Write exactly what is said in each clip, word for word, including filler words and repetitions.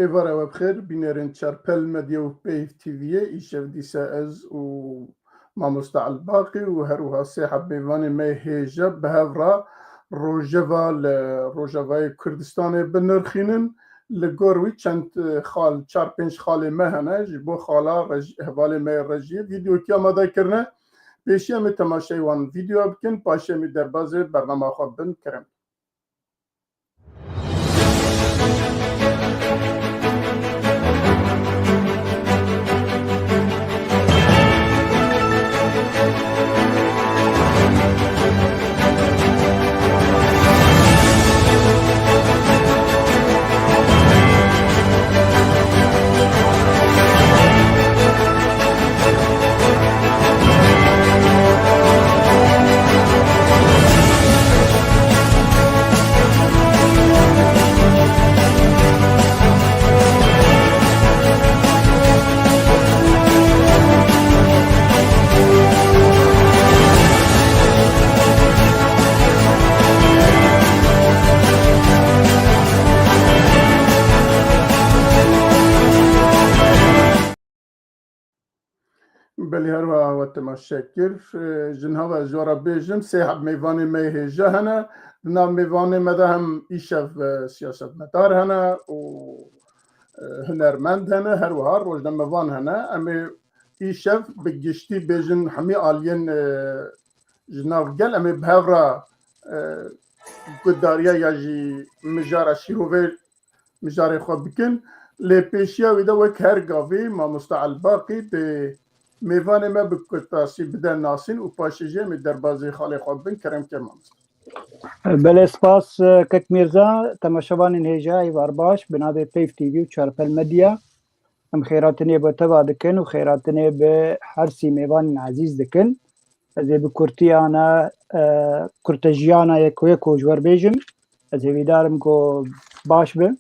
Êvara we bi xêr, bînerên Çarpel Medya û Peyv T V'yê. Îşev dîsa ez û mamoste Elbaqî û her wiha sê heb mêvanê me hêja bi hev re rojeva li Rojavayê Kurdistanê binirxînin. Li gor wî çend, e, xal, çar pênc xalê me hene, ji bo xala rej-, hevalê me yê rejiyê vîdeoyekî amade kirine. Pêşî em ê temaşeyê wan vîdeoya bikin, paşê em ê derbazê bernama xwe bin. Kerem. Belê, her wiha we temaşe kir. E, ji niha ve ji we re bêjim, sê heb mêvanê me yê hêja hene. Di nav mêvanê me de hem îşev, e, siyasetmedar hene û, e, hunermend hene, her wiha rojnamevan hene. Em ê îşev bi giştî bêjin hemî aliyên, e, ji nav gel, em ê bi hev re, e, guhdariya ya jî mijara şîrovê mijarê xwe bikin. Lê pêşiya wî de wek her gavî mamoste Elbaqî dê mêvanê me bi kurtasî bide nasîn û paşê jî em ê derbazê xalê xwe bin. Kerem ke mamoste. Belê, spas, e, kek Mîrza, temaşevanên hêja, êvar baş, bi navê Peyv T V û Çarpel Medya. Em xêratinê bi teva dikin û xêratinê bi her sî mêvanên ezîz dikin. Ez ê bi kurtiyana, e, kurtejiyana yeko yeko ji we re bêjim. Ez hêvîdar im ku baş be.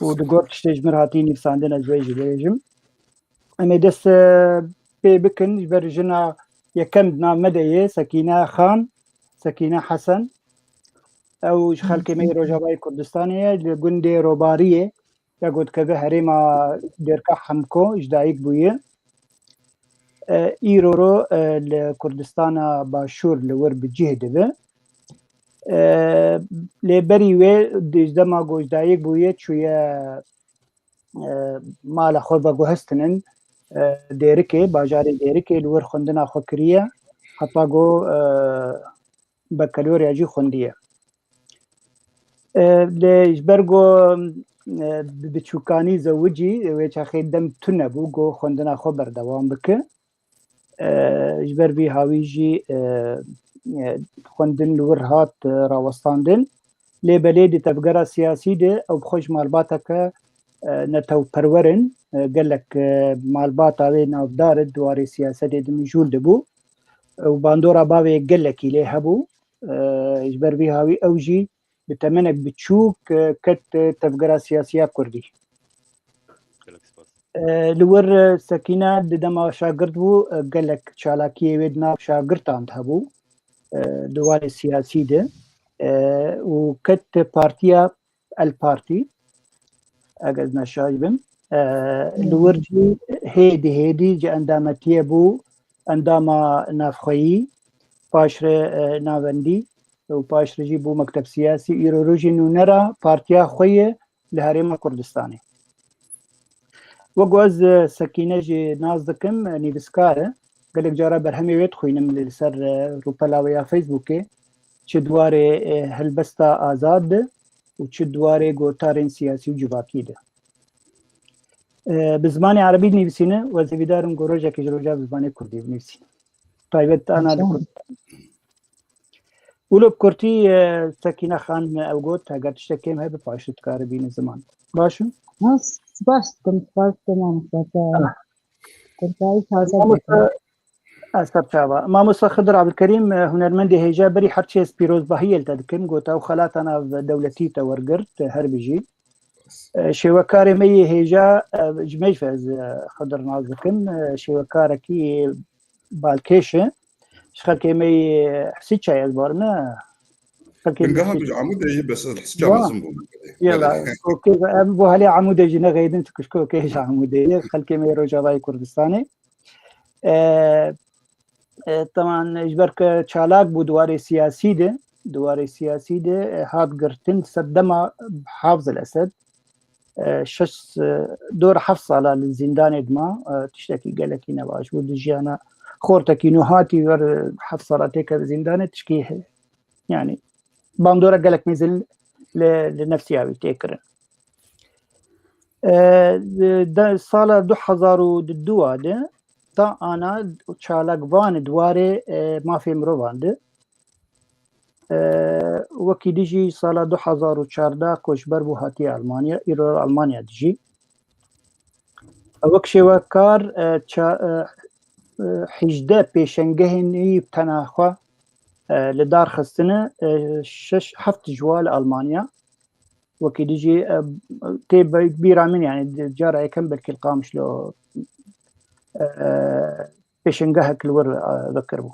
Û di gor tiştê ji min hatî nivîsandin ez wê jî bêjim. Em ê dest, e, pê bikin ji ber jina yekem di nav me de ye, Sekîne Xan, Sekîne Hesen. Ew ji xelkê me yê Rojavayê Kurdistanê ye, li gundê Robariyê. Ya ku dikeve herêma Dêrka Hemko ji dayik bûye. E, îro ro, e, li Kurdistana Başûr li wir bi cih dibe. E, lê berî wê di, ji dema ku ji dayik bûye çûye, e, mala xwe veguhestinin, e, Dêrikê, bajarê Dêrikê li wir xwendina xwe kiriye. Heta ku, e, bekaloriya jî xwendiye. E, lê ji ber ku, e, bi biçûkanî zewicî, wê çaxê dem tune bû ku xwendina xwe berdewam bike. E, ji ber vî hawî jî, e, e, xwendin li wir hat, e, rawestandin. Lê belê di tevgera siyasî de ew bi xwe ji malbateke, e, netewperwer in. E, gelek, e, malbata wê navdar di warê siyasetê de mijûl dibû. Û bandora bavê gelekî lê hebû. E, ji ber vî hawî ew jî bi temenek biçûk, e, ket, e, tevgera siyasî ya Kurdî. Gelek spas. E, li wir, e, Sekîne di dema şagirt bû, e, gelek çalakiyê wê di nav şagirtan de hebû, e, di warê siyasî de, e, û ket partiya El Partî, eger ez neşaş bim. E, li wir jî hêdî hêdî ji endametiyê bû endama navxweyî, paşre, e, navendî û paşre jî bû mekteb siyasî. Îro rojî nûnera partiya xwe ye li Herêma Kurdistanê. Wek ku ez, e, Sekîne jî nas dikim, e, nivîskar e. Gelek cara berhemê wê dixwînim li ser, e, rûpela wê ya Facebookê. Çi di warê, e, helbesta azad de û çi di warê gotarên siyasî û civakî de. E, bi zimanê erebî dinivîsîne, ez hêvîdar im ku rojekê ji roja bi zimanê kurdî binivîsîne. Taybet ana li Kurd. Wilo bi kurtî, e, Sekîne Xan ew got, heger tiştek kêm hebe paşê dikare bîne ziman. Baş e? Ha, spas dikim, spas dikim mamoste. Ah. Kurtayî taze Mamoste, dikim. Ez ser çava. Mamoste Xidir Abdulkerîm, e, hunermendê hêja berî her çi ez pîrozbahiyê li te dikim, got ew xelata nav dewletî te wergirt, e, her bijî. E, şêwekarê me yê hêja, e, ji me jî ez, e, Xidir nas dikim, e, şêwekarekî balkêş e. Ji xelkê me yê Hesî Çayê ez barim, ne? Xelkê Bingeha me jî tu ji Amûdê yî, bes ez li Hiska Wa. mezin bûm. Yela, Belê. kokê em bo helê Amûdê jî nexeydin, çikû ji kokê ji Amûdê ye, xelkê me yê Rojavayê Kurdistanê. E, e, teman ji ber ku çalak bû di warê siyasî de, di warê siyasî de, e, hat girtin serdema Hafz el Esed. E, şeş, e, dor heft sala li zîndanê dima, e, tiştekî gelekî nebaş bû. Di jiyana xortekî nû hatî wer, e, heft sala têkeve zîndanê tişkî he-, yani bandora gelek mezin li, li nefsiya wî tê kirin. E, de, sala du hezar û du de ta ana çalakvan di warê, e, mafê mirovan de. E, wekî dijî sala du hezar û çardeh koçber bû hatiye Almanya, îro Almanya dijî. Wek şêwekar, e, ça-, e, e, hejdeh pêşengehên wî tenaxwe, e, li dar xistine, e, şeş heft ji wa li Almanya. Wekî dijî, e, tê bi-, bîra min, yani, di cara yekem belkî li Qamişlo, e, pêşengehek li wir, e, vekiribû.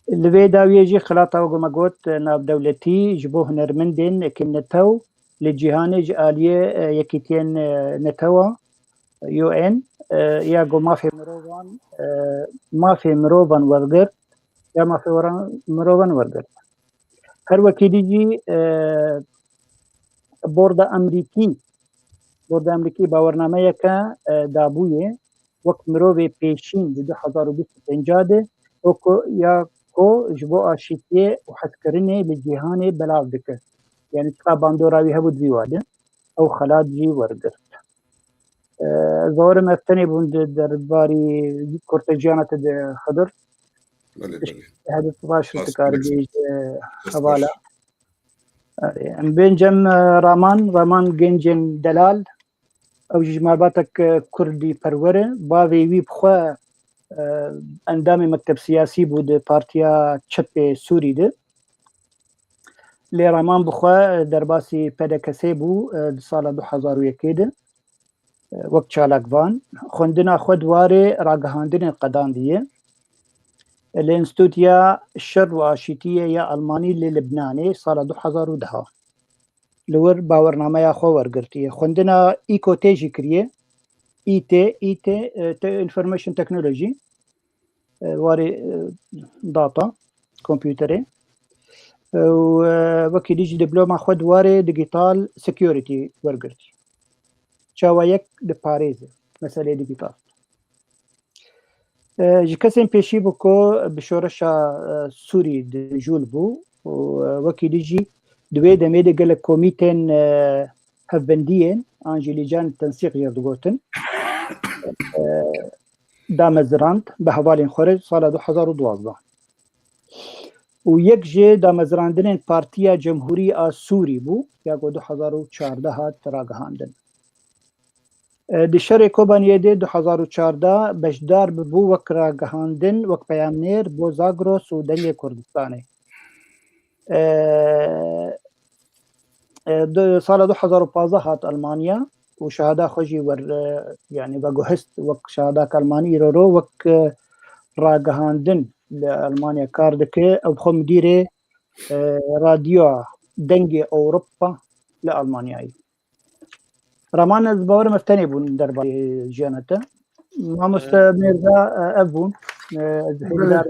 Li vê dawiyê jî xilata wek me got, e, navdewletî ji bo hunermendên kêm netew li cîhanê ji aliyê, e, Yekîtiyên, e, Netewa, U N, e, ya ku mafê mirovan, e, mafê mirovan wergirt, ya mafê wera-, mirovan wergirt. Her wekî dî jî, e, Borda Emerîkî, Borda Emerîkî bawernameyeke, e, dabûye wek mirovê pêşîn di du hezar û bîst û pênc de, wek ya ku ji bo aşîtiyê û hezkirinê li cîhanê belav dike. Yani çiqa bandora wî hebû di vî wa de, ew xelat jî wergirt. E, ez bawerim ev tenê bûn di derbarî kurte jiyana te de Xidir. Belê, belê. Hebe baş Spas, dikarî gelek bêje spas. Hevala. Erê, em bên cem, e, Raman, Raman Gencên Delal. Ew jî ji malbatek, e, Kurdî perwer e. Bavê wî bi xwe, e, endamê mekteb siyasî bû di Partiya Çepê Sûrî de. Lê Raman bi xwe, e, derbasî P D K S bû, e, di sala du hezar û yekê de. E, wek çalakvan, xwendina xwe di warê ragihandinê qedandiye. Li Înstîtûya Şer û Aşîtiyê ya Almanî li Libnanê sala du hezar û deh. Li wir bawernameya xwe wergirtiye. Xwendina î K T jî kiriye. Î T, Î T, e, te-, Information Technology. E, warê, e, data, kompûterê. E, û, e, wekî dî jî diploma xwe di warê digital security wergirtî. Çawa yek diparêze meselê digital. E, ji kesên pêşî bû ku bi şoreşa, e, Sûrî dijûl bû û, e, wekî dî jî di wê demê de gelek komîtên, e, hevbendiyên an jî lîcan tensîq jê digotin, e, damezirand bi hevalên xwe re sala du hezar û duwazdeh. Û yek ji damezirandinên Partiya Cemhûrî a Sûrî bû, ya ku du hezar û çardeh hat ragihandin. E, di şerê Kobaniyê de du hezar û çardeh beşdar bibû wek ragihandin, wek peyamnêr bo Zagros û Dengê Kurdistanê. E, e, du, sala du hezar û pazdeh hat Almanya û şehada xwe jî wer, e, yani veguhist wek şehadak Almanî îro ro wek, e, ragihandin li Almanya kar dike. Ew bi xwe midîrê, e, radyoya Dengê Ewropa li Almanyayê. Raman, ez bawerim ev tenê bûn derbarê jiyana te. Mamoste Mêrda, e, ev bûn. E, ez hêvîdar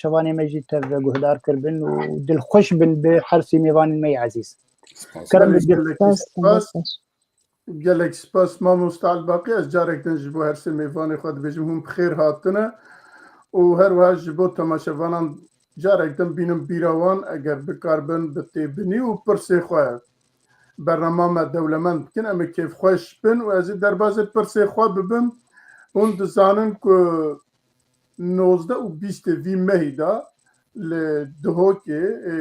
şevanê me jî tev guhdar kiribin û dilxweş bin bi her sê mêvanên me yê ezîz. Spas. Kerem Gelek, gelek spas, spas. Gelek spas mamoste Elbaqî. Ez carek din ji bo her sê mêvanê xwe dibêjim hûn bi xêr hatine û her wiha ji bo temaşevanan carek din bînim bîra wan, eger bikaribin bi têbinî û pirsê xwe bernama me dewlemend bikin, em ê kêfxweş bin û ez ê derbasê pirsê xwe bibim. Hûn dizanin ku nozdeh û bîstê vî mehî de li Duhokê, e,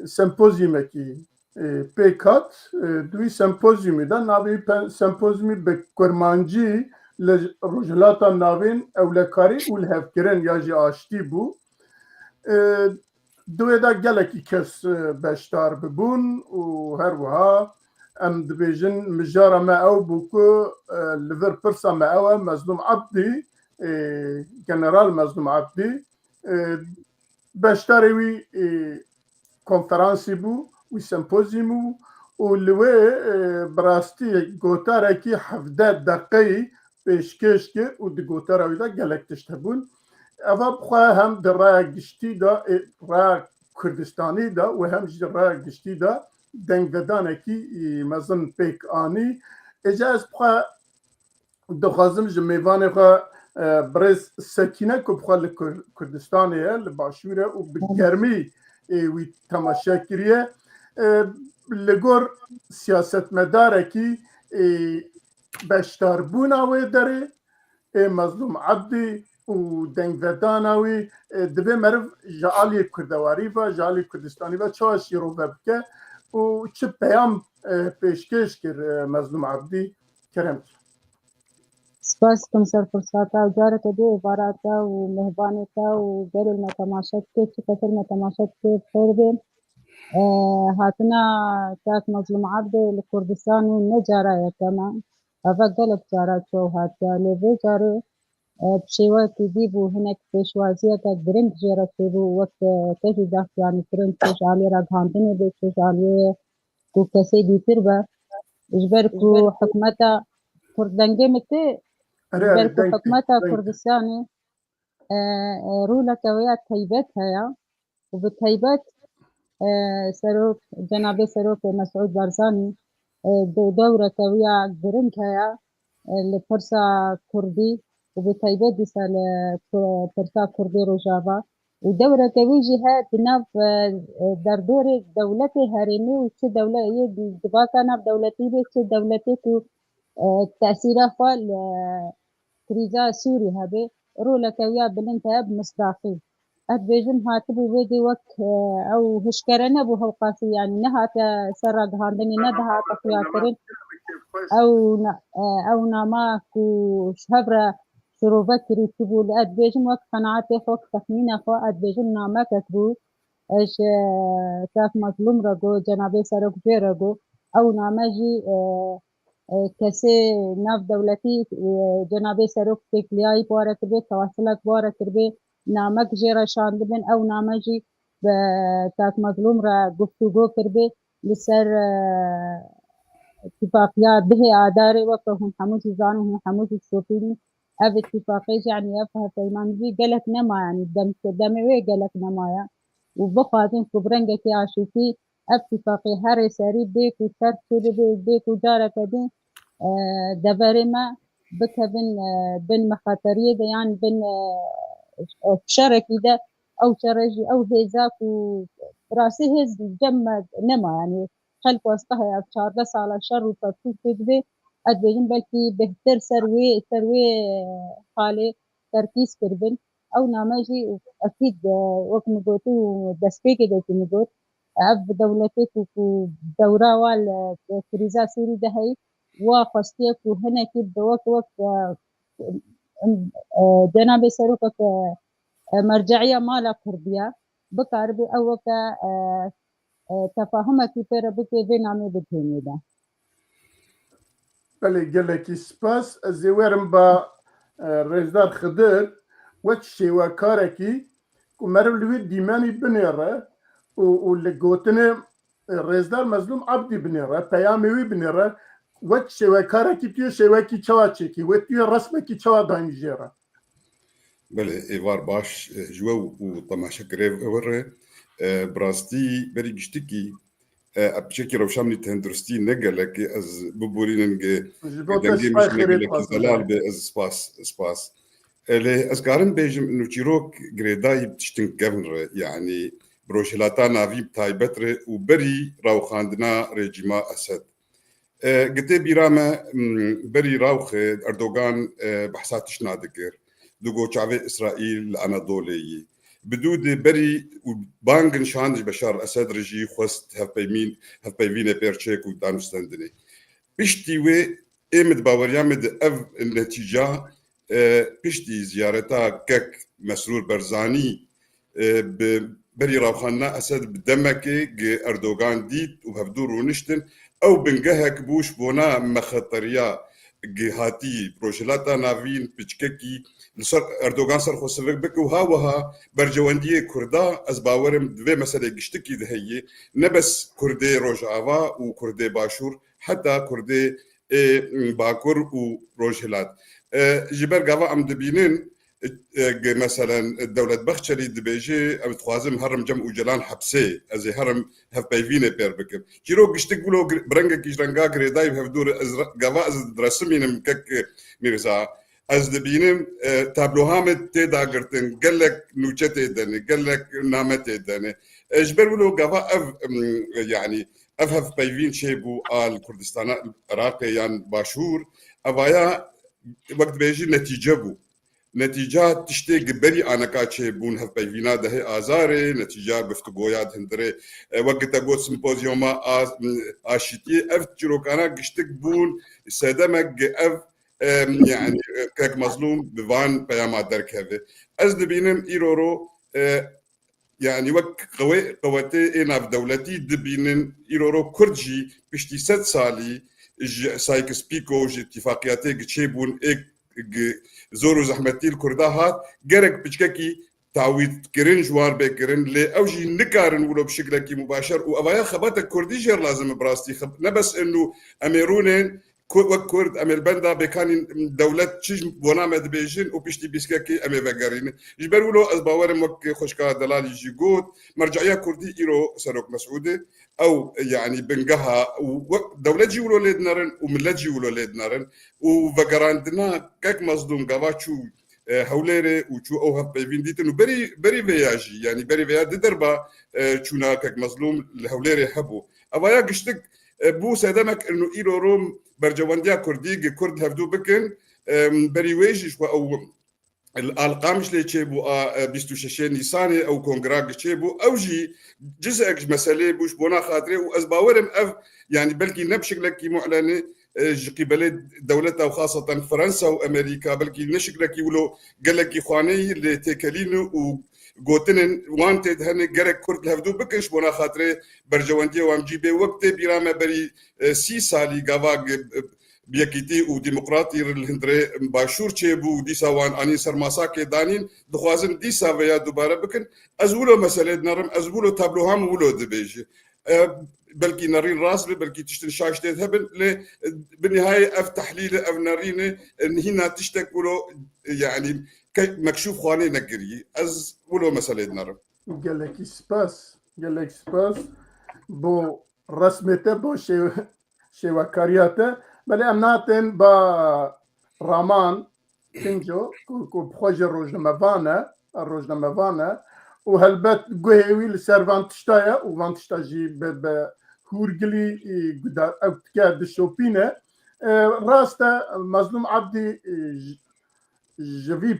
sempozyumekî, e, pêk hat. E, di wî sempozyumî de navê pe-, sempozyumî bi kurmancî li Rojhilata Navîn ewlekarî û lihevkirin ya jî aştî bû. E, di wê de gelekî kes, e, beşdar bibûn û her wiha em dibêjin mijara me ew bû ku, e, li vir pirsa me ew e, Mezlûm Ebdî, e, General Mezlûm Ebdî, e, beşdarê wî, e, konferansî bû, wî sempozyum bû û li wê, e, bi rastî gotarekî hevdeh deqeyî pêşkêş kir û di gotara wî de gelek tişt hebûn. Eva bi xwe hem di raya giştî de, e, raya Kurdistanî de û hem jî raya giştî de dengvedanekî, e, mezin pêk anî. Êca ez bi xwe dixwazim ji mêvanê xwe, e, birêz Sekîne ku bi xwe li Kur-, Kurdistanê ye, li Başûr e û bi germî, e, wî temaşe kiriye. E, li gor siyasetmedarekî, e, beşdarbûna wê derê, ê Mezlûm Ebdî û dengvedana wî, e, divê meriv ji aliyê kurdewarî ve, ji aliyê Kurdistanî ve çawa şîrove bike û çi peyam, e, pêşkêş kir, e, Mezlûm Ebdî? Kerem. Spas dikim ser firseta û careke dî êvara te û mêvanê te û gelê me temaşe dike, çi kesê me temaşe dike, bi xêr bên. E, hatina kak Mezlûm Ebdê li Kurdistanê ne cara yekem e. Eve gelek cara çû û hatiye, lê vê carê, e, bi şêwekî dî bû, hinek pêşwaziyeke giring jê re çêbû, wek, e, te jî dest, yanî kirin çû ji aliyê ragihandinê bê, çû ji aliyê ku kesê dîtir be. Ji ber ku hikûmeta Kurd, dengê min tê, ji ber ku hikûmeta Kurdistanê, e, e, roleke wê ya taybet heye û bi taybet, e, serok, cenabê serokê Mesûd Barzanî, e, de-, dewreke wî ya giring heye, e, li pirsa kurdî û bi taybet dîsa li ku-, pirsa kurdî Rojava. Û dewreke wî jî heye di nav, e, e, derdorê dewletê herêmî û çi dewle-, yê di-, di vaka nav dewletî bê, çi dewletê ku, e, tesîra xwe li krîza Sûrî hebe, roleke wî ya bilind heye bi misdaqî. Ez dibêjim hatibû vê dê wek, e, ew hişkere nebû hewqasî, yanî nehate ser ragihandinê, nedihate xuyakirin. Ew na-, e, ew nama ku ji hev re şirove kirî çibû, li ez dibêjim wek qenaetê xwe, wek texmîna xwe, ez dibêjim namekek bû. Ji, e, kak Mazlûm re got, cenabê serok jê re got, ew name jî, e, e, kesê navdewletî, e, cenabê serok têkiliyayî bi we re kiribê, tewasilek bi we re kiribê, namek jê re şandibin, ew name jî bi kak Mazlûm re guftûgo kiribê li ser, e, îtifaqiya dehê Adarê, weke hûn hemû jî zanin, hûn hemû jî şopînî. Ev îtifaqê jî, yanî ev hevpeymanî jî gelek nema, yanî dem-, demê wê gelek nemaye. Û bixwazin ku bi rengekî aşîtî ev îtifaqê herê serî bê ku terk çêbibe, bê ku careke din, e, deverê me bikevin, e, bin mexeteriyê de yan bin, e, e, şerekî de, ew şere jî, ew hêza ku bi rastî hêz cem me nema, yanî xelk westa heye, ev çardeh sala şer û pertûk tê dibê, ez dibêjim belkî bêhtir ser wê, ser wê, e, halê terkîz kiribin. Ew name jî ekîd, e, wek min gotî û destpêkê de jî min got, ev dewletê ku, ku dewra wa li, e, krîza Sûrî de heyî, wa xwestiye ku hinekî bi wek, wek, e, e, cenabê serokek, e, e, merce'iya mala Kurdiya, bikaribe ew weke, e, e, tefahumekî pê re bike, vê namê bigihînê de. Belê, gelekî spas. Ez ê werim ba, e, Rêzdar Xidir, wek şêwekarekî ku meriv li wî dîmenî binêre û, û li gotinê, e, Rêzdar Mezlûm Abdî binêre, peyamê wî binêre, wek şêwekarekî tu yê şêwekî çawa çêkî, wê tu yê resmekî çawa dayîn jê re? Belê, êvar baş, e, ji we û temaşekerê we re. E, bi rastî berî giştikî, e, piçekî rewşa min tenduristî ne gelek e, ez biborînim ge, ji bo te dengê min spay ji ne xêrê gelekî dixwazim zelal be, ez spas, spas. E, lê ez karim bêjim, nûçîrok girêdayî bi tiştin kevn re, yanî bi Rojhilata Navîn bi taybet re û berî rawxandina rejîma Esed. E, gitê bîra me, m, berî rawxê Erdogan, e, behsa tiştna dikir. Digot çavê Îsraîl li Anadolê yî. Bi dû dê berî û bang nişand ji Beşar Esed re jî xwest hevpeymîn-, hevpeyvînê pêr çêk û danûstendinê. Piştî wê ê min di baweriya min de ev netîca, e, piştî ziyareta kek Mesrûr Barzanî, e, bi berî rawxandina Esed bi demekê gi Erdogan dît û hevdû rûniştin. Ew bingehek bû ji bona mexeteriya gihatî Rojhilata Navîn piçkekî li ser Erdogan ser xwe sivik bike û ha wiha bercewendiyê Kurda, ez bawerim di vê meselê giştikî de heye, ne bes Kurdê Rojava û Kurdê Başûr, heta Kurdê ê Bakur û Rojhilat. E, ji ber gava em dibînin, e, e, meselen, Dewlet Bahçelî dibêje, "Em dixwazim herim cem Ocalan hepsê, ez ê herim hevpeyvînê pêr bikim." Çîrok giştik wilo gir-, bi rengekî ji renga girêdayî bi hevdû re, ez re-, gava ez diresimînim kek, e, Mîrza. Ez dibînim, e, tabloha me tê dagirtin, gelek nûçe tê dene, gelek name tê dene. E, ji ber wilo gava ev, em, yanî ev hevpeyvîn çêbû a li Kurdistana Iraqê yan Başûr, evaya wek dibêjî netîce bû. Netîca tiştê gi berî aneka çêbûn hevpeyvîna dehê Azarê, netîca guftûgoya di hundirê, e, wek te got simpozyoma a, aşîtiyê, ev çîrokana giştik bûn sedemek gi ev, e, yanî, e, kek Mezlûm bi van peyama derkeve. Ez dibînim îro ro, e, yanî wek qewê-, qewetê ê navdewletî dibînin, îro ro Kurd jî piştî sed salî ji Sykes-Picot, ji îtîfaqiyatê gi çêbûn, ê gi zor û zehmetî li Kurda hat, gerek piçkekî tawîtkirin ji wan bê kirin, lê ew jî nikarin wilo bi şiklekî mubaşer û evaya xebata Kurdî jê re lazim e bi rastî. Xeb-, ne bes inu em ê rûnên, Ku-, wek Kurd, em ê li benda bêkanîn dewlet çi ji bona me dibêjin û piştî bîskekê em ê vegerînin. Ji ber wilo ez bawerim wek xwişka Delalî jî got, merceya Kurdî îro Serok Mesûd e. Ew, yanî bingeha û wek dewlet jî wilo lê dinerin û millet jî wilo lê dinerin û vegerandina kek Mezlûm gava çû, e, Hewlêrê û çû ew hevpeyvîn dîtin û berî, berî vêya jî, yanî berî vêya di derba, e, çûna kek Mezlûm li Hewlêrê hebû. Evaya giştik, e, bû sedemek inu îro ro bercewendiya Kurdî gi Kurd hevdû bikin. E, berî wê jî ji xwe ew li Al Qamişlê çêbû a, e, bîst û şeşê Nîsanê ew kongra gi çêbû. Ew jî cizek ji meselê bû ji bona xatirê û ez bawerim ev, yanî belkî ne bi şiklekî mu'lenê, e, ji qîbelê dewleta û xaseten Fransa û Amerîka, belkî ne şiklekî wilo gelekî xwaneyî lê têkelîn û gotinên wan tê de hene, gerek Kurd li hevdû bikin ji bona xatirê bercewendiyê wan cî bê. Wek tê bîra me berî, e, sî salî gava, e, bi yekîtî û demokratî li hundirê Başûr çêbû û dîsa wan anîn ser masakê danîn, dixwazin dîsa vêya dubare bikin. Ez wilo meselê dinerim, ez wilo tabloha min wilo dibêje. E, belkî nerîn rast be, belkî tiştin şaş tê de hebin, lê, e, bi nihayê ev tehlîl e, ev nerîn e, e, hîna tiştek wilo, e, yanî ke-, mekşûf xwanê nekirî. Ez wilo meselê dinerim. Gelekî spas, gelek spas bo resmê te, bo şêw-, şêwekariya te. Belê em natên ba Raman Kinco, ku, ku bi xwe jî rojnamevan e, rojnamevan e û helbet guhê wî li ser van tişta ye û van tişta jî bi, bi hûrgilî, e, guda-, ew dike dişopîne. E, rast e, Mezlûm Ebdî, e, ji, ji vî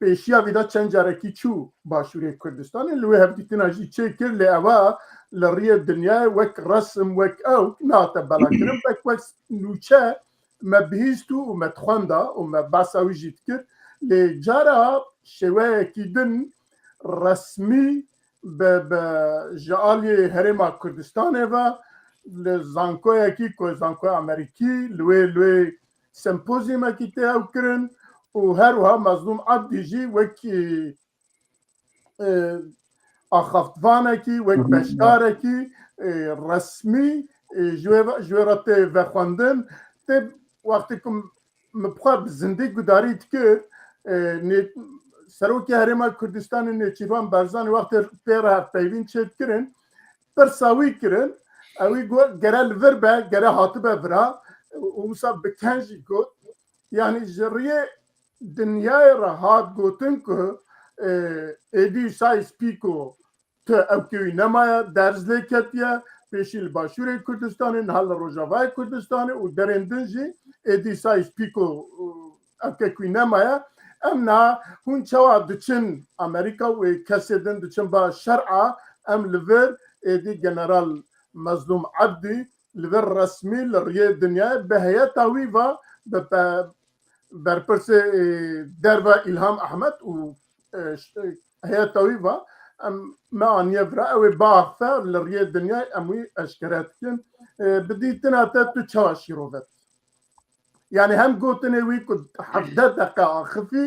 pêşiya vî de çend carekî çû Başûrê Kurdistanê, li wê hevdîtina jî çêkir, lê eva li riyê dinyayê wek resim, wek ew nehate belakirin, wek, wek nûçe me bihîst û me dixwenda û me behsa wî jî dikir. Lê cara şêweyekî din resmî bi, bi ji aliyê Herêma Kurdistanê ve li zankoyekî ku zankoya Amerîkî li wê, li wê sempozyumekî tê ew kirin û her wiha Mezlûm Ebdî jî wekî, e, axaftvanekî, wek beşdarekî, e, resmî, e, ji wê ve, ji wê re tê vexwendin. Tê wextê ku min bi xwe bi zindî gudarî dikir, e, nê-, Serokê Herêma Kurdistanê Nêçîrvan Barzanî wextê pê re hevpeyvîn çêdikirin, pirsa wî kirin, ewî got, gere li vir be, gere hatibe vira, û wisa bi ken jî got, yanî ji riyê dinyayê re hat gotin ku, e, êdî Sykes-Picot tu ew kewî nemaye, derz lê ketiye, pêşî li Başûrê Kurdistanê, niha li Rojavayê Kurdistanê û derên din jî êdî Sykes-Picot, e, ev kekî nemaye. Em niha hûn çawa diçin Amerîka û ê kesê din diçin ba şer'a, em li vir êdî General Mezlûm Ebdî li vir resmî li riyê dinyayê bi heyeta wî ve bi pe-, berpirsê, e, derve Îlham Ehmed û, e, ş-, e, heyeta wî ve em me aniye vira, ew ê biaxife li riyê dinyayê em wî eşkere dikin. E, bi dîtina te tu çawa şîrove dikî? Yani hem gotinê wî ku hevdeh deqe axifî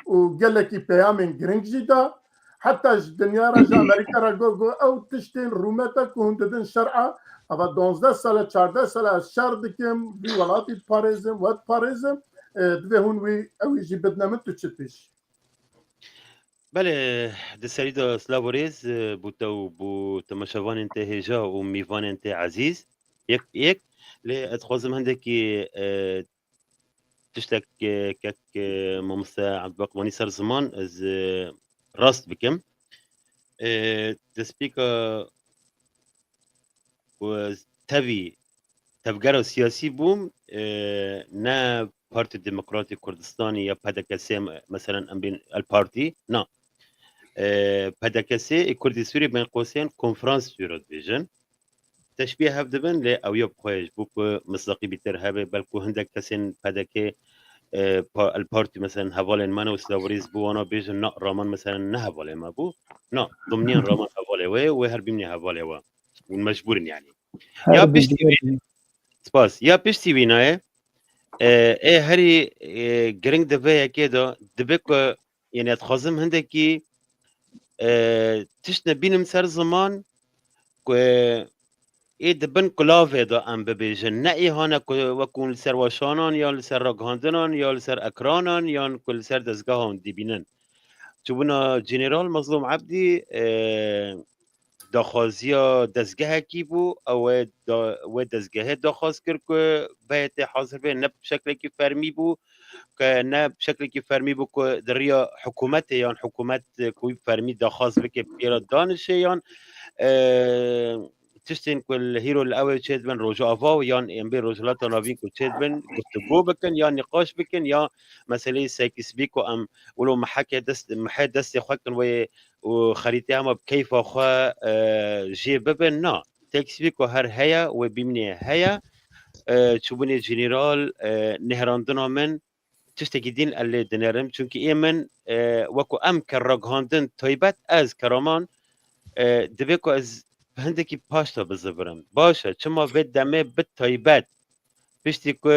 û gelekî peyamên giring jî da. Heta ji dinya re, ji Amerîka re got, got, ew tiştên rûmet e ku hûn didin şer'a. Eva duwazdeh sal e, çardeh sal e ez şer dikim, vî welatî diparêzim, we diparêzim. E, divê hûn wî, ew jî bidine min, tu çi tişt? Belê, di serî de silav û rêz, e, bo te û bo temaşevanên te hêja û mîvanên te ezîz. Yek, yek, lê ez dixwazim hindekî, e, tiştek, e, kek, e, mamoste Ebdulbaq Manî ser ziman ez, e, rast bikim. E, destpêka ku ez tevî tevgera siyasî bûm, e, ne Partî Demokratî Kurdistanî ya P D K S, me-, meselen em bên El Partî, na. E, P D K S ê Kurdî Sûrî bên qosên konferans jê re dibêjin. Teşbîh hev dibin, lê ew ya bi xwe ye, ji bo ku misdaqî bîtir hebe, belku hindek kesên P D K, e, pa-, El Partî, meselen, hevalên me ne û silav û rêz bo wana bêjin, na, Raman, meselen, ne hevalê me bû. Na, dimniyên Raman hevalê we ye, wê her bimîne hevalê we. Hûn mecbûr in, yanî. Her Ya piştî bilgiye wî, spas. Ya piştî wî nayê, e, ê herî, e, giring di vê yekê de dibe ku, yanî, ez dixwazim hindekî, e, tiştine bînim ser ziman ku ê di bin kulavê de em bibêjin. Ne ê hane ku wekû li ser weşanan, yan li ser ragihandinan, ya li ser ekranan, yan ku li ser dezgehan dibînin. Çûbûna General Mazlûm Ebdî, e, daxwaziya dezgehekî bû, ew ê da-, wê dezgehê daxwaz kir ku B Y T hazir be, ne bi şeklekî fermî bû, ku ne bi şeklekî fermî bû ku di riya hikûmetê yan hikûmet ku wî fermî daxwaz bike pê re danişê yan, e, tiştên ku li hîro li ew ê çêdibin Rojava û yan em bê Rojhilata Navîn ku çêdibin, guftûgo bikin ya nîqaş bikin ya meseleyê Sykes-Picot em wilo mehekê dest, mehê destê xwe kin wê û xerîtê hema bi keyfa xwe, e, jê bibin. Na. Sykes-Picot her heye, wê bimînê heye. E, çûbûnê General, e, nêhrandina min tiştekî din ez lê dinerim. Çunkî ê min, e, wekû em ke ragihandin taybet, ez ke Raman, e, divê ku ez hindekî paşta bizivirim. Baş e, çima vê demê bi taybet? Piştî ku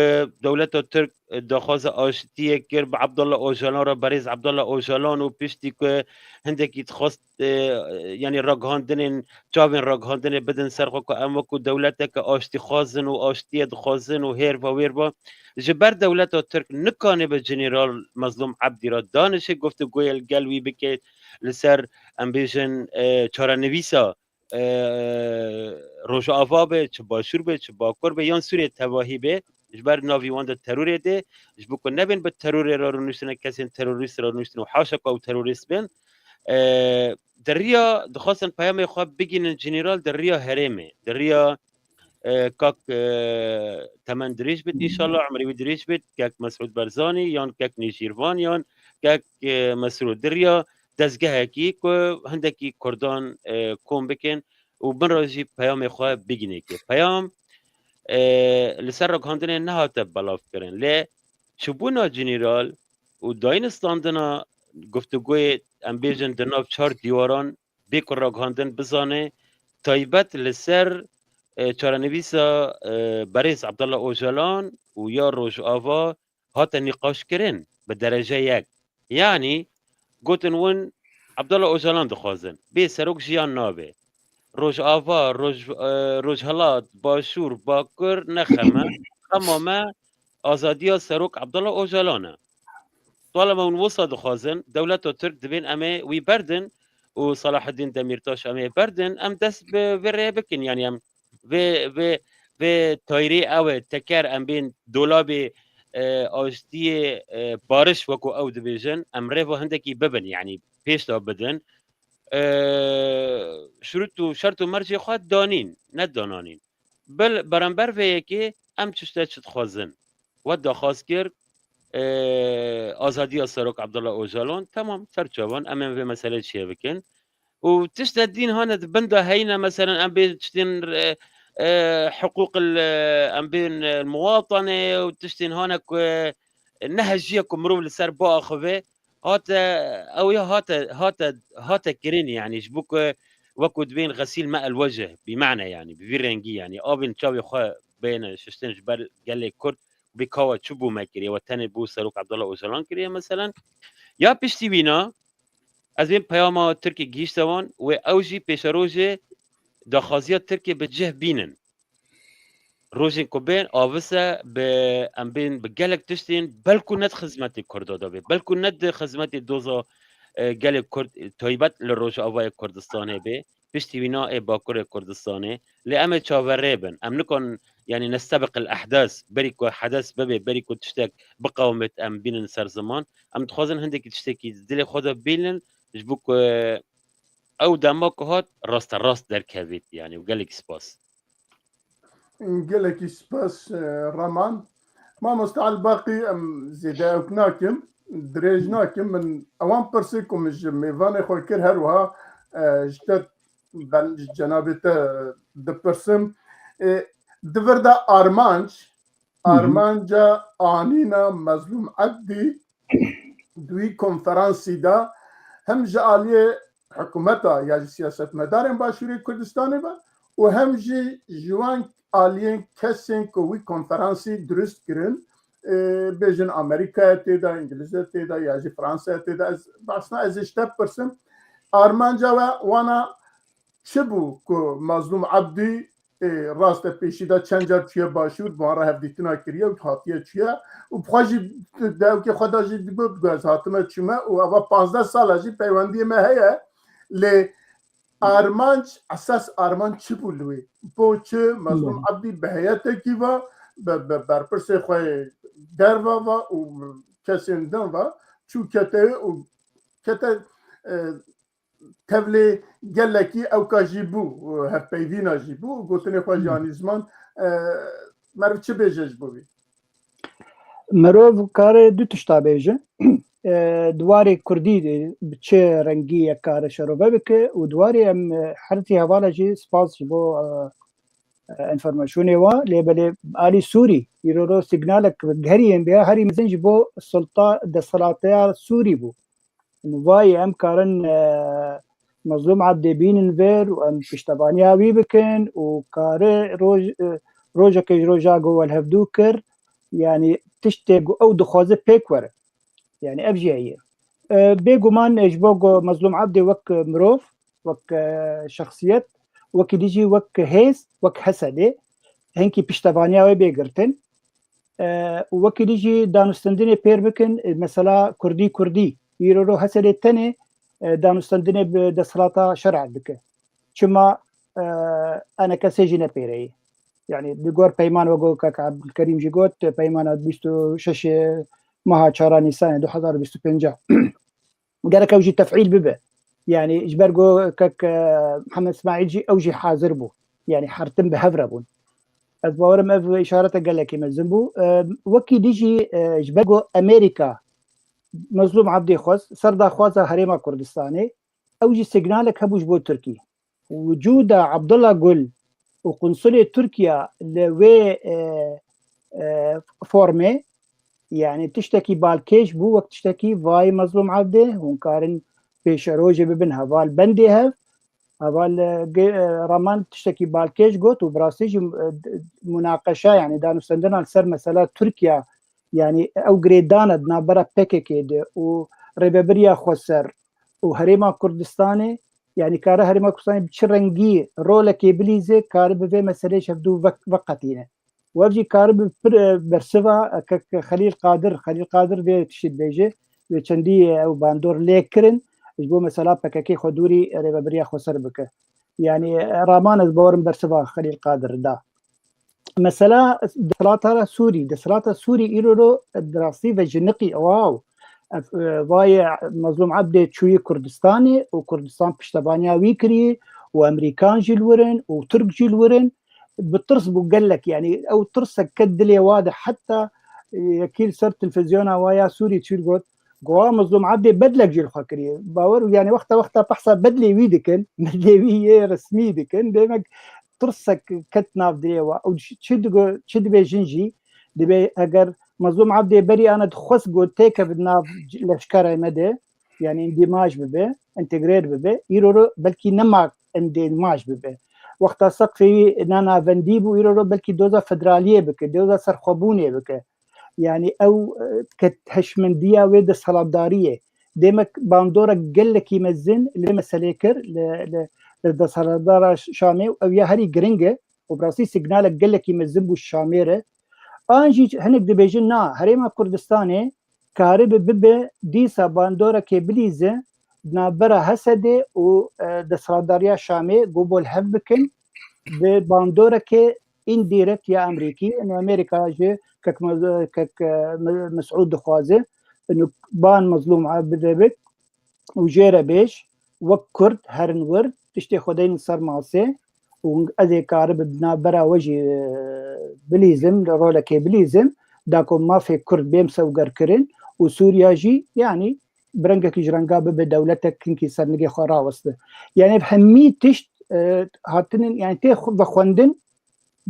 dewleta Tirk, e, daxwaza aştiyê kir bi Abdullah Ocalan re, berêz Abdullah Ocalan, û piştî ku hindekî dixwest, e, yanî ragihandinên, çavên ragihandinê bidin ser xwe ku em wekû dewleteke aştîxwaz in û aştiyê dixwazin û hêrva wêrva. Ji ber dewleta Tirk nikanibe General Mazlûm Ebdî re danişê guftûgoyê li gel wî bike li ser, em bêjin, e, çarenivîsa, e, Rojava be, çi Başûr be, çi Bakur be, yan Sûriyê tevahî be, ji ber navî wan de terorê de, ji bo ku nebên bi terorê re rûniştine, kesên terorîst re rûniştine û haşa ku ew terorîst bin, e, di riya dixwastin peyamê xwe bigînin General di riya herêmê, di riya, e, kak, e, temen dirêj bit, înşallah, emrê wî dirêj bit, kek Mesûd Barzanî, yan kek Nêjîrvan, yan kek, e, Mesrûr, di riya dezgehekî ku hindekî Kurdan, e, kom bikin û bin re jî peyamê xwe bigîne ki. Peyam, e, li ser ragihandinê nehate belavkirin. Lê çûbûna General û dayîn standina guftûgoyê, em bêjin, di nav çar dîwaran bê ku ragihandin bizane, taybet li ser, e, çarenivîsa, e, berêz Abdullah Ocalan û ya Rojava hate nîqaşkirin bi derece yek. Yanî gotin win Abdullah Ocalan dixwazin. Bê serok jiyan nabe. Rojava, Roj-, e, Rojhilat, Başûr, Bakur ne xem e. Xema me azadiya serok Abdullah Ocalan e. Talema hûn wisa dixwazin, dewleta Tirk dibên em ê wî berdin û Selahaddîn Demîrtaş em ê berdin, em dest bi vê rê bikin, yanî em vê, vê, vê tayîrê ew e, teker em bên dolabê, e, aştiyê, e, bariş wekû ew dibêjin, em rêva hindekî bibin, yanî pêş de bidin. E, şurût û şert û mercê xwe danîn, ne dananîn. Bil-, beramber vê yekê em çi tişte çi dixwazin. We daxwaz kir, e, azadiya Serok Abdullah Ocalan, temam, ser çavan, em ên vê meselê çêbikin. Û tişte dîn hane di bin de heyne, meselen, em bê tiştên, e, e, hiqûq il, e, em bên, e, muwatanê û tiştên hane ku, e, nehejiye ku mirov li ser biaxive, hate, ew ya hate, hate, hate kirin, yanî ji bo ku wekû dibên xesîl me el wecih, bi mane, yanî bi vî rengî, yanî avên çavê xwe bêne şiştin ji ber gelê Kurd vê kawa çi bû me kiriye, we tenê bû Serok Abdullah Ocalan kiriye meselen. Ya piştî wîna, ez vê peyama Tirkî gihîşte wan, wê ew jî pêşerojê daxwaziya Tirkiyê bi cih bînin. Rojên ku bên avise bi, em bên bi gelek tiştên, belkû ne di xizmetê Kurda de bê, belkû ne di xizmetê doza, e, gelê Kurd, taybet li Rojavayê Kurdistanê bê, piştî wîna ê Bakurê Kurdistanê. Lê em ê çaverê bin. Em nikan, yanî, nestebiq el ehdas, berî ku hedes bibe, berî ku tiştek biqewimêt, em bînin ser ziman. Em dixwazin hindekî tiştekî dilê xwe de bînin, ji bo ku ew dema ku hat raste rast derkevît, yanî, û gelekî spas. Gelekî spas, e, Raman. Mamoste Elbaqî, em zêde ew nakim, dirêj nakim. Min ewan pirsî ku min ji mêvanê xwe kir, her wiha, e, ji te, ben ji cenabê te dipirsim. E, di vir de armanc, armanca anîna Mezlûm Ebdî di wî konferansî de hem ji aliyê hikûmeta ya ji siyasetmedarên Başûrê Kurdistanê ve û hem jî ji wan aliyên kesên ku wî konferansî dirust kirin, e, bêjin Amerîkaya tê de, Îngilîzya tê de ya jî Fransaya tê de, ez behsna ez ê ji te bipirsim. Armanca we wana çi bû ku Mazlûm Ebdî, e, raste pêşî de çend car çûye Başûr, bi wan re hevdîtina kiriye û hatiye çûye û bi xwe jî di dewkê xwe de jî digot, digot, ez hatime çûme û eva panzdeh sala jî peywendiyê me heye. Lê armanc, esas armanc çi bû li wê? Bo çi Mazlûm Ebdî bi heyetekî ve, bi, bi berpirsê xwe derva ve û kesên din ve çû kete û kete, e, tevlê gelekî ewka jî bû, hevpeyvîna jî bû, gotinê xwe jî anî ziman, e, meriv çi bêje ji bo wî? Mirov kare du tişta bêje. E, di warê kurdî de bi çi rengî yek kare şerove bike û di warê em, e, hertî hevala jî spas ji bo, e, e, informasyonê wa, lê belê alî Sûrî, îro ro signalek herî yên bêya herî mezin ji bo sulta desthilatya Sûrî bû. Vayê em karin, e, Mazlûm Ebdê bînin vir û em piştevaniya wî bikin û kare roj, e, rojeke ji roja ku welhevdû kir, yanî tiştê ku ew dixwaze pêk were. Yanî ev jî heye. E, bêguman ji bo ku Mazlûm Ebdê wek mirov, wek, e, şexsiyet, wekî dî jî wek hêz, wek Hesedê, hinkî piştevaniya wê bê girtin. E, û wekî dî jî danûstendinê pêr bikin, e, mesela Kurdî Kurdî. Îro ro Hesedê tenê, e, danûstendinê bi desthilata şer'a dike. Çima, e, enekesê jî nepêreyê? Yanî di gor peyman wego kek Ebdulkerîm jî got, peymana bîst û şeş meha çara Nîsanê du hezar û bîst û pênc. Gerek ew jî tefîl bibe. Yanî ji ber ku kek, e, Mihemed Îsmaîl jî ew jî hazir bû. Yanî her tim bi hev re bûn. Ez bawerim ev îşarete gelekî mezin bû. E, wekî dî jî, e, ji ber ku Amerîka Mezlûm Ebdî xwest, ser daxwaza Herêma Kurdistanê, ew jî signalek hebû ji bo Tirkî. Wicûda Abdullah Gul û qunsulê Tirkiye li wê, e, e, formê, yanî tiştekî balkêş bû, wek tiştekî vay Mezlûm Ebdê, hûn karin pêşerojê bibin heval bendê hev, heval, e, ge-, e, Raman tiştekî balkêş got û bi rastî jî, e, d-, munaqeşa, yanî danûstendina li ser mesela Tirkiye, yanî ew girêdana di navbera P K K de û Rêvebiriya Xweser û Herêma Kurdistanê, yanî kare Herêma Kurdistanê bi çi rengî rolekê bilîze, kare bi vê meseleyê ji hevdû vek-, veqetîne. Û ev jî kare bi pir, e, bersiva, e, kek Xelîl Qadir, Xelîl Qadir vê tiştî dibêje, wê çendî, e, ew bandor lê kirin, ji bo mesela P K K xwe dûrî Rêvebiriya Xweser bike. Yanî, e, Raman ez bawerim bersiva Xelîl Qadir da. Mesela desthilata Sûrî, desthilata Sûrî îro ro di rastî ve jiniqî ew, e, vayê Mezlûm Ebdê çûyî Kurdistanê û Kurdistan piştevaniya wî kirî û Emerîkan jî li wir in û Tirk jî li wir in. Bi tirs bû gelek, yanî ew tirsek ket dilê wa de, heta, e, yekî li ser televîzyona wa ya Sûrî çû got, Gowa Mezlûm Ebdê bedlek jî li xwe kiriye. Bawer, yanî wexta wexta behsa bedlê wî dikin, bedlê wî yê resmî dikin. Demek tirsek ket nav dilê wa. Û çi digo, çi dibêjin jî, dibê eger Mezlûm Ebdê berî ana dixwest got têkeve di nav leşkerê me de, yanî îndîmaj bibe, întegrêr bibe, îro ro belkî nema îndîmaj bibe. Wexta seqfê wî ne navendî bû, îro ro belkî doza federaliyê bike, doza serxwebûnê bike. Yani ew e, ket heşmendiya wê desthilatdariyê. Demek bandora gelekî mezin li vê meselê kir li, li, li desthilatdara Şamê û ew ya herî giring e û bi rastî signalek gelekî mezin bû Şamê re. An jî hinek dibêjin na, Herêma Kurdistanê karibe bibe dîsa bandorekê bilîze di navbera Hesedê û e, desthilatdariya Şamê ku bol hev bikin bi bandorekê indirekt ya Amerîkî. Ino Amerîka ji kek, Me- kek e, Me- Mesûd dixwaze ino ban Mezlûm Ebdebik û jê re bêj, wek Kurd herin wir, tiştê xwe deynin ser masê û ez ê karibim bi navbera we jî e, bilîzim, rolekê bilîzim, da ku mafê Kurd bê misewgerkirin û Sûriya jî, yanî bi rengekî ji renga bibe dewletek hinkî ser nigê xwe raweste. Yani ev hemî tişt e, hatinin, yani tê xwe vexwendin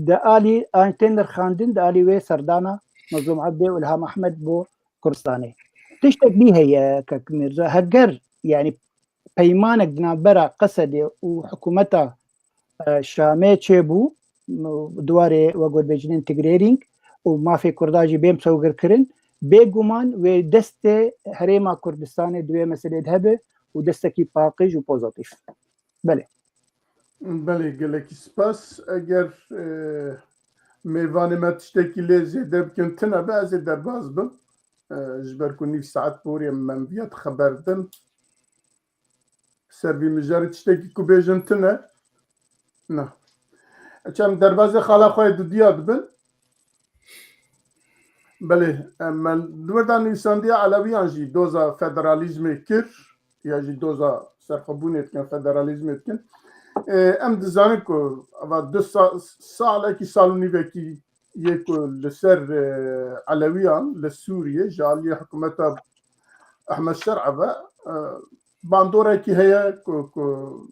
di alî, yani tê nirxandin di alî wê serdana Mezlûm Ebdê û Ilham Ehmed bo Kurdistanê. Tiştek dî heye kek Mîrza, heger yani peymanek di navbera Qesedê û hikûmeta e, Şamê çêbû, m- di warê we got bêjin integrering û mafê Kurda jî bê misewgirkirin, bêguman wê destê Herêma Kurdistanê di wê meselê de hebe û destekî paqij û pozitîf. Belê. Belê, gelekî spas. Eger e, mêvanê me tiştekî lê zêde bikin, tine be, ez ê derbas bim. E, ji ber ku nîv saet borî em, em viya xeber din. Ser vî mijarê tiştekî ku bêjin tine? Na. Çem derbazê xala xwe yê dudiya dibin. Belê, em, em, di wir de nivîsandiya Elewiyan jî doza federalîzmê kir, ya jî doza serxwebûnê dikin, federalîzmê dikin. E, em dizanin ku eva du sa- salekî, sal û nîvekî yê ku li ser e, Elewiyan li Sûriyê ji aliyê hikûmeta Ehmed Şer'e ve e, bandorekî heye ku, ku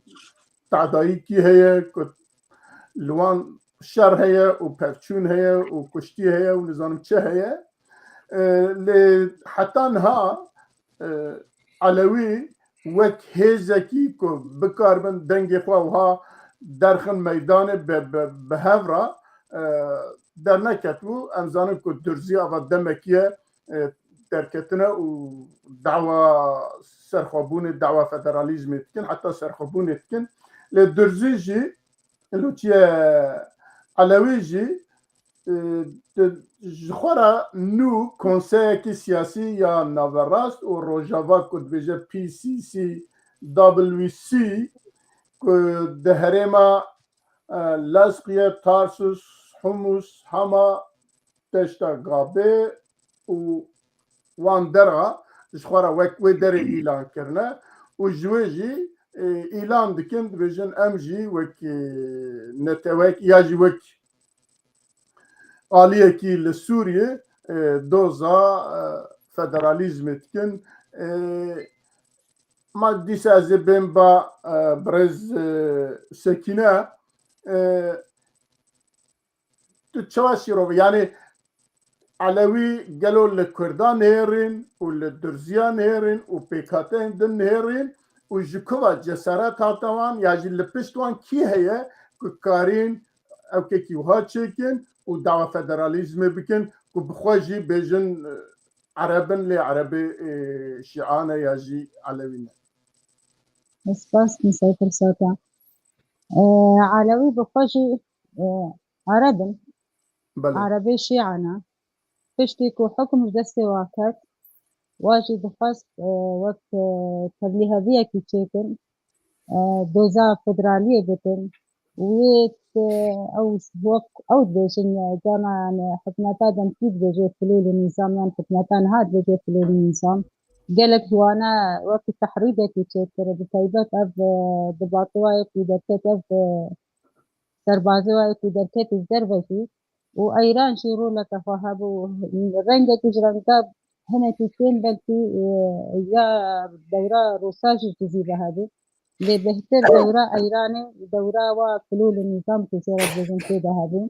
tehdayîkî heye, ku li wan şer heye û pevçûn heye û kuştî heye û nizanim çi heye. E, lê heta niha e, Elewî wek hêzekî ku bikaribin dengê xwe wiha derxin meydanê bi, bi, bi hev re e, derneketibû. Em zanin ku Durzî ava demekî ye e, derketine û dawa serxwebûnê, dawa federalîzmê dikin, heta serxwebûnê dikin. Lê Durzî jî, Lûtiye Elewî jî e, di- ji xwe re nû konseyekî siyasî ya naverast û rojava ku dibêje P C C W C ku di herêma e, Lezqiye, Tarsus, Humus, Hama, Deşta Gabê û wan dera ji xwe re wek wê derê îlan kirine û ji wê jî e, îlan dikin, dibêjin em jî wek e, netewek ya jî wek aliyekî li Sûriyê e, doza e, federalîzmê dikin. E, ma dîsa ez ê bêm ba e, birêz e, Sekîne. E, tu çawa şîrove? Yanî Elewî gelo li Kurda nêrîn û li Durziya nêrîn û pêkhateyên din nêrîn û ji ku ve cesaret hate wan ya jî li pişt wan kî heye ku karîn ewkekî wiha çêkin û dawa federalîzmê bikin ku bi xwe jî bêjin e, Ereb in, lê Erebê e, Şîa ne ya jî Elewî ne. Spas Misafir Sata. E, Elewî bi xwe jî e, Ereb in. Belê. Erebê Şîa ne. Piştî ku hukm ji destê wa ket, wa jî dixwest e, wek e, tevlîheviyekî çêkin, e, doza federaliyê bikin. Û wê e, ew wek ew dibêjin, e, cana yani hikûmeta demkî dibêje filûlî nîzam, yan hikûmeta niha dibêje filûlî nîzam. Gelek ji wane wekî tehrîdekî çêkir, bi taybet ev e, dibate wayê ku derket ev e, serbazê wayê ku derketî ji derve jî û Eyran jî roleke xwe hebû. Rengekî ji renga hinekî tên belkî e, ya dewra Rûsa jî cizî ve hebû. Lê bêhtir dewra Eyranê û dewra wa filûl û nîzam ku jê re dibêjin tê de hebû.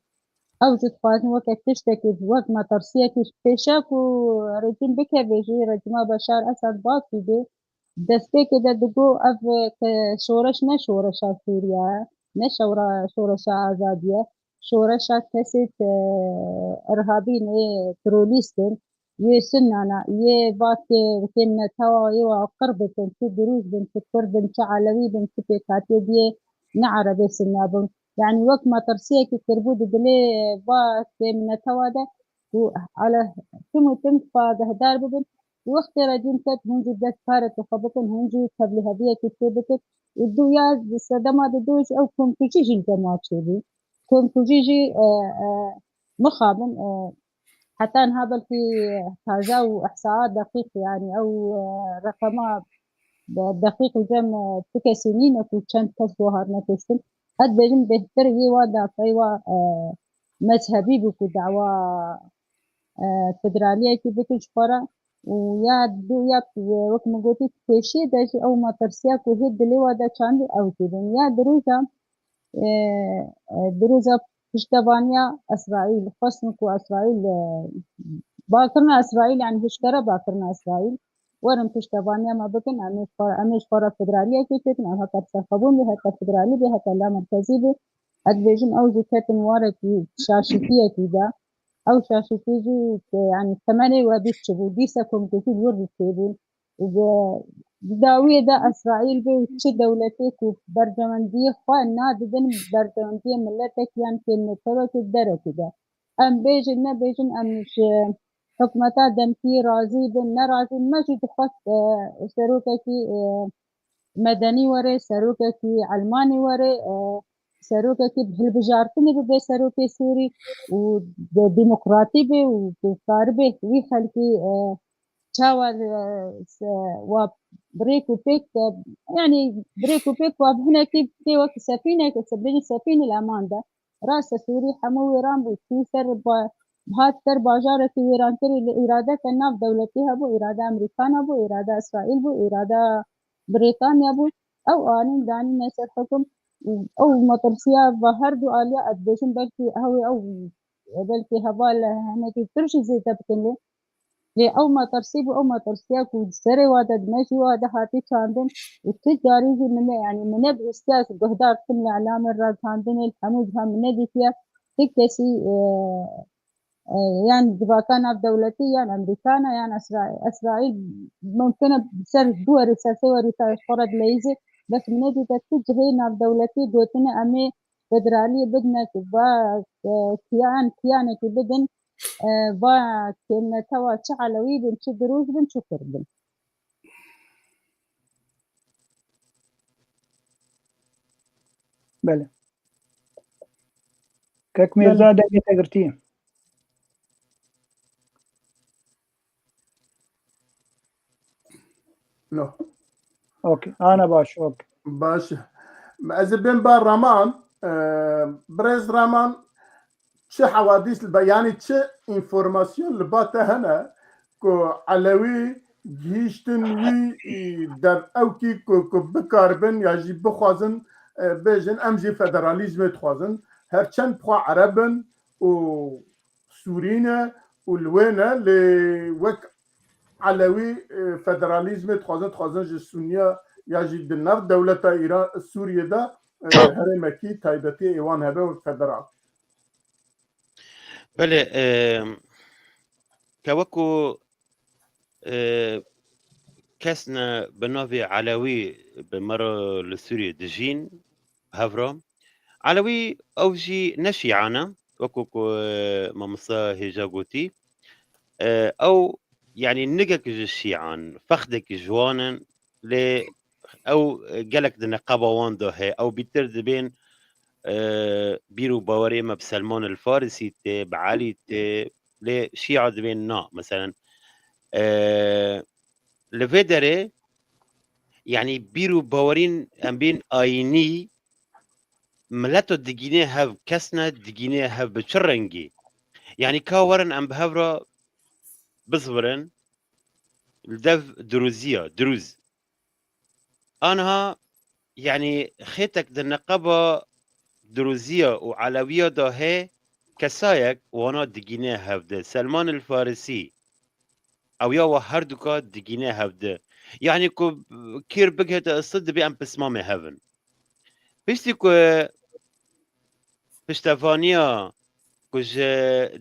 Ew jî dixwazin weke tiştekî, wek metirsiyekî pêşa ku rejîm bikeve jî, rejîma Beşar Esad bas bibe, destpêkê de digot ev ke şoreş ne şoreşa Sûriye ye, ne şewra şoreşa azadî ye. şoreşa kesê, e, irhabîn ê terorîst in, yê Sunnan a, yê va kê-, kêm netewa yê wa qir bikin, çi Dirûz bin, çi Kurd bin, çi Elewî bin, çi pêkhatiyê diyê ne Erebê Sunna bin. Yanî wek metirsiyekî kirbû di dilê va kêm netewa de ku ala tim û tim xwe agehdar bibin. Wextê rejîm ket, hûn jî dest kareke xwe bikin, hûn jî tevliheviyekê çê bikin. Û du ya sedema di dû jî ew komkujî jî li cem wan çêbû. Komkujî jî, e, e, mixabin, e, heta niha belkî taze û ihsaa deqîq, yanî ew, e, reqema de-, deqîq li cem, e, tu kesî nîne ku çend kes wiha hatine kuştin. Ez dibêjim bêhtir yê wa dafey wa, e, mezhebî bû ku dawa, e, federaliyekî bikin ji xwe re û ya du ya, e, wek min gotî pêşiyê de jî ew matirsiya ku hê dilê wa de çandî ew jî bin. Ya di roja, e, e, di roja piştevaniya Îsraîl, xwestin ku Îsraîl, e, bakirina Îsraîl, yanî hişkere bakirina Îsraîl, werin piştevaniya me bikin, em ê ji xwe, em ê ji xwe re federaliyekê çêkin, ew heke serxwebûn bê, heke federalî bê, heke lamerkezî bê. Ez dibêjim ew jî ketin warekî şaşîtiyekî de. Ew şaşîtî jî, e, yanî temenê we bî çi bû, dîsa komkujî li wir jî çêbûn. Û bi, di dawiyê de Îsraîl bê û çi dewletê ku berjewendiyê xwe nadidin berjewendiyê miletek yan kêmnetewekê derekî de. Em bêjin nebêjin, em ji hikûmeta demkî razî bin, nerazî bin, me jî dixwest, e, serokekî, e, medenî were, serokekî elmanî were, e, serokekî bi hilbijartinê bibe serokê Sûrî û de-, demokratî be û ku karibe wî xelkî, e, çawa, e, se-, wa bi rêk û pêk, e, yanî bi rêk û pêk wa bi hinekî tê wek sefînek, se-, bêjin sefînil eman de. Rast e, Sûrî hemû wêran bû. Çû ser ba-, hat ser bajarekî wêrankirî li îradeke nav dewletî hebû, îrade Amerîkan hebû, îrade Îsraîl bû, îrade Brîtanya bû. Ew anîn danîne ser hukum. Ew matirsiya ve her du aliya, ez dibêjim belkî ew ê ew, belkî heval hinekî pir jî zêde bikin lê. Lê ew metirsî bû, ew metirsiya ku di serê wa de, di mejî wa de hatî çandin û tu carî jî min ne, yanî min ne bihîstiya ez guhdar kim li elamê ragihandinê, li hemû cihan min nedîtiye. Ti kesî, e, e, yan civaka navdewletî, yan Amerîkana, yan Îsra-, Îsraîl mumkin e ser du werî, ser sê werî ta ji xwe re dileyîzê. Bes min nedîte tu cihê navdewletî gotine em ê federaliyê bidine ku va, e, kiyan, kiyanekî bidin, e, va kêmnetewa çi Elewî bin, çi Dirûz bin, çi Kurd bin. Belê. Kek Mîrza, belê, dengê te girtî. No. Okey. Ana baş, okey. Baş. Ez ê bên ba Raman, e, birêz Raman, çi hewadîs li ba, yanî çi înformasyon li ba te hene ku Elewî gihîştin wî, e, dev ewkî ku, ku bikaribin ya jî bixwazin, e, bêjin em jî federalîzmê dixwazin. Her çend xwe Ereb in û Sûrî ne û li wê ne, lê wek Elewî, e, federalîzmê dixwazin, dixwazin ji Suniya ya jî di nav dewleta Îran, Sûriyê de, e, herêmekî taybetî ê wan hebe wek federal. Belê, e, ke wekû, e, kes ne bi navê Elewî bi me re li Sûriyê dijîn, hevra. Elewî ew jî ne şîa ne, wekû ku, e, mamosta hêja gotî. E, ew, yanî nigek ji şîan, fexdek ji wan in, lê ew, e, gelek di neqeba wan de heye. Ew bîtir dibên, e, bîr û bawerê me bi Selman el Farisî tê, bi Elî tê, lê şîa dibên na. Meselen, e, li vê derê, yanî bîr û bawerîn em bên ayînî, mileto digîne hev, kes ne digîne hev bi çi rengî? Yanî ka werin em bi hev re bizivirin, li dev dirûziya, dirûz. Aniha, yanî xêtek di neqeba dirûziya û elewiya de heye, kesayek wana digîne hev de. Selman el Farisî, ew ya wa herduka digîne hev de. Yanî ku kîr bigihete isti dibê em pismamê hev in. Piştî ku piştevaniya ku ji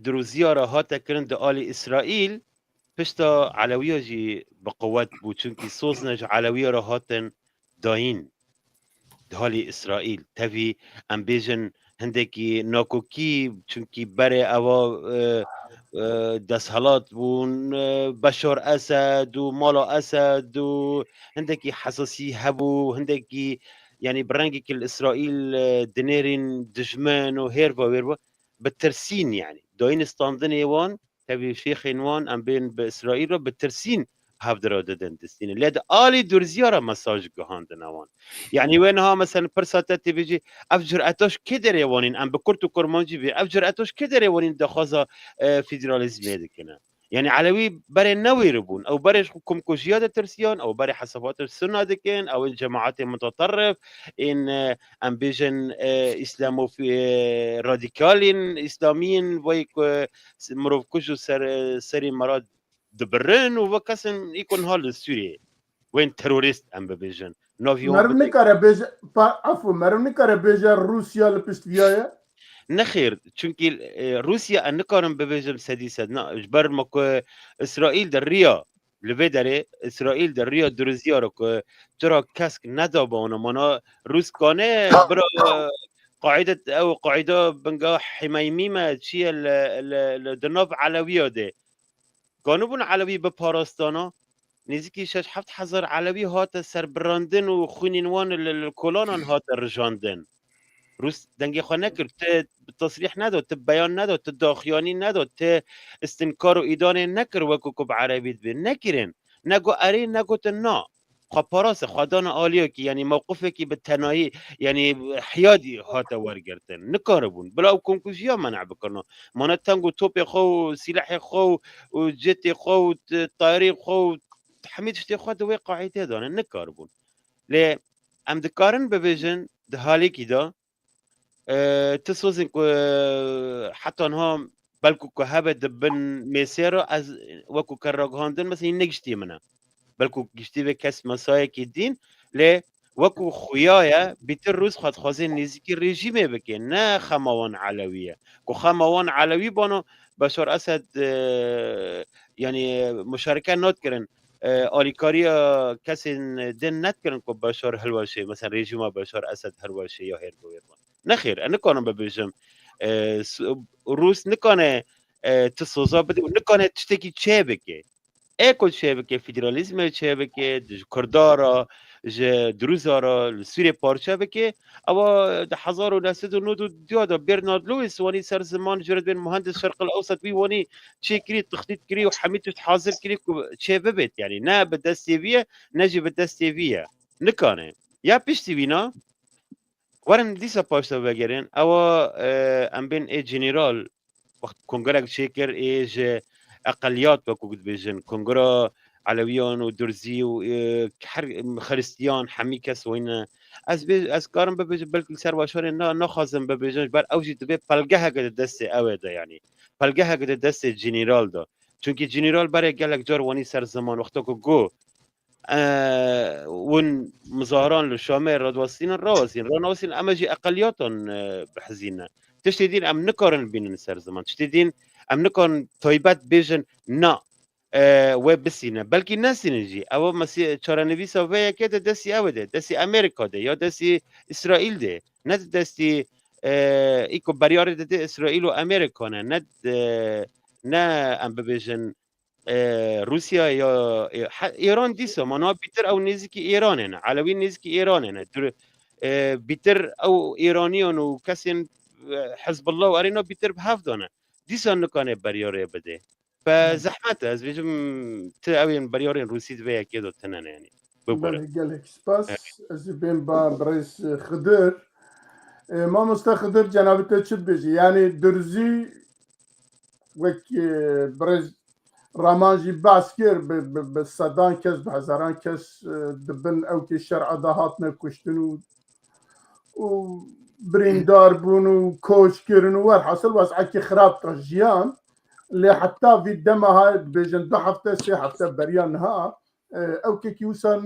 Drûziya re hate kirin di alî Îsraîl, pişta Elewiya jî bi quwet bû, çunkî sozine ji Elewiya re hatin dayîn di halî Îsraîl. Tevî em bêjin hindekî nakokî, çunkî berê ewa, e, e, desthilat bûn, e, Beşar Esed û mala Esed û hindekî hesasî hebû, hindekî, yanî bi rengekî li Îsraîl, e, dinêrîn dijmin û hêrva wêrva, bi tirsîn, yanî dayîn standinê wan, tevî şêxên wan, em bên bi Îsraîl re bi tirsîn hevdira didin distînin. Lê di alî Durziya re mesaj gihandine wan. Yanî wê niha mesela pirsa te tê bêjî, ev cüreta ji kê derê wanîn? Em bi kurt û kurmancî bê, ev cüreta ji kê derê wanîn daxwaza, e, federalîzmê dikine? Yanî Elewî berê newêribûn. Ew berê ji xwe komkujiya de tirsiyan, ew berê hesabata sunna dikin, ew ên cemaetê mutaterrif, ên, e, em bêjin, e, îslamof-, e, radîkalên îslamiyên vay ku s-, mirovkuj û ser, serê me re dibirin û ve kesên î ku niha li Sûriyê wên terorîst em bibêjin. Navî wan Meriv bidin. Nikare bêje, pa-, efû, meriv nikare bêje Rûsya li pişt viya ye? Nexêr, çunkî, e, Rûsya em nikarin bibêjin sedî sed. Na, ji ber me ku Îsraîl di riya, li vê derê, Îsraîl di riya Durziya re ku tu ra kesk nedabana, mana Rûs kane bira Qaîde, ew Qaîde binga Himeymî me çi ye li, li, li, di nav Elewiya de. Ganibûn Elewî bi parastana, nêzîkî şeş heft hezar Elewî hate serbirandin û xwînên wan li, li kolanan hate rijandin. Rûs dengê xwe nekir, ti tesrîh nedo, ti beyan nedo, ti daxuyanî nedo, ti istinkar û îdanê nekir wekû ku bi erebî dibê. Nekirin. Ne got erê, ne gotin na. Xwe parase, xwe dane aliyekî, yanî mewqifekî bi tenayî, yanî hiyadî hate wergirtin. Nikaribûn. Bila ew komkujiya men'a bikirina. Mane teng û topê xwe û sîlehê xwe û, û cetê xwe û t-, tayarê xwe û hemî tiştê xwe di wê qaîdê dane. Nikaribûn. Lê em dikarin bibêjin di halêkî de, e, ti sozên ku, e, heta niha belku ku hebe di bin mêsê re, ez wekû ke ragihandin, mesela, ne giştî min e. Belku giştî vê kes mesayekî dîn, lê wekû xuya ye, bîtir Rûs xwe dixwaze nêzîkî rejîmê bike, ne xema wan Elewî ye. Ku xema wan Elewî bano, Beşar Esed, e, yanî muşareke nadikirin, e, alîkariya kesên din nedikirin ku Beşar hilweşê, mesela rejîma Beşar Esed hilweşê ya hêr biwêr. Nexêr, ez nikarim bibêjim, e, s-, Rûs nikane, e, ti soza bide û nikane tiştekî çê bike. Ê ku çê bike, federalîzmê çê bike, ji Kurda re, ji Drûza re, li Sûriyê parçe bike. Ewa di hezar û neh sed û nod û du de Bernard Lewis wanî ser ziman, ji re dibên muhendis Şerqil Ewsat, wî wanî çê kirî, textît kirî û hemî tişt hazir kirî ku çê bibêt. Yanî ne bi destê vî ye, ne jî bi destê vî ye. Nikane. Ya piştî wîna, werin dîsa paşta vegerin. Ewa, e, em bên ê general, wext kongrek çêkir, ê ji eqeliyat, wekû dibêjin, kongra Elewiyan û Durzî û, e, her Xiristiyan, hemî kes wayne. Ez bê-, ez karim bibêjim, belkî li ser weşanê na-, naxwazim bibêjim, ji ber ew jî divê pelgeheke di destê ew ê de, yanî pelgeheke di destê general de. Çunkî general berê gelek car wanî ser ziman, wexta ku got, e, hûn mizaran li Şamê radwestînin, rawestîn, ranawestîn, em ê jî eqeliyatan, e, bihizîne. Tiştê dîn em nikarin bînin ser ziman. Tiştê dîn em nikarin taybet bêjin, na, e, wê bisîne. Belkî nesînin jî. Ew mesî-, çarenivîsa vê yekê de destî ew de, destî Amerîka de ya destî Îsraîl de. Ne di destî, e, î ku beryarê dide Îsraîl û Amerîka ne. Ne, e, ne em bibêjin, e, Rûsya ya, e, he-, Îran dîsa, mana bîtir ew nêzîkî Îranê ne. Elewî nêzîkî Îranê ne. Dur-, e, bîtir ew Îraniyan û kesên, e, Hizbullah û erê na bîtir bi hev de ne. Dîsa nikane beryarê bide. Pe zehmet e, ez bêjim, ti ew yên beryarên Rûsî di vê yekê de tine ne, yanî. Bibore. Belê, gelek spas. Evet. Ez ê bên ba birêz Xidir. E, mamoste Xidir, cenabê te çi dibêjî? Yanî Durzî wek, e, birêz Raman jî behs kir, bi, bi, bi sedan kes, bi hezaran kes, e, di bin ewkê şer'a de hatine kuştin û, û birîndar bûn û koç kirin û werhasil wez'ekî xirab da jiyan. Lê heta vî dema ha dibêjin du hefte, sê hefte beriya niha, e, ewkekî wisa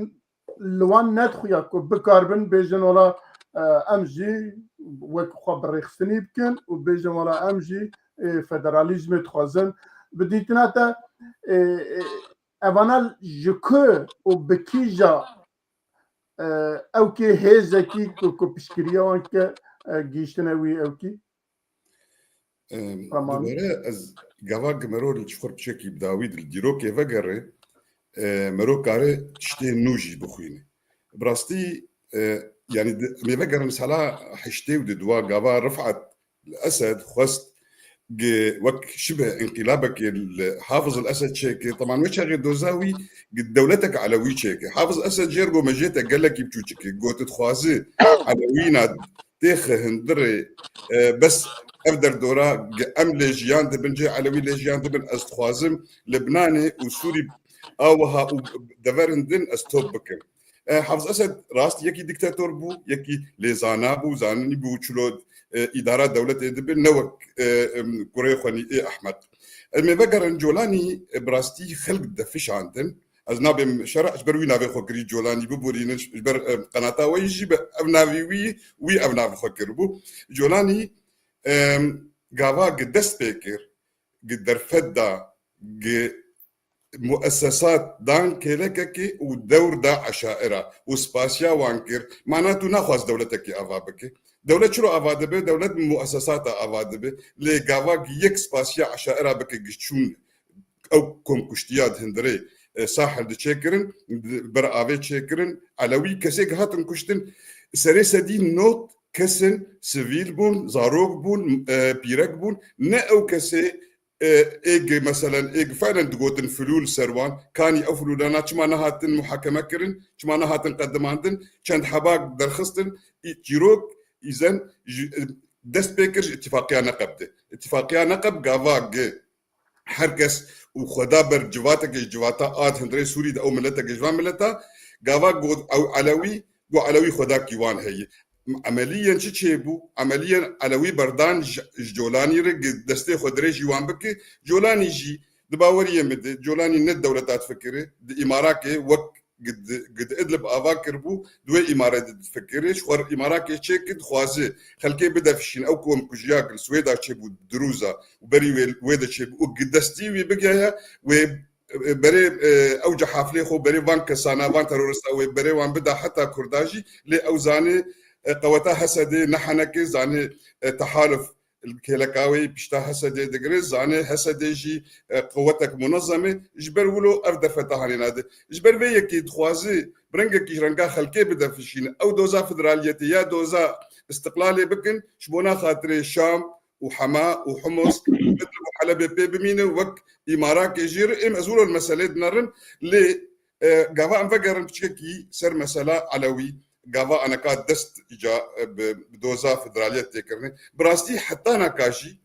li wan nedixuya ku bikaribin bêjin, wela e, em jî wek xwe bi rêxistinî bikin û bêjin, wela em jî, e, federalîzmê dixwazin. Bi dîtina te, e, e, evana ji ku û bi kîja, e, ewkê hêzekî ku, ku piştgiriya wan ke, e, gihîştine wî ewkî? Em, Tamam. Dubare ez gava ku mero li çiqur piçekî bi dawî di dîrokê vegerê, e, mero kare tiştê nû jî bixwîne. Bi rastî, e, yanî di, em ê vegerin sala heştê û di dua gava Rifat li Esed xwest gi wek şibe înqîlabekê li Hafiz el Esed çêke. Teman wê çaxê doza wî gi dewletek Elewî çêke. Hafiz Esed jêr go mejê te gelekî biçûçik e. Got dixwazi Elewîna têxe hundirê, e, bes ev derdora gi em lê jiyan dibin, cê Elewî lê jiyan dibin, ez dixwazim Libnanê û Sûrî a wiha û deverên din ez top bikim. E, Hafiz Esed rast yekî diktator bû, yekî lêzana bû, zanî bû çilo, e, îdara dewletê dibe, ne wek, e, em, kurê xwenî ê Ehmed. Em ê vegerin Colanî, e, bi rastî xelk defişandin. Ez nabêm şerh, ji ber wî navê xwe kirî Colanî, biborînin, ji ber, e, qenata we jî bi ev navî wî, wî ev navê xwe kiribû. Colanî, e, gava gi dest pê kir, gi derfet da, gi muessesat dan kêlekekê û dewr da eşaira û spasiya wan kir. Mana tu naxwaz dewletekî ava bike. Dewlet çiro ava dibe? Dewlet bi muessesata ava dibe. Lê gava gi yek spasiya eşaira bike gi çûn ew komkuştiya di hundirê, e, Sahil di çêkirin, di ber avê çêkirin. Elewî kesê gi hatin kuştin, serê sedî not kesin sivîl bûn, zarok bûn, e, pîrek bûn. Ne ew kesê, e, ê gi, meselen, ê gi felen digotin filûl ser wan, kanî ew filûlana çima nehatin muhakeme kirin, çima nehatin qedimandin, çend heba derxistin, î-, çîrok, îzen, ji, e, dest pê kir ji îtifaqiya Neqeb de. Îtifaqiya Neqeb gava gi her kes û xwe da ber civatekê ji civata a di hundirê Sûrî de ew miletekê ji van mileta, gava got ew Elewî, got Elewî xwe da kîwan heye. Emeliyen çi çêbû? Emeliyen Elewî berdan ji, ji Colanî re gi destê xwe dirêjî wan bike. Colanî jî di baweriyê min de, Colanî ne dewleta difikire, di Îmarakê wek gi di, gi di Idlib ava kiribû, di wê Îmare de difikire, ji xwe Îmarakê çêkir, dixwaze xelkê bidefişîn, ew komkujiya ki li Swêda çêbû di rûza û berî wê, wê de çêbû û gi destî wî bigehe, wê, e, berê, e, ew cehaflê xwe berê van kesana, van terorista wê berê wan bida heta Kurda jî, lê ew zanê, e, qeweta Hesedê ne henekê, zanê, e, tehaluf li kêleka wê pişta Hesedê digire, zanê Hesedê jî, e, quwetek munezem e. Ji ber wilo ev derfeta hanê nade. Ji ber vê yekê dixwaze bi rengekî ji renga xelkê bidefişîne. Ew doza federaliyetê ya doza istiqlalê bikin, ji bona xatirê Şam û Hema û Humus, Idlib û Helebê pê bimîne, wek Îmarakê jê re. Êm ez wilo li meselê dinerim, lê, e, gava em vegerin piçkekî ser mesela Elewî. Gava aneka dest îca, e, bi, bi doza federaliyet tê kirinê. Bi rastî heta naka jî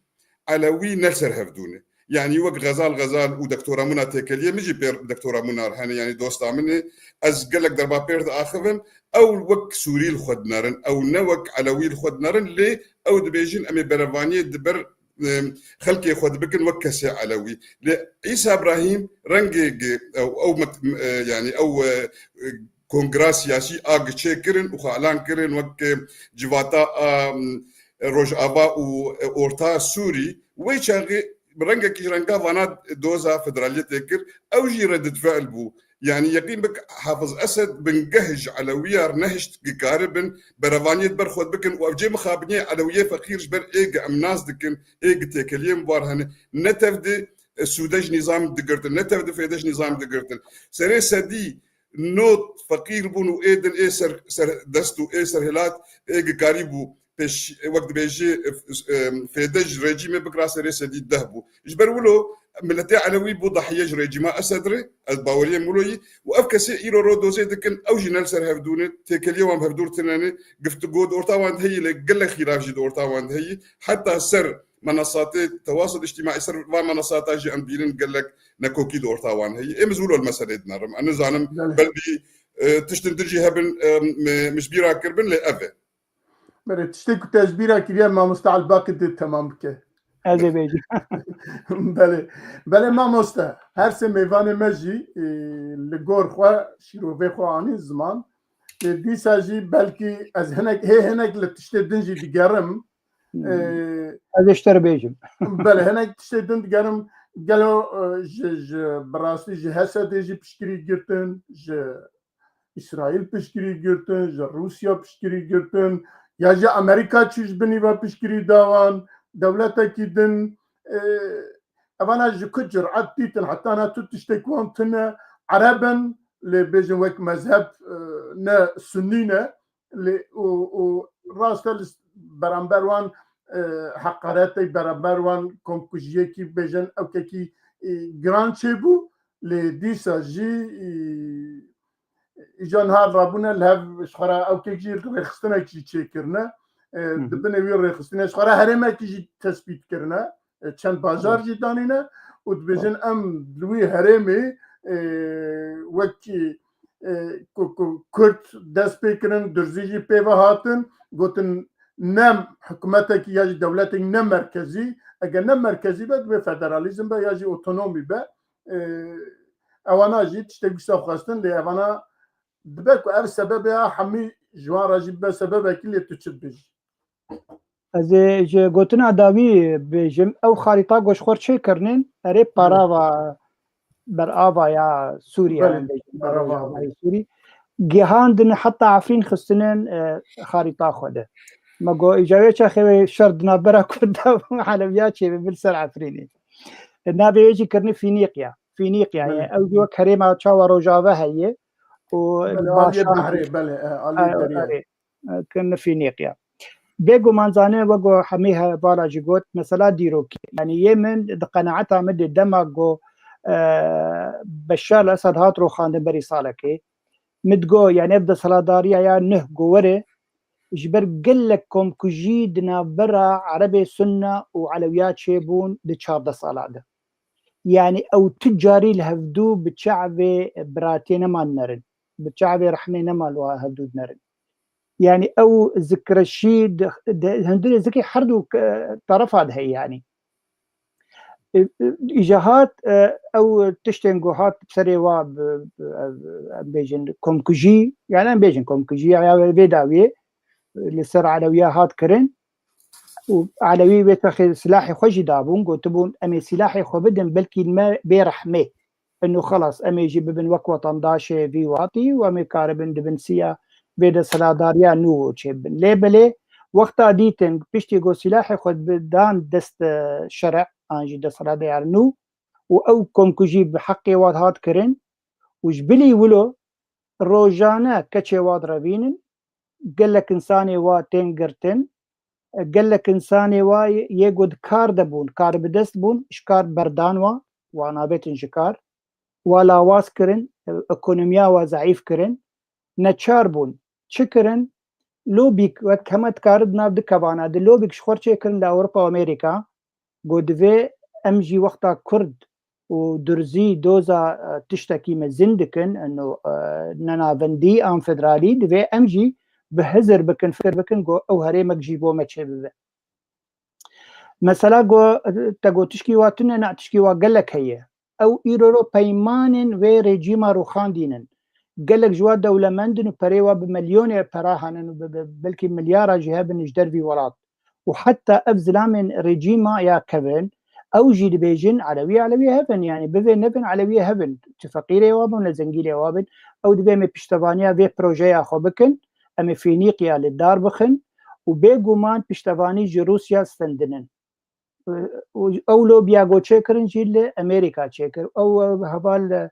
Elewî ne li ser hevdû ne. Yanî wek Xezal Xezal û Doktor Amûna têkeliyê min jî pêr Doktor Amûna re hene, yanî dosta min e. Ez gelek derba pêr diaxivim. Ew wek Sûrî li xwe dinerin. Ew ne wek Elewî li xwe dinerin. Lê ew dibêjin em ê berevaniyê di ber, e, xelkê xwe dibikin wek kesê Elewî. Lê Îsa Ibrahîm rengê gi-, ew, ew met-, e, yanî ew, e, e, kongra siyasî a gi çêkirin û xwe elan kirin wek, e, civata a, m, Rojava û, e, Orta Sûrî. Wê çaxê bi rengekî ji renga vana doza federaliyetê kir. Ew jî redîtfe'l bû. Yanî yeqîn bik Hafiz Esed bingeh ji Elewiya re nehişt gi karibin berevaniyê di ber xwe bikin û ev cê mixabiniyê Elewiyê feqîr ji ber ê gi em nas dikin, ê gi têkeliyên war hene, ne tev di, e, sûde ji nîzam digirtin, ne tev di fêde ji nîzam digirtin. Serê sedî not feqîr bûn û ê din ê ser, ser dest û ê serhilat ê gikarî bû pêş, wek dibêjî, e, e, fêde ji rejîmê bikira serê sedî deh bû. Ji ber wilo miletê Elewî bû dahiye ji rejîma Esed re, ez baweriyê min wilo yî, û ev kesê îro ro dozê dikin, ew jî ne li ser hevdû ne, têkeliya wan bi hevdû re tune ne, giftigo di orta wan de heyî, lê gelek xîlaf jî di orta wan de heyî, heta ser menasatê tewasul îctîmaî, ser van menasata jî em dibînin gelek nekokî di orta wan heye. Êm ez wilo li meselê dinerim. Ez nizanim, Belê. Belkî, e, tiştin din jî hebin, e, me, min ji bîra kiribin, lê ev e. Belê, tiştê ku te ji bîra kiriye, mamoste Elbakî dê temam bike. Ez ê bêjim. Belê. Belê mamoste, her sê mêvanê me jî, e, li gor xwe şîrovê xwe anîn ziman. Lê dîsa jî belkî ez hinek, hê hinek li tiştê din jî digerim. Hmm. Ee, Ez ê ji te re bêjim. Belê, hinek tiştê din digerim. Gelo, e, ji, ji, bi rastî ji Hesedê jî piştgirî girtin, ji Îsraîl piştgirî girtin, ji Rûsya piştgirî girtin, ya jî Amerîka çû ji binî ve piştgirî dawan, dewletekî din, e, evana ji ku curet dîtin, heta na tu tiştek wan tune, Ereb in, lê bêjin wek mezheb, e, ne sunnî ne, lê û, û rast e, li s-, beramber wan, e, heqaretê, beramber wan komkujiyekî bêjin ewkekî, e, giran çêbû, lê dîsa jî, e, îca niha rabûne li hev ji xwe re ewkek jî rêxistinek jî çêkirine. E, Hı hı. Di binê wî rêxistinê ji xwe re herêmekî jî tespît kirine. E, çend bajar Hı. jî danîne û dibêjin em li wî herêmê, e, wekî, e, ku, ku Kurd dest pê kirin, Durzî jî pê ve hatin, gotin ne hikûmetekî ya jî dewletekî ne merkezî, eger ne merkezî be, divê federalîzm be ya jî otonomî be. E, ewana jî tiştek wisa xwestin, lê evana dibe ku ev sebebe ya hemî ji wan re jî bibe sebebekî, lê tu çi dibêjî? Ez ê ji gotina dawî bêjim, ew xarîta ku ji xwe çêkirinin, erê Belê. parava berava ya Sûriyê, Belê, em bêjin, berava. Rojavayê Sûrî. Gihandin heta Efrîn xistinin, e, xarîta xwe de. Me got, îca wê çaxê wê şer di navbera Kurda û Elewiya çêbibe li ser Efrînê. E, navê wê jî kirine Fînîqya. Fînîqya, Belê. yani ew jî wek herêma çawa Rojava heye û Belê, aliyê Başan behrê, belê, e, aliyê E, deriyê. erê. Kirine Fînîqya. Bêguman zanîn, wek ku hemî hevala jî got, mesela dîrokî. Yanî yê min di qenaeta min de dema ku, e, Beşar el Esed hat rûxandin berî salekê, min digot, yanî ev desthilatdariya ya nuh ku were, ji ber gelek komkujî di navbera Erebê Sunne û Elewiya çêbûn di çardeh sala de. Yanî ew tu carî li hevdû bi çavê biratiyê neman nerin. Bi çavê rehmê neman li hevdû dinerin. Yanî ew zikreşî di, di, hundirê zikê her du, e, terefa de heye yanî. E, e, îca hat, e, ew tiştên ku hat serê wa bi, bi, em bêjin komkujî, yanî em bêjin komkujî ya, ya vê dawiyê, e, li ser Elewiya hat kirin. û Elewî wê texê silahê xwe jî dabûn, gotibûn, "Em ê silahê xwe bidin, belkî li me bê rehmê. Ino xelas, em ê jî bibin wek wetandaşê vî watî û em ê karibin di bin siya vê desthilatdariya nû çêbibin." Lê belê, wexta dîtin, piştî ku silahê xwe bi-, dan dest, e, şere, an jî desthilatdariya nû û ew komkujî bi heqê wa hat kirin û ji bilî wilo rojane keçê wa direvînin, gelek insanê wa tên girtin, gelek insanê wa yê ku di kar de bûn, karbidest bûn, ji kar berdan wa, wa nabêtin ji kar, wa lawaz kirin, ekonomiya wa zeîf kirin, neçar bûn. Çi kirin? Lobîk, wek heme dikare di nav du kevana de, lobîk ji xwe çêkirin li Ewropa û Amerîka, got, divê em jî wexta Kurd û Durzî doza, e, tiştekî mezin dikin, eno, e, nenavendî an federalî, divê em jî bi hizir bikin, fikir bikin, ku ew herêmek jî bo me çêbibe. Mesela ku, e, te got tişkî wa tune, na tişkî wa gelek heye. Ew îro ro peymanên wê rejîma rûxandînin. Gelek ji wa dewlemend in û perê wa bi milyonê pera henin û bi, bi, belkî milyara jî hebin ji dervî welat. Û heta ev zilamên rejîma ya kevin, ew jî dibêjin, Elewî, Elewî hevin, yanî bivê nebin, Elewî hevin. Çi feqîrê wa bin, ne zengînê wa bin, ew divê em ê piştevaniya vê projeya xwe bikin, em ê Fînîqya li dar bixin û bêguman piştevanî ji Rûsya stendinin. Û ew lobiya ku çêkirin jî li Amerîka çêkir. Ew, e, heval, e,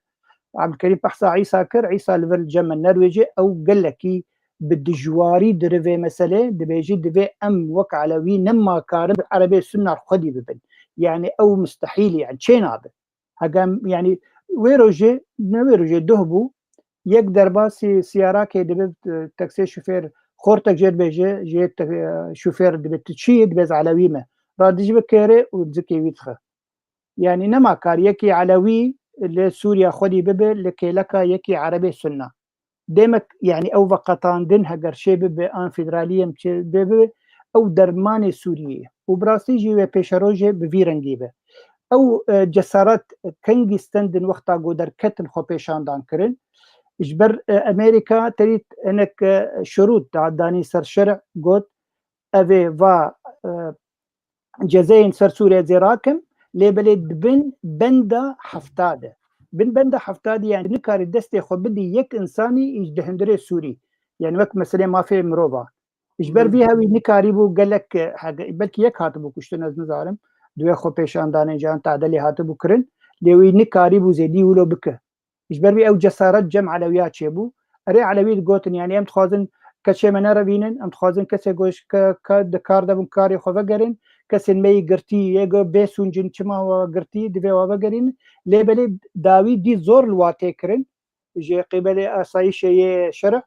Abdulkerîm behsa Îsa kir, Îsa li vir li cem me Norwêcê, ew gelekî bi dijwarî diri vê meselê, dibêjî, divê em wek Elewî nema karin bi Erebê Sunna xwedî bibin. Yanî ew mustehîl e, yanî çê nabe. Hege em, yanî wê rojê, ne wê rojê, duh bû, yek derbasî siyarakê dibe, e, taksê şofêr, xortek jê dibêje, jê te-, e, şofêr dibe, "Tu çi yî?" Dibe, "Ez Elewî me." Radijî bi kêrê û zikê wî dixe. Yanî nema kar yekî Elewî li Sûriya xwedî bibe li kêleka yekî Erebê Sunna. Demek, yanî ew veqetandin heger çê bibe, an federalî em çê bibe, ew dermanê Sûriyê ye. Û bi rastî jî wê pêşerojê bi vî rengî be. Ew, e, cesaret kengî stendin wexta ku derketin xwepêşandan kirin. Ji ber e, Amerîka terî hinek e, şirût da danî ser şerî, got, ev ê va e, cezeyên ser Sûriyê ez ê rakim, lê belê di bin benda hefta de. Bin benda hefta de, yani nikarî destê xwe bidî yek insanî ji di hundirê Sûrî. Yani wek meselê mafê mirova. Ji ber vî hewî nikarîbû gelek, e, hege-, belkî yek hatibû kuştin, ez nizanim. Di wê xwe pêşandanên can tadilê hatibû kirin. Lê wî nikarîbû zêdî wilo bike. Ji ber vî ew cesaret cem Elewiya çêbû. Erê Elewî digotin, yani em dixwazin keçê me nerevînin, em dixwazin kesê ku ji ke-, ke-, di kar de bin karê xwe vegerin, kesên me yî girtî yê ku bê sûncin, çima wa girtî, divê wa vegerînin. Lê belê dawî dî zor li wa tê kirin. Ji qîbelê asayîşê yê şerî,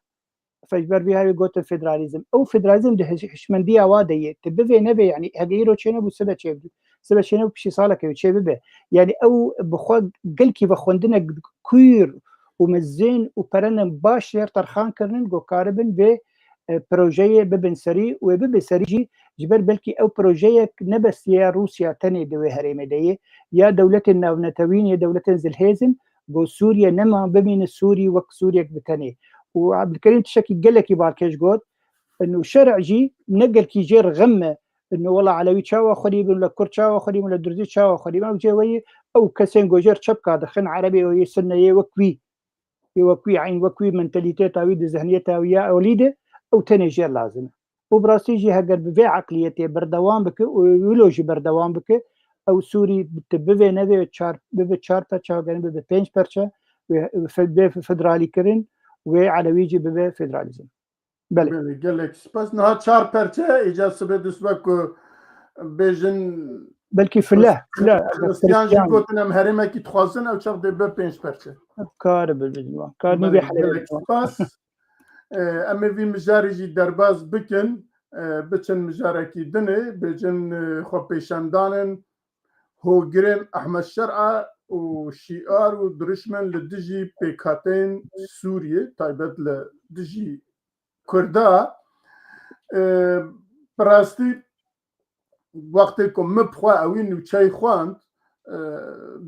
fe-, ji ber vî hevî gotin federalîzm. Ew federalîzm di hiş-, hişmendiya wa de ye. Tu bivê nevê, yani hege îro çênebû, sibe çêbû. Sibe çênebû, piştî saleke wê çê bibe. Yani ew bi xwe gelkî vexwendinek kûr û mezin û perenin baş jêr terxan kirinin, ku karibin vê, e, projeyê bibin serî û wê bibe serî jî, ji ber belkî ew projeyek ne bes ya Rûsya tenê di wê herêmê de ye, ya dewletên navnetewîn, ya dewletên zilhêz in, got, Sûriye nema bimîne Sûrî wek Sûriyek bi tenê. Û Ebdulkerîm tiştekî gelekî balkêş got, û şerî jî ne gelkî jê rixim me, û wela Elewî çawa xwerî bin, le Kurd çawa xwerî bin, le Durzî çawa xwerî bin, ew cê weyî ew kesên ku jêr çepka dixin, Erebê weyî, Sunne yê wek wî, yê wek wî, eyn wek wî mentalîteta wî di zihniyeta wî ya olî de, ew tenê jêr lazim e. Û bi rastî jî heger bi vê eqliyetê berdewam bike û wilo jî berdewam bike, ew Sûrî tu bivê nevê çar, bibe çar perçe, heger bibe pênc perçe, wê fe-, bê federalî kirin, wê Elewî jî bibe federalîzm. Belê. Belê, gelek spas. Niha çar perçe, îca sibê dusbe ku bêjin Belkî file, file, Xristiyan jî Xristiyan. Gotin em herêmekî dixwazin, ew çax dê be pênc perçe. Kar bi, bi, bi, kar nî Belê, bê helê gelek bi. Spas. E, em ê vî mijarî jî derbas bikin, e, biçin mijarekî dinê, bêjin, e, xwepêşandanên hogirên Ehmed Şer'a û şîar û dirişmên li dijî pêkhateyên Sûriyê, taybet li dijî Kurda. E, bi rastî wextê ku min bi xwe ewî nûçeyê xwend, e,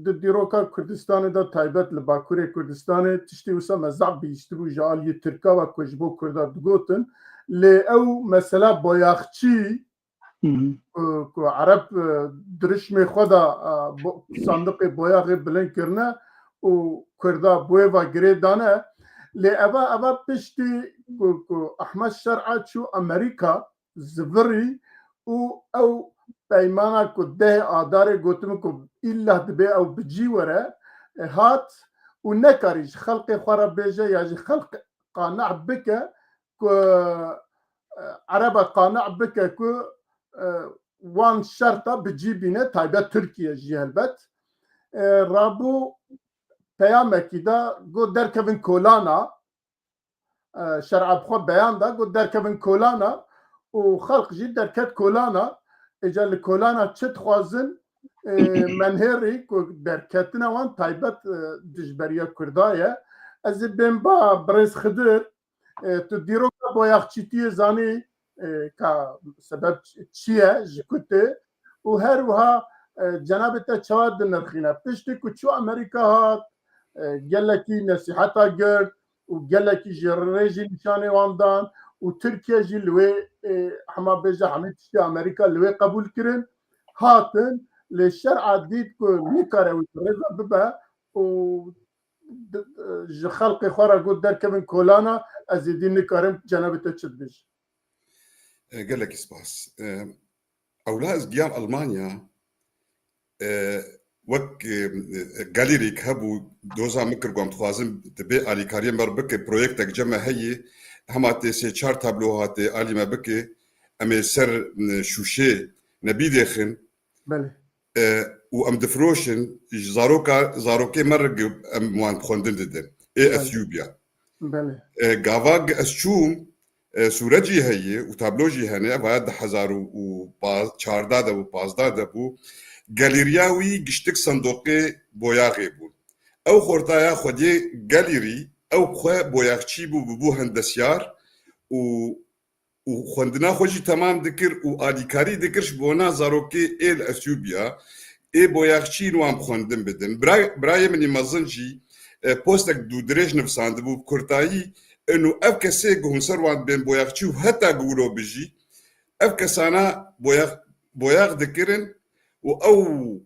di dîroka Kurdistanê de, taybet li Bakurê Kurdistanê, tiştê wisa me zehf bihîstibû ji aliyê Tirka ve ku ji bo Kurda digotin. Lê ew mesela boyaxçî Hı hı. ku, ku Ereb, e, dirişmê xwe de, e, bo-, sandiqê boyaxê bilind kirine û Kurda bi wê ve girê dane. Lê eva, eva piştî ku, ku Ehmed Şer'a çû Amerîka, zivirî û ew peymana ku dehê Adarê gotibû ku îlla dibe ew bi cî were, e, hat û nekarî ji xelkê xwe re bêje ya ji xelk qane bike ku, e, Erebe qane bike ku, e, wan şerta bi cî bîne, taybet Tirkiye jî helbet. E, rabû peyamekî da got derkevin kolana, e, Şer'a bi xwe beyan da, got derkevin kolana û xelq jî derket kolana. Îca li kolana çi dixwazin, e, menhêrî ku derketina wan taybet, e, dijberiya Kurda ye. Ez ê bêm ba birêz Xidir, e, tu dîroka boyaxçîtiyê zanî, e, ka sebeb çi ye, ji ku tê û her wiha, e, cenabê te çawa dinirxîne? Piştî ku çû Amerîka hat, e, gelekî nesîheta girt û gelekî jî rê jî nîşanê wan dan û Tirkiye jî li wê, e, hema bêje hemî tiştê Amerîka li wê qebûl kirin, hatin, lê Şer'a dît ku nikare wî rêza bibe û di-, ji xelkê xwe re got derkevin kolana, ez êdî nikarim cenabê te çi dibêjim. E, gelekî spas. E, ewla ez giyam Almanya, e, wek, e, galerîk hebû, doza min kir, got, em dixwazin tu bê alîkariyê me re bike, proyektek cem me heye, hema tê sê çar tablo hatê alî me bike, em ê ser, e, şûşê nebîdêxin. Belê. E, û em difiroşin, ji zaroka, zarokê me re gi-, em wan xwendin didin. Ê Belê. Esyûbya. Belê. E, gava gi-, ez çûm, e, sûret jî heye û tablo jî hene, vaya du hezar û çardeh de bû, pazdeh de bû. Galeriya wî giştik sendoqê boyaxê bû. Ew xortaya xwediyê galerî, ew xwe boyaxçî bû, bûbû hendesyar û û xwendina xwe jî temam dikir û alîkarî dikir ji bona zarokê ê li Esyûbya. ê boyaxçiyên wan bi xwendin bidin. Bira-, birayê min î mezin jî, e, postek dûdirêj nivîsandibû bi kurtayî, ino ev kesê ku hûn ser wan bên boyaxçî û heta ku wilo bijî, ev kesana boyax, boyax dikirin û ew,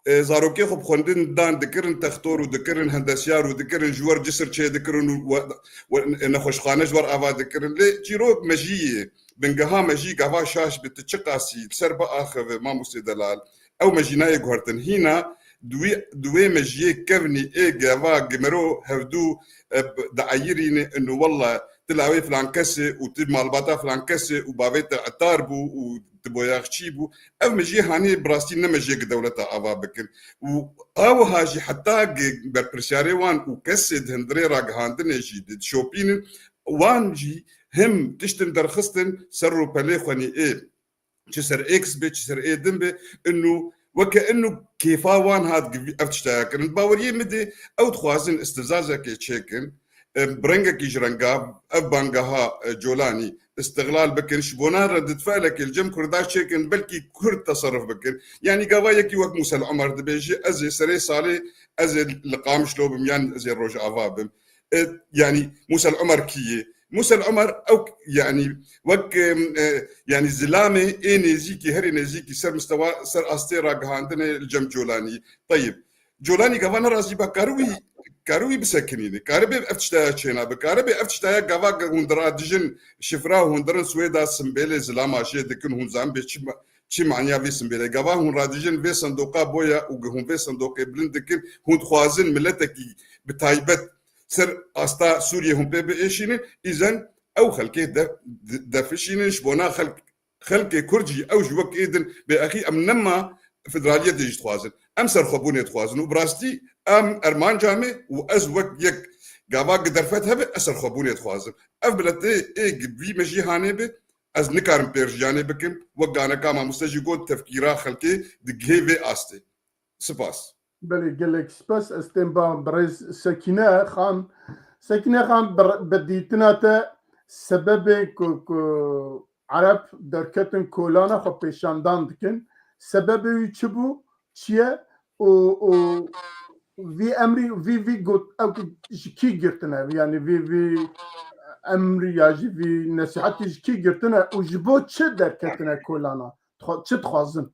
e, zarokê xwe bi xwendin dan dikirin, textor û dikirin, hendesyar û dikirin, ji wer cisir çêdikirin û we, we, nexweşxane ji wer ava dikirin. Lê çîrok mejiyê, bingeha mejî gava şaş bi, tu çiqasî li ser biaxive, mamostê delal. Ew mejî nayê guhertin. Hîna di wî, di wê mejiyê kevnî ê gava gimero hevdû, e, dieyirîne, ino wella tu lawê filan kesê û tu malbata filan kesê û bavê te etar bû û tu boyaxçî bû. Ev mejiyê hanê bi rastî ne mejiyê ki dewleta ava bikin. Û awiha jî heta ki berpirsyarê wan û kesê di hundirê ragihandinê jî di, dişopînin, wan jî him tiştin derxistin ser rûpelê xwenî ê. Çi ser X be, çi ser ê din be, inu, weke inu kêfa wan hat givî-, ev tiştaya kirin. Baweriyê min de ew dixwazin istifzazekê çêkin, e, bi rengekî ji renga, ev bangeha, e, Colanî istiqlal bikin, ji bona redîtfelekê li cem Kurda çêkin, belkî Kurd teserruf bikin. Yanî gava yekî wek Musel Omer dibêje, ez ê serê salê, ez ê li Qamişlo bim, yan ez ê Rojava bim. E, yanî Musel Omer kî ye? Musel Omer ew, yanî wek, e, e, yanî zilamê ê nêzîkî, herî nêzîkî ser mistewa, ser astê ragihandinê li cem Colanî. Teyib. Colanî gava nerazî be, kare wî, kare wî bisekinîne. Kare bê ev tiştaya çêna be. Kare bê ev tiştaya gava hûn diradijin şifra, hûn dirin Swêda simbêlê zilama jê dikin, hûn zan bê çi ma-, çi maniya vê simbêlê. Gava hûn radijin vê sendoqa boya û hûn vê sendoqê bilind dikin, hûn dixwazin miletekî bi taybet ser asta Sûriyê hûn pê biêşînin, îzen ew xelkê de-, de-, defişînin, ji bona xelk, xelkê Kurd jî ew ji wek ê din bêexî, em nema federaliyetê jî dixwazin. Em serxwebûnê dixwazin û bi rastî em ermanca me û ez wek yek gava gi derfet hebe ez serxwebûnê dixwazim. Ev miletê ê gi vî mejî hanê be, ez nikarim pêr jiyanê bikim. Wek ganeka mamoste jî got, tefkîra xelkê digihê vê astê. Spas. Belê, gelek spas. Ez tên ba birêz Sekîne Xan. Sekîne Xan, bi, bi dîtina te sebebê ku, ku Ereb derketin kolana xwe pêşandan dikin, sebebê wî çi bû, çi ye? Û, û vî emrî, vî, vî got, ew ji kî girtine? Yanî vî, vî emrî ya jî vî nesîhetî ji kî girtine û ji bo çi derketine kolana? Dixwa-, çi dixwazin?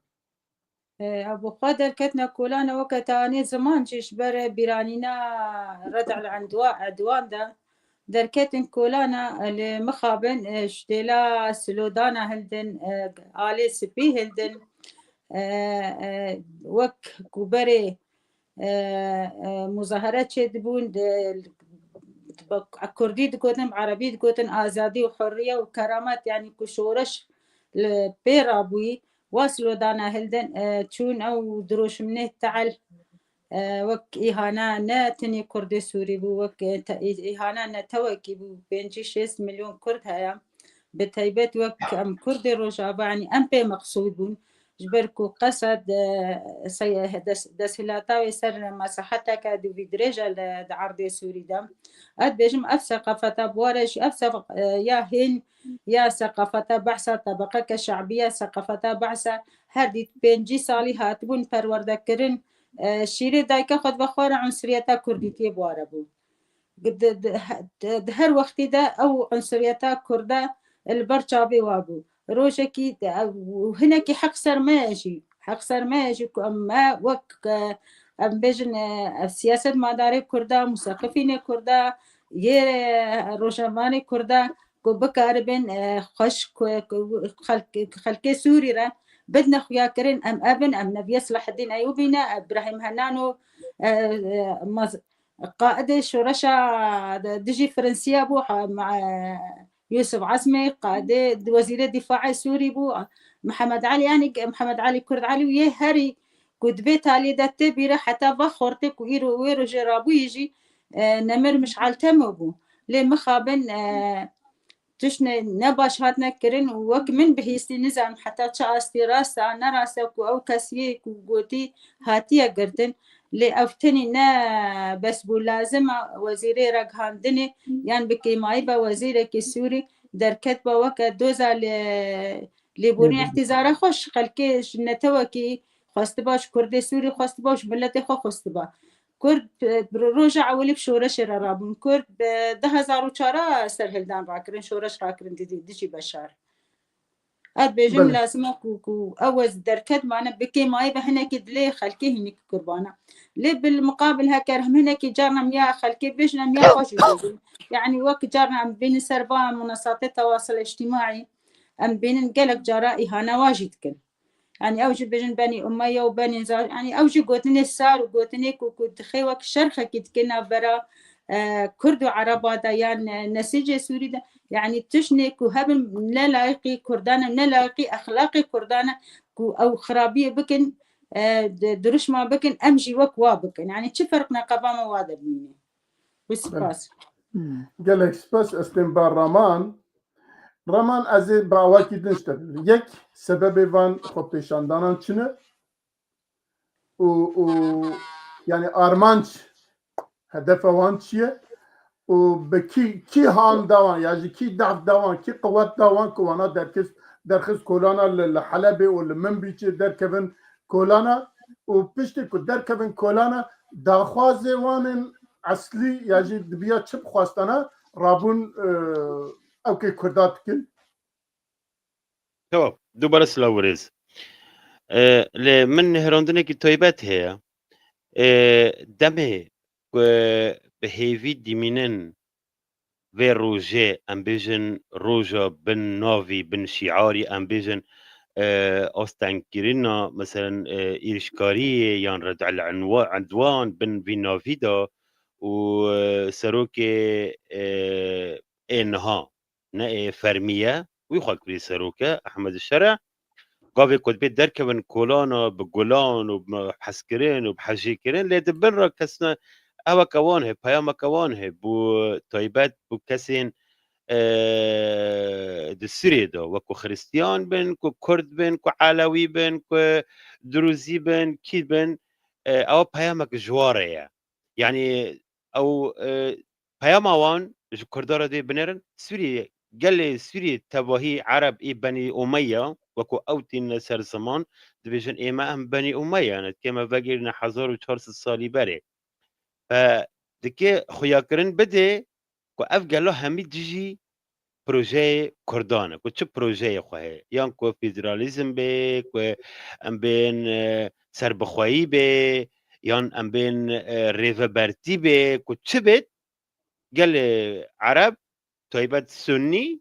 E, ew bi xwe derketine kolane weke te anî ziman jî ji ber bîranîna Red'el Endwa-, Edwan de derketin kolana, e, li mixabin, e, ji dêla Silodana hildin, e, alê spî hildin, e, e, wek ku berê, e, e, muzahere çêdibûn, de, bi kurdî digotin, bi erebî digotin, azadî û hurriye û keramet, yanî ku şoreş li pê rabûyî, wa Silodana hildin, e, çûn ew diroşmnê te'el, e, wek îhana ne tenê Kurdê Sûrî bû, wek, e, te-, î-, îhana netewekî bû, pêncî şêst milyon Kurd heye. Bi taybet wek em Kurdê Rojava, yanî em pê meqsûd bûn. Ji ber ku qesed, e, sey-, des-, desthilata wê ser meseheteke dûvîdirêj e li, di erdê Sûrî de. Ez dibêjim ev seqafeta bi ware jî, ev seq-, e, ya hîn, ya seqafeta behsa tebeqeke şe'bî ye, seqafeta behsa her dît pêncî salî hatibûn perwerdekirin, e, şîrê dayika xwe dibe xwara unsiriyeta kurdîtiyê bi ware bû. Di, di, di, di her wextî de ew unsiriyeta kurda li ber çavê wa bû. Rojekî de, ew, hinekî heq ser me ye jî. Heq ser me ye jî ku em, me wek, e, em bêjin, e, siyasetmadarê kurda, museqifînê kurda, yê, e, rojnamevanê kurda ku bikaribin, e, xweş ku, ku xelk-, xelkê Sûrî re bidine xuyakirin, em ev in, em neviye Silahedîn Eyûbî ne, Ebrahîm Henan û, e, e, maz-, qaidê şoreşa dijî Firinsiya bû, ha, ma-, Yusuf Azmê, qaidê wezîrê dîfaê Sûrî bû, Mihemed Elî, yanî Mihemed Elî Kurd Elî û yê herî ku di vê taliyê de tê bîre heta va xortê ku îro wê rojê rabûyî jî, e, nemir mişal temo bû. Lê mixabin, e, tişt ne, ne baş hatine kirin û wek min bihîstî, nizanim heta çi astî rast e an ne rast e ku ew kesiyê ku gotî hatiye girtin. Lê ew tenî ne bes bû, lazim e wezîrê ragihandinê yan bi kêmayî be wezîrekî Sûrî derket be weke doza lê, lêborîna îhtîzara xwe ji xelkê, ji netewekî Xwestiba ji Kurdê Sûrî, xwestiba ji miletê xwe xwestiba. Kurd, e, bi roja ewilî bi şoreşê re rabûn. Kurd bi du hezar û çar serhildan rakirin, şoreş rakirin didî, dijî Beşar. Ez dibêjim, lazim e ku, ku ew ez derket mane bi kêmayî ve hinekî dilê xelkê hînî qurbana. Lê bil muqabil heker him hinekî carna em ya xelkê bêjin, em ya xwe jî bêjin. Yani wek carna em bênin ser va minasatê tewasil îctîmaî, em bênin gelek cara îhane wa jî dikin. Yani ew jî bêjin benî Umeya û benî Za-, yani ew jî gotinê sar û gotinê ku, ku dixê wek şerxekî dike navbera, e, Kurd û Ereba de yan, e, nesîcê Sûrî de. Yani tiştê ku hebin ne layiqî Kurdan e, ne layiqî exlaqê Kurdan e ku ew xirabiyê bikin, e, di-, diruşma bikin, em jî wek wa bikin. Yani çi ferq neqeba me wa de bimîne. Wî spas. Gelek spas, ez tên ba Raman. Raman, ez ê bi awakî din ji te bibim. Yek, sebebê van xwepêşandanan çi ne? Û, û, yani armanc, hedefa wan çi ye? Û bi kî, kî han da wan, ya ji kî dehf da wan, kî qewet da wan ku wana derkis, derxist kolana li, li Helebê û li Minbicê derkevin kolana û piştî ku derkevin kolana daxwazê wan ên eslî ya jî dibiya çi bixwastana rabûn, e, ew kê Kurda dikin? Tamam. Dubare silav û rêz. E, lê min nêhrandinekî taybet heye. E, demê ku bi hêvî dimînin vê rojê, em bêjin roja bin navî, bin şiarî, em bêjin, e, astengkirina, meselen, e, îrişkariyê yan red'el enwa-, edwan bin vî navî de û, e, serokê, e, ê niha, ne ê fermî ye, wî xwe kirî serok e, Ehmed Şere. Gavê ku dibê derkevin kolana, bi gulan û bi hezkirin û bi hejêkirin, lê di bin re kes ne, eweke wan heye, peyameke wan heye, bû taybet, bû kesên, e, di Sûriyê de, wekû Xiristiyan bin, ku Kurd bin, ku Elewî bin, ku Durûzî bin, kî bin, e, ew peyamek ji wa re ye. Yani ew, e, peyama wan ji Kurda re dê binêrin. Sûriyê, gelê Sûriyê tevahî Ereb ê Benî Umeya, wekû ew tîne ser ziman, dibêjin ême em Benî Umeya ne, dikê me vegirîne hezar û çar sed salî berê. Ve dikê xuyakirin bidê ku ev gelo hemî dijî projeyê Kurdan e, ku çi projeyê xwe heye, yan ku federalîzm bê, ku em bên, e, serbixweyî bê, yan em bên, e, rêvebertî bê, ku çi bê, gelê Ereb, taybet Sunnî,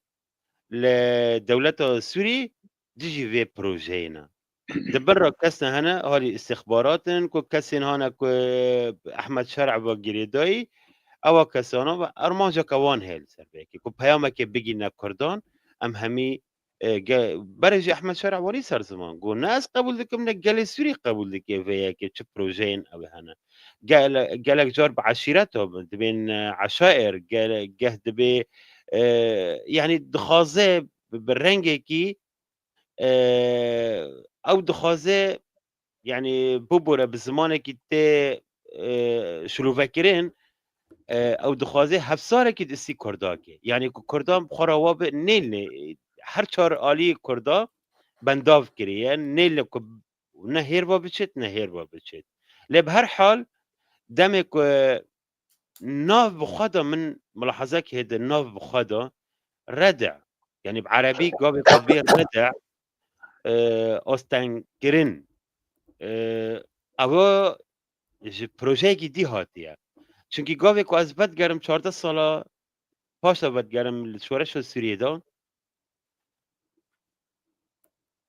li dewleta Sûrî dijî vê projeyê ne. Di bin re kes ne hene, halî îstixbarat in, ku kesên hane ku Ehmed Şer'a ve girêdayî, ewa kesana ve armanceke wan heye li ser vê yekê, ku peyamekê bigîne Kurdan, em hemî, e, ge-, berê jî Ehmed Şer'a warî ser ziman, got, ne ez qebûl dikim, ne gelê Sûrî qebûl dike vê yekê, çi projeyên ew hene. Gele-, gelek car bi eşîreta bin, dibên, e, eşair, gele-, geh dibê, e, yanî dixwaze bi, bi rengekî, e, ew dixwaze, yanî bibûre bi zimanekî tê, e, şilûvekirin, e, ew dixwaze hevsarekî di îstî Kurda ke. Yanî ku Kurdan bi xwe re wa bi nêlê, her çar alî Kurda bendav kiriye, nêlê ku ne hêr ve biçêt, ne hêr ve biçêt. Lê bi her hal, demê ku nav bi xwe de, min milahezek hêdî, nav bi xwe de, red'a, yanî bi erebî gavê ku bê red'a, e, astengkirin, e, ew ji projeyekî dî hatiye. Çunkî gavê ku ez vedigerim çardeh sala paş de vedigerim li şoreşa Sûriyê de,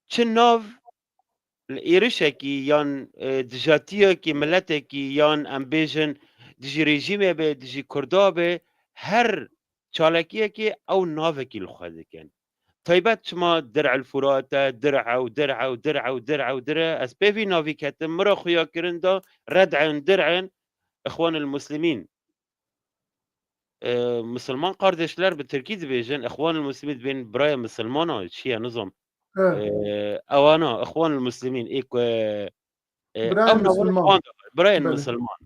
çi nav li êrişekî yan, e, dijatiyekî miletekî yan em bêjin dijî rejîmê be, dijî Kurda be, her çalakiyekê ew navekî li xwe dikin. Taybet çima Dir'il Furat e, Dir'e û Dir'e û Dir'e û Dir'e û Dir'e, ez pê vî navî ketim, min re xuya kirin da, Red'in, Dir'in, Îxwanil Muslimîn. E, Misilman kardeşler bi tirkî dibêjin, Îxwanil Muslimîn dibên birayê misilmana, çi ye nizam. E, ewana, Îxwanil Muslimîn, ê ku, e, Birayên ew nava ji Misilman. wan de, birayên Belê. misilman.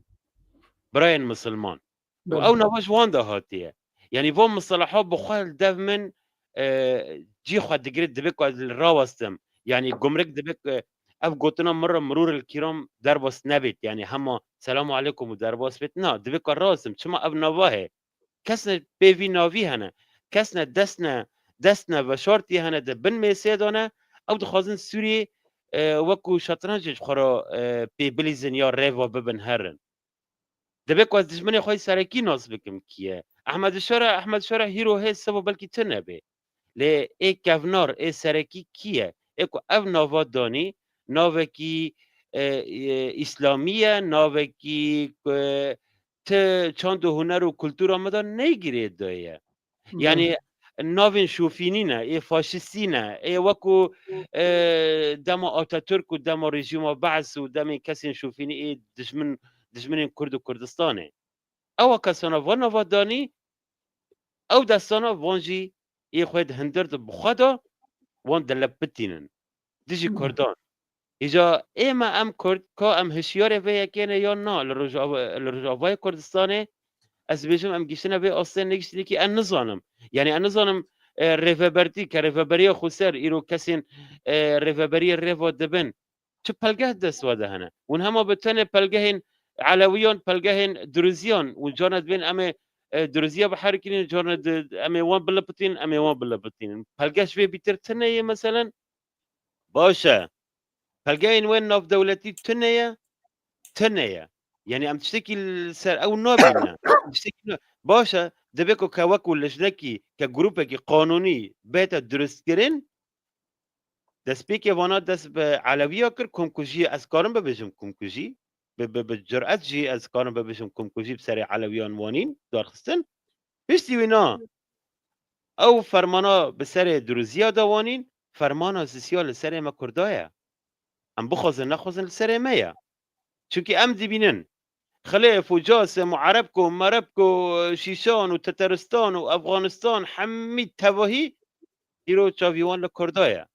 Birayên misilman. Û Belê. ew nava ji wan de hatiye. Yanî van mistilaha bi xwe li dev min, e, cî xwe digire, dibe ku ez li rawestim. Yanî gumrik dibe ku ev gotina min re mirûr il kîram derbas nebêt. Yanî hema selamu aleykum û derbas bêt. Na, divê ka rast im. Çima ev nava heye? Kesne pê vî navî hene. Kesne destne, destne veşartî hene di bin mêsê de ne. Ew dixwazin Sûriyê, e, wekû şetrencê ji xwe re, e, pê bilîzin ya rêva bibin herin. Dibê ku ez dijminê xwe yî serekî nas bikim kî ye. Ehmed Şara, Ehmed Şara hîro hê siva belkî tune bê. Lê ê kevnar, ê serekî kî ye? Ê ku ev nava danî, navekî, e, e, îslamî ye, navekî ku ti çand û huner û kultura me de neyê girêdayî ye. Belê. Yanî navên şofînî ne, ê faşîstî ne, ê wekû, e, dema Atatürk û dema rejîma Be's û demên kesên şofînî ê dijmin, dijminên Kurd û Kurdistanê. Ewa kesana van nava danî, ew destana van jî ê xwe di hindir de bi xwe de wan dilepitînin. Dijî Hmm. Kurdan. Îca ê me em Kurd, ka em hişyarê vê yekê ne yan na, li Rojava-, li Rojavayê Kurdistanê, ez dibêjim em giştine vê astê negiştine kî em nizanim. Yanî em nizanim, e, rêvebertî, ke rêveberiya xweser, îro kesên, e, rêveberiyê rêva dibin. Çi pelgeh dest we de hene? Hûn hema bi tenê pelgehên Elewiyan, pelgehên Duruziyan, hûn carna dibên em ê, e, Duruziya biherikînin, carna di-, em ê wan bilipitînin, em ê wan bilipitînin. Pelgeh ji vê bîtir tune ye meselen? Baş e. Pelgehên wê navdewletî tune ye, tune ye. Yanî em tiştekî li ser ew nabîne. Tiştekî na-, baş e, divê ku ke wekû lijnekî, ke grûpekî qanûnî bête durustkirin, destpêkê vana dest bi Elewiya kir, komkujiyê ez karim bibêjim komkujî. Bi, bi, bi curet jî ez karim bibêjim komkujî bi serê Elewiyan wanîn, darxistin. Piştî wî na, ew fermana bi serê Duruziya de wanîn, fermana sisiya li serê me Kurda ye. Em bixwazin nexwazin li serê me ye. Çimkî em dibînin, Xilêf û Casê û Erebk û Merebk û Şîşan û Teteristan û Efxanistan hemî tevahî îro çavî wan li Kurda ye.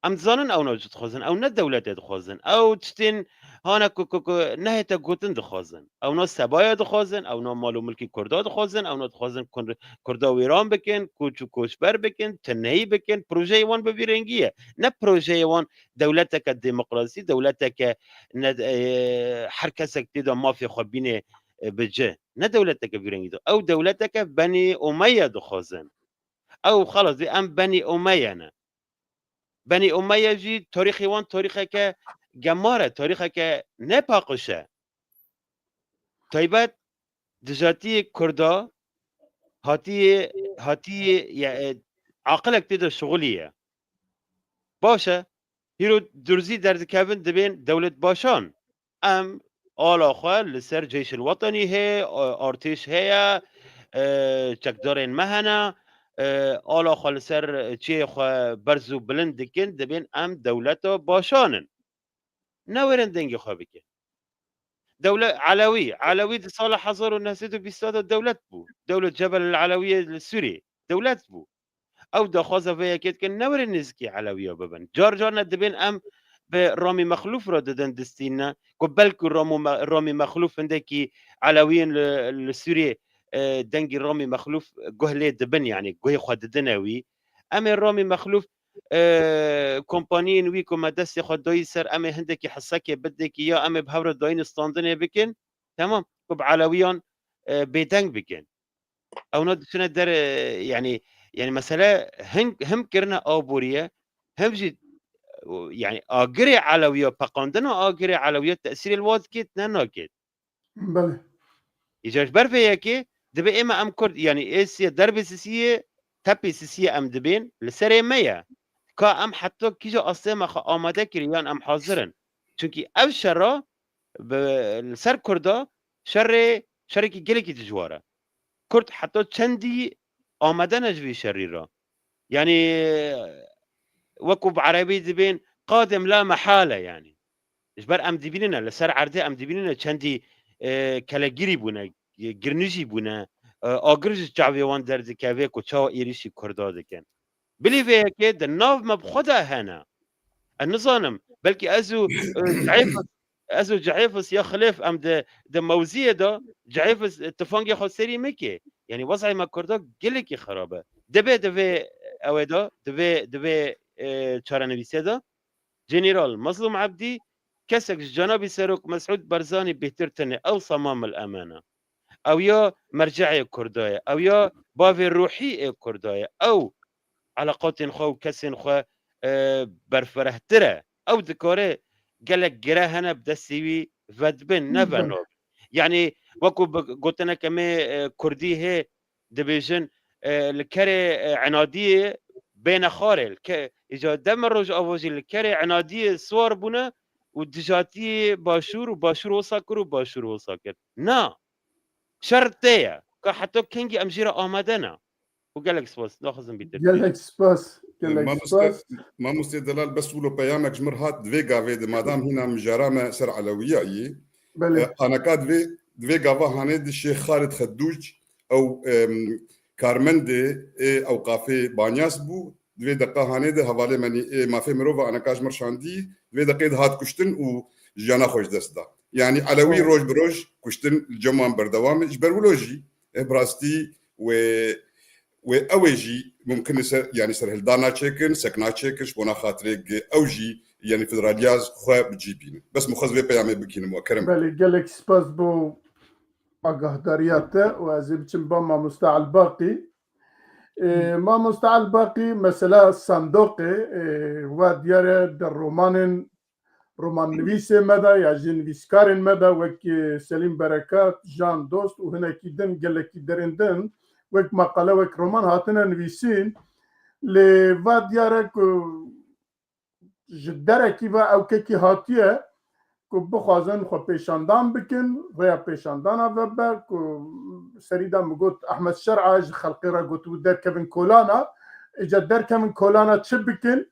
Em dizanin ew ne çi dixwazin, ew ne dewletê dixwazin, ew tiştên hane ku, ku, ku nehête gotin dixwazin. Ew ne sebaya dixwazin, ew ne mal û milkî Kurda dixwazin, ew ne dixwazin Kur-, Kurda wêran bikin, koç û koçber bikin, tineyî bikin. Projeyê wan bi vî rengî ye. Ne projeyê wan dewleteke demokrasî, dewleteke ne, e, her kesek tê de mafê xwe bînê, e, bi cih. Ne dewleteke vî rengî de. Ew dewleteke Benî Umeya dixwazin. Ew xelas dê em Benî Umeya ne. Benî Umeya jî tarîxê wan tarîxeke gemar e, tarîxeke nepaqij e. Taybet dijatiyê Kurda hatiye, hatiye, ya, e, aqilek tê de şixulî ye. Baş e, hîro Durzî derdikevin dibên dewlet başan. Em ala xwe li ser Ceyşil Wetenî hê, e, artêş heye, e, çekdarên me hene, e, ala xwe li ser çiyê xwe berz û bilind dikin, dibên em dewleta başan in. Newêrin dengê xwe bikin. Dewle-, Elewî, Elewî di sala hezar û neh sed û bîst de dewlet bû. Dewlet Cebel el Elewiyê li Sûriyê dewlet bû. Ew daxwaza vê yekê dikin, newêrin nêzikî Elewiya bibin. Car car ne dibên em bi Ramî Mexlûf re didin distîne, ku belkû Ram û Me-, Ramî Mexlûf hindekî Elewiyên li, li Sûriyê, e, dengî Ramî Mexlûf guh lê dibin, yanî guhê xwe didine wî. Em ê Ramî Mexlûf, e, kompaniyên wî ku me destê xwe dayî ser, em ê hindekî hisekê bidekî ya em ê bi hev re dayîn standinê bikin, temam, ku bi Elewiyan, e, bêdeng bikin. Ewna diçine der, e, yanî, yanî mesele hin-, him kirine aboriye, him jî, e, yanî agirê Elewiya, peqandina agirê Elewiya tesîrê li wa dikêt, ne nakêt. Belê. Îcar ji ber vê yekê dibe ême em Kurd, yanî ê sisiye, derbê sisiyê, tepê sisiyê em dibên, li serê me ye. Ka em heta kîja astê me xwe amade kirî yan em hazir in. Çunkî ev şera bi, li ser Kurda şerê, şerekî gelekî dijwar e. Kurd heta çendî amade ne ji vî şerî re. Yanî, wekû bi erebî dibên, qadim la mehale, yanî. Ji ber em dibînine, li ser erdê em dibînine çendî, e, kelegirî bûne, e, girnijî bûne, e, agir ji çavê wan derdikeve ku çawa êrîşî Kurda dikin. Bilî vê yekê di nav me bi xwe de hene. Ez nizanim, belkî ez û, e, Cihêfis, ez û Cihêfis ya Xilêf em di, di mewziyê de, Cihêfis, e, tifangê xwe serî me kê. Yanî wezayê me Kurda gelekî xirab e. Dibe di vê ewê de, di vê, di vê, e, çarenivîsê de, General Mezlûm Ebdî kesek ji cenabî Serok Mesûd Barzanî bêhtir tune. Ew semam el emana. Ew ya merce'ê Kurda ye. Ew ya bavê ruhî ê Kurda ye. Ew eleqatên xwe û kesên xwe, e, berfirehtir e. Ew dikare gelek gire hene bi destê wî vedibin, ne Belê. veno. Yanî wekû bi gotineke me, e, Kurdî hê dibêjin, e, li kerê, e, enadiyê bêne xwarê. Li ke-, îca deme Rojava jî li kerê enadiyê siwar bûne û dijatiyê Başûr û Başûr wisa kir û Başûr wisa kir. Na. Şer tê ye. Ka heta kengî em jê re amade ne. Û gelek spas. Naxwazim bîtir. Gelek spas. Gelek Mamoste, spas. Mamoste Delal, bes wilo peyamek ji mir hat, di vê gavê de, madam hîna mijara me ser Elewiya yî. Belê. E, aneka di vê, di vê gava hanê de Şêx Xalid Xedûc, ew, em, karmendê ê ewqafê Banyas bû. Di vê deqa hanê de hevalê me nî, ê mafê mirova aneka ji mir şandî, di vê deqê de hat kuştin û jiyana xwe ji dest da. Yanî Elewî Evet. roj bi roj kuştin li cem wan berdewam e. Ji ber wilo jî, e, bi rastî wê, wê ew ê jî mumkin e ser, yanî serhildana çêkin, sekna çêkin, ji bona xatirê ge-, ew jî, yanî federaliya xwe bi cî bînin. Bes min xwest vê peyamê bikînim we, kerem. Belê, gelek spas bo agahdariya te û ez ê biçim ba mamoste Elbaqî. Ê, mamoste Elbaqî, mesela sandoqê, ê, wa diyar e di romanên romannivîsê me de ya jî nivîskarên me de wek, e, Selîm Berekat, Jan Dost û hinekî din, gelekî derên din wek maqale, wek roman hatine nivîsîn. Lê va diyar e ku ji derekî ve ew kekî hatiye ku bixwazin xwe pêşandan bikin, rêya pêşandana vebe ku serî de min got Ehmed Şer'a ji xelkê re gotibû derkevin kolana, îca derkevin kolana çi bikin?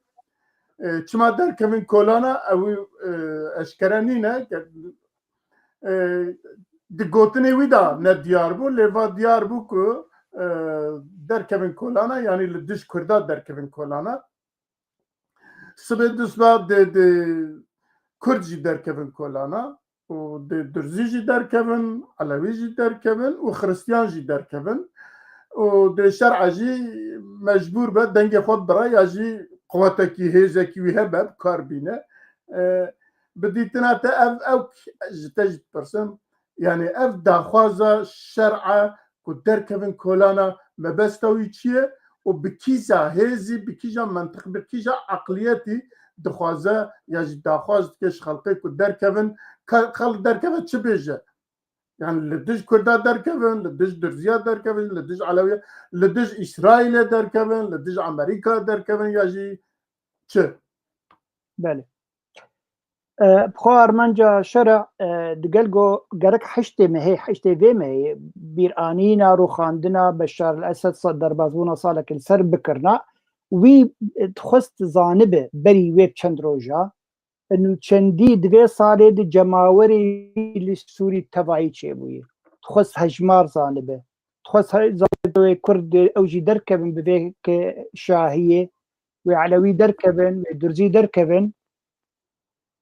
E, çima derkevin kolana, ew, e, eşkere nîne. E, di gotinê wî de ne diyar bû, lê va diyar bû ku, e, derkevin kolana, yanî li dij Kurda derkevin kolana. Sibê dusba dê, dê Kurd jî derkevin kolana û dê Durzî jî derkevin, Elewî jî derkevin û Xiristiyan jî derkevin û dê Şer'a jî mecbûr be dengê xwe bira ya jî quwetekî, hêzekî wî hebe, bi kar bîne. E, bi dîtina te ev, ew ji te jî dipirsim, yanî ev daxwaza Şer'a ku derkevin kolana mebesta wî çi ye û bi kîja hêzî, bi kîja mentiq, bi kîja eqliyetî dixwaze ya jî daxwaz dike ji xelkê ku derkevin, ka-, xelk derkeve çi bêje? Yani li dij Kurda derkevin, li dij Durziya derkevin, li dij Elewiya, li dij Îsraîlê derkevin, li dij Amerîka derkevin ya jî çi? Belê. E, bi xwe armanca Şer'a, e, digel go gerek heştê mehê, heştê vê mehê, bîranîna, rûxandina Beşar el Esed, sa-, derbazbûna salekê li ser bikirina, wî, e, dixwest zanibe berî wê bi çend roja, nûçendî di vê salê de cemawerê wî li Sûrî tevayî çêbûye. Dixwest hejmar zanibe. Dixwest he-, zanibe wê Kurd ew jî derkevin bi vê ke şahiyê, wê Elewî derkevin, wê Durzî derkevin.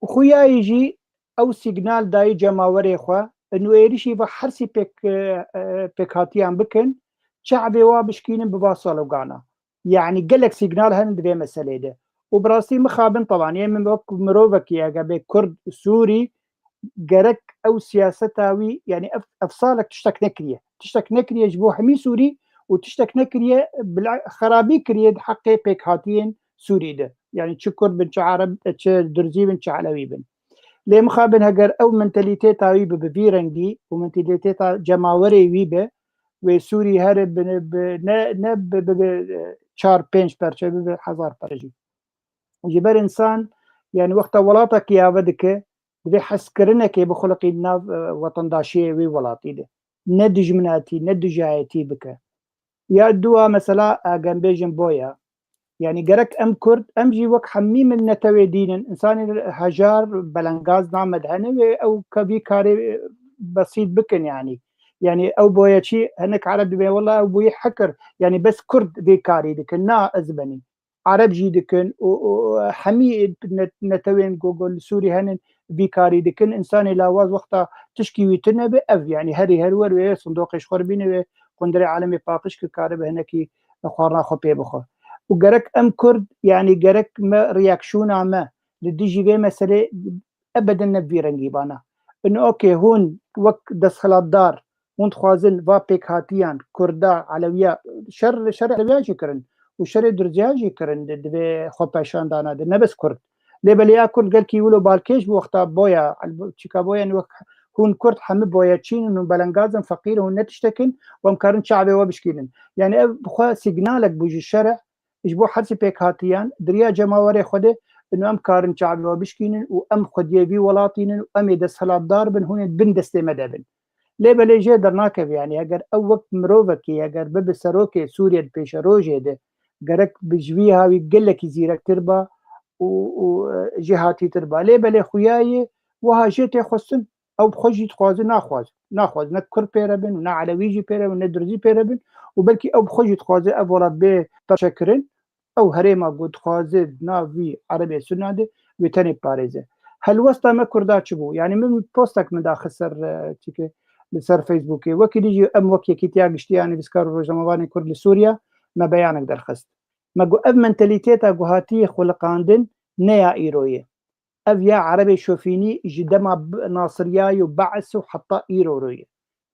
Û xuyayî jî ew sîgnal dayî cemawerê xwe, û êrişî ve hersî pêk, e, e, pêkhatiyan bikin, çavê wa bişkînin bi va slogana. Yanî gelek sîgnal hene di vê meselê de. Û bi rastî mixabin tevan, yê min wek mirovekî, eger bê Kurd, Sûrî, gerek ew siyaseta wî, yanî ev, ev salek tiştek nekiriye. Tiştek nekiriye ji bo hemî Sûrî û tiştek nekiriye, bila xerabî kiriye di heqê pêkhatiyên Sûrî de. Yanî çi Kurd bin, çi Ereb, çi Durzî bin, çi Elewî bin. Lê mixabin heger ew mentalîteta wî bi, bi vî rengî û mentalîteta cemawerê wî be, wê Sûrî here bi, bi, ne, ne bi, bi, bi çar pênc perçe, bi, bi hezar perçe jî. Ji ber însan, yanî wexta welatekî ava dike, divê hezkirinekê bixuliqî nav, e, wetendaşiyê wî welatî de. Ne dijminatî, ne dijayetî bike. Ya dua mesela, e, em bêjin boya. Yanî gerek em Kurd, em jî wek hemî min netewê dînin. Însanê hejar belengaz named hene wê ew ke vî karê, e, besît bikin yanî. Yanî ew boyeçî hinek Ereb dibê, wela ew boyê hekir. Yanî bes Kurd vê karî dikin. Na, ez benî. Ereb jî dikin û, û hemî net-, netewên ku, ku li Sûrî henin vî karî dikin. Însanê lawaz wexta tişkî wî tune be, ev, yanî herî her wer wê sindoqê ji xwe re bîne, wê qundirê alemê paqij ki karibe hinekî xwarina xwe pê bixwe. Û gerek em Kurd, yanî gerek me reaksiyona me, Li dijî vê meselê ebeden ne bi vî rengî bana. In okê, hûn wek desthilatdar, hûn dixwazin va pêkhatiyan, Kurda, Elewiya, şer, şerê Elewiya jî kirin û şerê Durziya jî kirin di, di vê xwepêşandana de, ne bes Kurd. Lê belê ya Kurd gelkî wilo balkêş bû wexta boya, çika boya wek hûn Kurd hemî boya çîn in û belengaz in, feqîr in, hûn ne tiştek in û em karin çavê we bişkînin. Yani ev bi xwe sîgnalek bû ji şerê, ji bo hersî pêkhatiyan di riya cemawerê xwe de, ino em karin çavê we bişkînin û em xwediyê vî welatî nin û em ê desthilatdar bin, hûn ê bin destê me de bin. Lê belê jê dernakeve, yani eger ew wek mirovekî, eger bibe serokê Sûriyê di pêşerojê de, gerek bi ji vî hawî gelekî zîrektir ba û, û, e, jêhatîtir ba. Lê belê xuya ye wiha jê tê xwestin. Ew bi xwe jî dixwaze, naxwaze. Naxwaze ne Kurd pê re bin û ne Elewî jî pê re bin, ne Durzî pê re bin û belkî ew bi xwe jî dixwaze ev welat bê parçekirin. Ew herêma ku dixwaze di nav vî Erebê Sunna de wê tenê parêze. Helwesta me Kurda çi bû? Yani min postek min daxist ser, e, çike li ser Facebookê. Wekî dî jî em wek Yekîtiya Giştî ya Nivîskar û Rojnamevanên Kurd li Sûriya me beyanek derxist. Me got ev mentalîteta ku hatiye xuliqandin ne ya îro ye. Ev ya Erebê şofînî ji dema b-, Nasiriyayê û Beis û heta îro ro ye.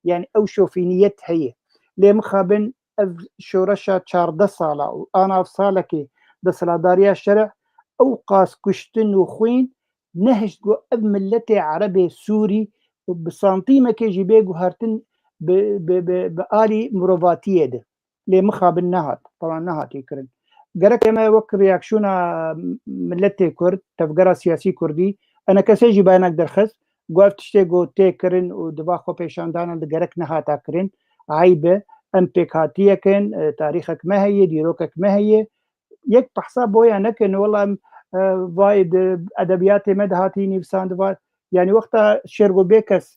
Yani ew şofîniyet heye. Lê mixabin ev şoreşa çardeh sala û anav salekê desthilatdariya şerê ew qas kuştin û xwîn nehişt ku ev miletê Erebê Sûrî bi santîmekê jî bê guhertin bi, bi, bi, bi alî mirovatiyê de. Lê mixabin nehat, taban nehatiye kirin. Gerek eme wek reaksiyona miletê Kurd, tevgera siyasî Kurdî, enekesê jî beyanek derxist, got ev tiştê ku tê kirin û di va xwepêşandana de gerek nehata kirin, eyb e, em pêkhatiyek in, e, tarîxek me heye, dîrokek me heye. Yek behsa boya nekin, wela em, e, vay di edebiyatê me de hatî nivîsandin, va, yani wexta Şêrgo Bêkes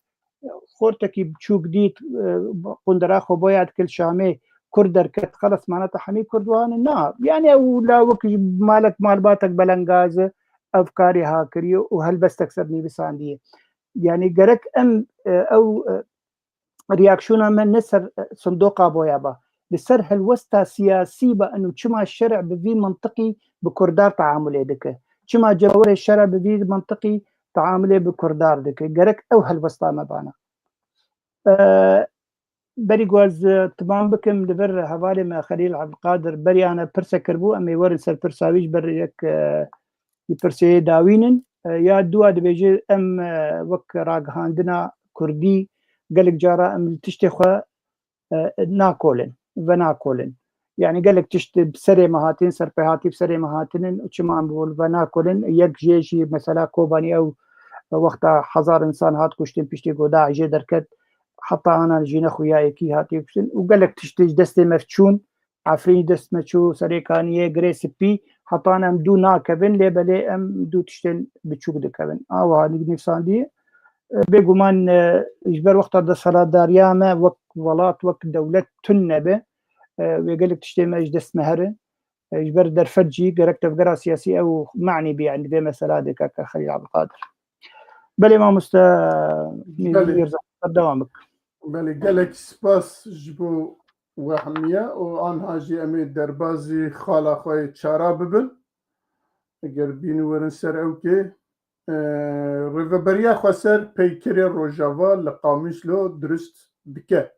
xortekî biçûk dît, e, qundera xwe boya dikir Şamê, Kurd derket, xelas mana te hemî Kurd wan in. Na, yani ew lawik ji malek malbatek belengaz e, ev karê ha kiriye û helbestek ser nivîsandiye. Yani gerek em, e, ew, e, reaksiyona me ne ser, e, sindoqa boya ba. Li ser helwesta siyasî ba, eno çima şerê bi vî mintiqî bi Kurdan teamulê dike? Çima cemawerê şerê bi vî mintiqî teamulê bi Kurdan dike? Gerek ew helwesta me bana. E, berî ku ez, e, timam bikim, li vir hevalê me Xelîl Ebdulkadir beriyane pirsek kiribû, em ê werin ser pirsa wî ji ber yek, e, pirsê yê dawîn in. E, ya dûa dibêje em, e, wek ragihandina Kurdî gelek cara em li tiştê xwe, e, nakolin, venakolin. Yani gelek tişt bi serê me hatin, serpêhatî bi serê me hatinin û çima em bi venakolin? Yek jê jî mesela Kobanî ew wexta hezar insan hat kuştin, piştî ku DAIŞê derket, heta anan jî ne xuya yekî hatiye kuştin û gelek tişt ji destê me çûn. Efrîn dest me çû, Serêkaniyê, Girê Spî, hetan em dû nakevin, lê belê em dû tiştên biçûk dikevin. Awa nivîsandiye. E, bêguman, e, ji ber wexta desthilatdariya me wek welat, wek dewlet tune be, e, wê gelek tiştê me ji dest me here. E, ji ber derfet jî gerek tevgera siyasî ew manî bî, yani vê mesela de kaka Xelîl Abdulkadir. Belê mamoste Belê. Mîrza, berdewam bik. Belê, gelek spas ji bo we hemiye û anha jî em ê derbazî xala xwe yê çara bibin. Eger bînin werin ser ewkê, e, rêveberiya xweser peykerê Rojava li Qamîşlo dirust dike.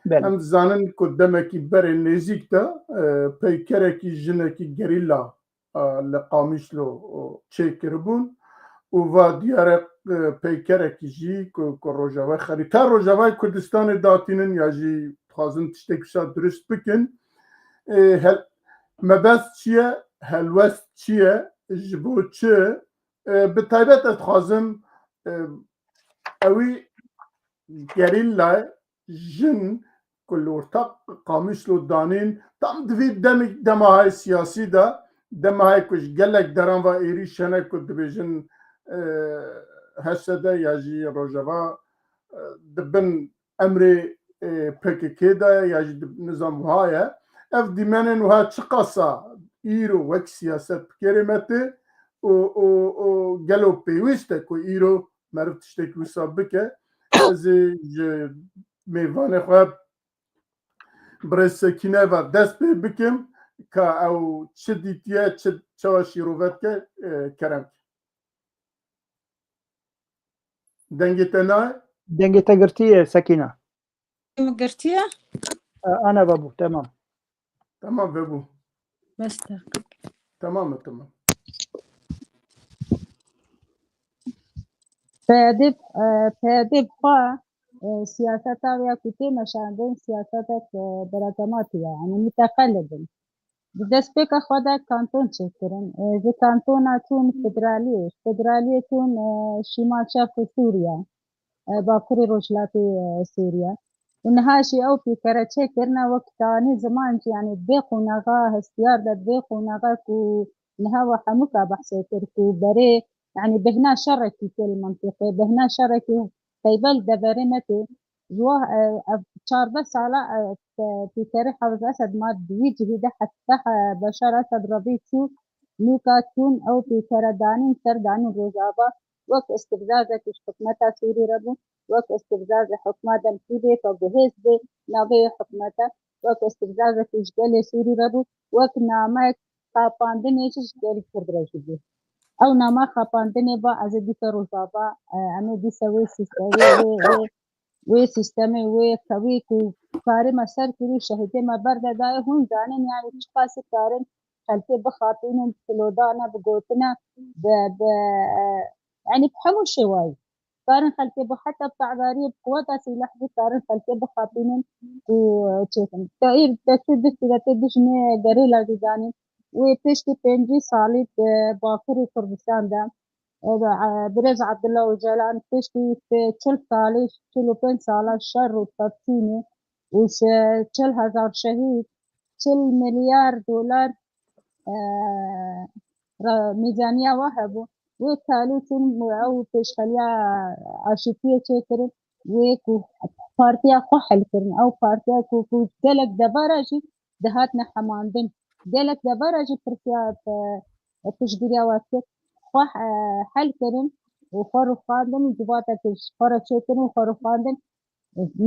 Belê. Em dizanin ku demekî berê nêzîk de, e, peykerekî jinekî gerîla, e, li Qamîşlo, o, çêkiribûn û va diyar e, peykerekî jî ku, ku Rojava xerîta Rojavayê Kurdistanê datînin ya jî dixwazin tiştek wisa dirust bikin. E, hel-, mebest çi ye? Helwest çi ye? Ji bo çi? E, bi taybet ez dixwazim, e, ewî gerîla jin ku li orta Qamîşlo danîn, tam di vî demê, dema hay siyasî de, dema hay ku ji gelek deran ve êrîş hene ku dibêjin, e, H S D ya jî Rojava, e, di bin emrê, e, P K K de ya jî di nizam wiha ye. Ev dîmenên wiha çiqasa îro wek siyaset bi kêrê me tê û, û, û gelo pêwîst e ku îro meriv tiştekî wisa bike. Ez ê ji mêvanê xwe birêz Sekîne ve dest pê bikim. ka ew çi dîtiye, çi çawa şîrove dike, e, kerem ke. Dengê te nayê? Dengê te girtiye, Sekîna. Min girtiye? E, Ana vebû, temam. Tamam, vebû. Bes te. Tamam e, tamam. Peyedê, e, peyedê xwe, e, siyaseta wê ya ku tê meşandin siyasetek, e, berekematî ye, yanî muteqelib in. Di destpêka xwe de kanton çêkirin. E, ji kantona çûn federaliyê, ji federaliyê çûn, e, şîmal şerqê Sûriye, e, bakurê rojhilatê, e, Sûriye. Û niha jî ew pîkere çêkirine wek tanî ziman jî, yanî vê qonaxa hestiyar de, vê qonaxa ku niha we hemûka behsê kir ku berê, yanî bêhna şerekî tê li mintîqê, bêhna şerekî qeybel deverê me tê. Ji wa, e, ev çardeh sala, e, te-, pîkerê Hafiz Esed ma di wî cihî de heta, e, Beşar Esed revî çû, nûka çûn ew pîkere danîn ser danîn Rojava, wek îstîfzazekî ji hikûmeta Sûrî re bû, wek îstîfzazê hikûmeta Demkî bê, ku bihêz bê navê hikûmeta, wek îstîfzazekî ji gelê Sûrî re bû, wek namek xapandinê jî ji gelî Kurd re jî bû. Ew nama xapandinê ba ez ê dîsa Rojava, e, em ê dîsa wê sîstemê, wê, wê, wê sîstemê, wê kewî ku karê me ser kirî, şehîdê me berde dayê, hûn zanin, yanî çiqasî karin xelkê bixapînin, bi filodana, bi gotina, bi, bi, e, yanî bi hemû şêwayî. Karin xelkê bi heta bi te'dariyê, bi quweta sîleh jî karin xelkê bixapînin û çêkin. Te îr te çû du sûretê du jinê gerîla jî danîn. Wê piştî pêncî salî di Bakurê Kurdistan de, e, e, birêz Abdullah Ocalan piştî çil salî, çil û pênc sala şer û tefsînê û çil hezar şehîd, çil milyar dolar, e, ra-, mîzaniya we hebû. Wê talî çûn ew pêşxeliya aşîtiyê çêkirin. Wê ku partiya xwe hel kirin. Ew partiya ku, ku gelek devara jî dihatine hemandin. Gelek devara jî pirsiya, e, piştgiriya we kir. Xwe, e, hel kirin û xwe rûxandin û civatekê ji xwe re çêkirin û xwe rûxandin.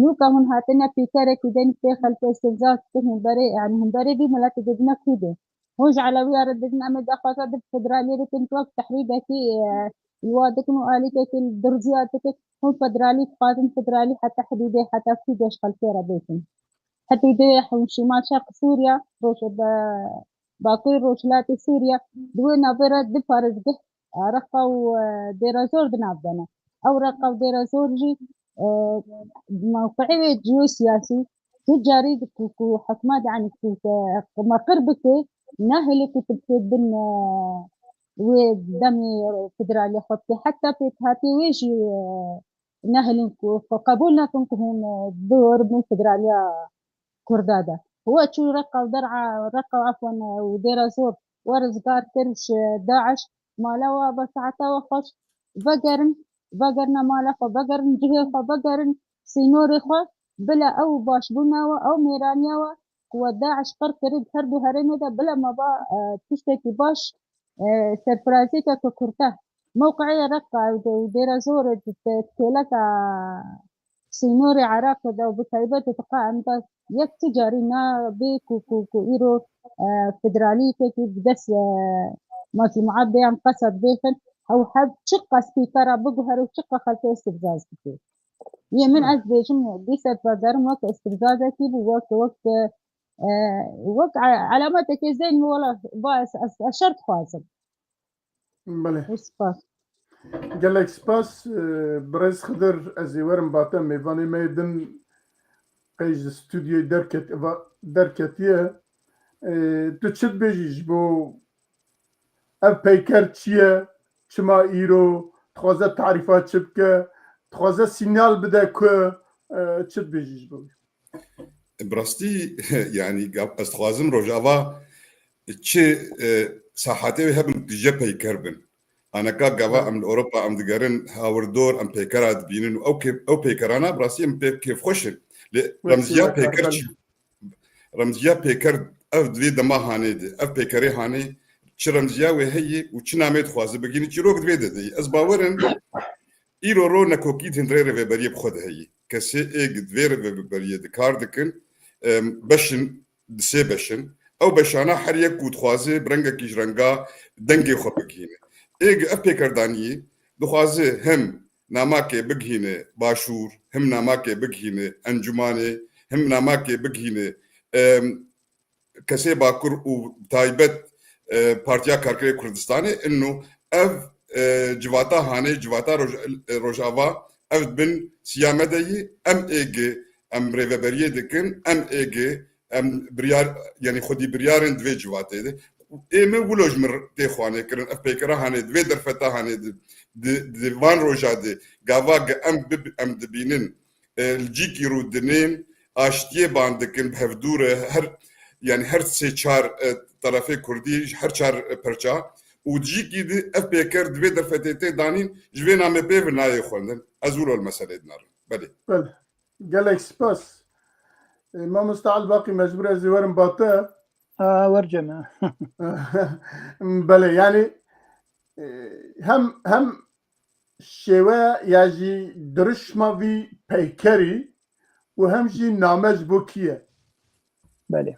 Nûka hûn hatine pîkerekî din pê xelkê îstîfzaz dikin, hûn berê, yanî hûn berê vî miletê didine kû de. Hûn ji Elewiya re didin, em ê daxwaza di federaliyê dikin, wek tehrîdekî, e, li wa dikin û alîkekî li dirziya dikin. Hûn federalî dixwazin, federalî heta hidûdê, heta kû de ji xelkê re bêtin. Hidûdê hûn şîmal şerq Sûriya, roj-, be-, bakurê rojhilatê Sûriya, di wê navê re du parêzgeh, Reqa û, e, Dêrezor di nav de ne. Ew Reqa û Dêrezor jî, e, mewqeyê wê ciyosiyasî, tu carî ku, ku hikûmet, yanî ku, ku, ku meqir bike, nahêle ku tu bikê bin, e, wê demê federalê xwe bike. Heta pêkhatê wê jî, e, nahêlin ku xwe qebûl nakin ku hûn, e, biwerin bin federaliya Kurda de. We çû Reqa û Der'a, Reqa, afwan, û Dêra Zor we rizgar kir ji Daiş. Mala we bi saeta we xweş. Vegerin, vegerine mala xwe, vegerin cihê xwe, vegerin sînorê xwe. Bila ew başbûna we, ew mêraniya we ku we Daiş qir kirî di her du herêmê de, bila me ba, e, tiştekî baş, e, serfiraziyeke ku kurte. Mewqeyê Reqa û Dê-, Dêra Zor di, di kêleka sînorê Iraqê de û bi taybet di qa em de yek tu carî nabe ku, ku, ku îro, e, federalîtekî bi dest, e, Mazlûm Ebdê yan Qesed bêxin, ew heb çiqas pîkera biguhere û çiqas xelkê îstîfzaz bike. Yê min ez bêjim, dîsa vegerim wek îstîfzazekî bû, wek, wek, e, wek e-, elametekê zên wela ba ez, ez, ez şer dixwazim. Belê. Spas. Gelek spas, e, birêz Xidir, ez ê werim ba te, mêvanê me yê din qey ji stûdyoyê derket-, va-, derketiye. E, tu çi dibêjî ji bo ev peyker çi ye? Çima îro? Dixwaze tarîfa çi bike? Dixwaze sînyal bide ku, e, çi dibêjî ji bo wî? Bi rastî, yanî, gav-, ez dixwazim Rojava çi, e, sahetê wê hebin, tije peyker bin. Aneka gava em li Ewropa em digerin, hawirdor, em peykera dibînin û ew kê-, ew peykerana bi rastî em pê kêfxweş in. Lê remziya peyker çi? Remziya peyker ev di vê dema hanê de, ev peykerê hanê çi remziya wê heye û çi namê dixwaze bigihîne çîrok di vê de de ye. Ez bawer im, îro ro nekokî di hundirê rêveberiyê bi xwe de heye. Kesê ê di vê rêveberiyê de kar dikin, em, beş in, di sê beş in. Ew beşana her yek ku dixwaze bi rengekî ji renga dengê xwe bigihîne. Êg ev pêkerdaniyî dixwaze him namakê bigihîne başûr, him namakê bigihîne encûmanê, him namakê bigihîne, em, kesê Bakur û taybet, e, Partiya Karkerê Kurdistanê. Ino ev, e, civata hanê, civata Roj-, e, Rojava, ev bin siya me de yî, em êgê, em rêveberiyê dikin, em êgê, em biryar, yanî xwedî biryarên di vê civatê de. Ê min wilo ji min tê xwanê kirin, ev peykera hanê, di vê derfeta hanê, di, di, di van roja de, gava ge em bib-, em dibînin, e, li cîkî rû dinên, aştiyê ban dikin, bi hevdû re, her, yanî her sê çar, e, terefê kurdî, ji her çar, e, perça, û di cîkî di ev pêker di vê derfetê tê danîn, ji vê namê pê ve nayê xwendin. Ez wilo li meselê dinarim. Belê. Belê. Gelek spas. E, Mamoste Elbaqî, mecbûr ez ê werim ba te. A, werce me. Belê, yanî, e, hem, hem şêwe ya jî dirişma vî peykerî û hem jî name ji bo kî ye? Belê.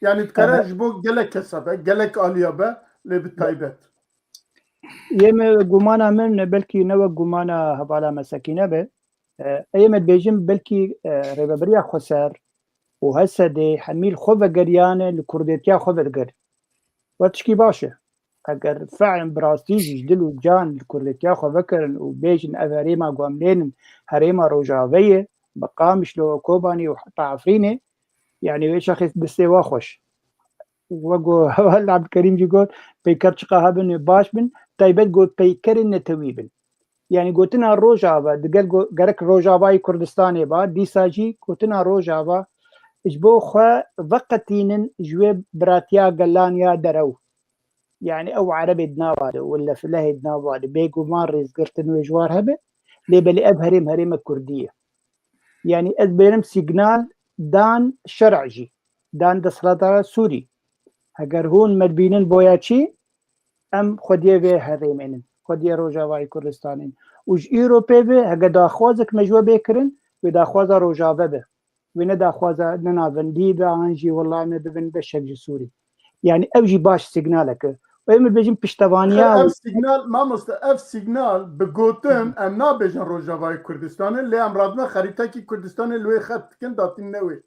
Yanî dikare Aha. ji bo gelek kesa be, gelek aliya be, lê bi taybet. Yê me gumana min, belkî ne wek gumana hevala me Sekîne be. E, ê me dibêjim, belkî, e, Rêveberiya Xweser û H S D hemî li xwe vegeriyane, li kurdêtiya xwe vedigerin. Ve tişkî baş e. Eger fe'l bi rastî jî ji dil û can li kurdêtiya xwe vekirin û bêjin ev herêma ku em lênin herêma Rojavê ye, bi Qamişlo, Kobanî û heta Efrînê, yanî wê çaxê destê wa xweş. Wek ku heval Abdulkerîm jî got, peyker çiqa hebin baş bin, taybet got peykerên netewî bin. Yanî gotina Rojava, digel go-, gerek Rojavayê Kurdistanê ba, dîsa jî gotina Rojava ji bo xwe veqetînin ji wê biratiya gelan ya derew. Yanî ew erebê di nava de, wille filehê di nava de, bêguman rêzgirtin wê ji war hebe, lê belê ev herêm herême kurdî ye. Yanî ez bêrim sîgnal dan şer'e jî, dan desthilatdara Sûrî. Heger hûn me dibînin boya çî, em xwediyê vê herêmê nin, xwediyê Rojavayê Kurdistanê nin. Û ji îro pê ve heke daxwazek me ji we bê kirin, wê daxwaza Rojave be. Wê ne daxwaza ne navendî be, an jî wela me bibin beşek ji Sûrî. Yanî ew jî baş sîgnalek e. Û em dibêjin piştevaniya Ev sîgnal, mamoste, ev sîgnal bi gotin em nabêjin Rojavayê Kurdistanê, lê em radime xerîtekî Kurdistanê li wê xet dikin, datîn ne wê.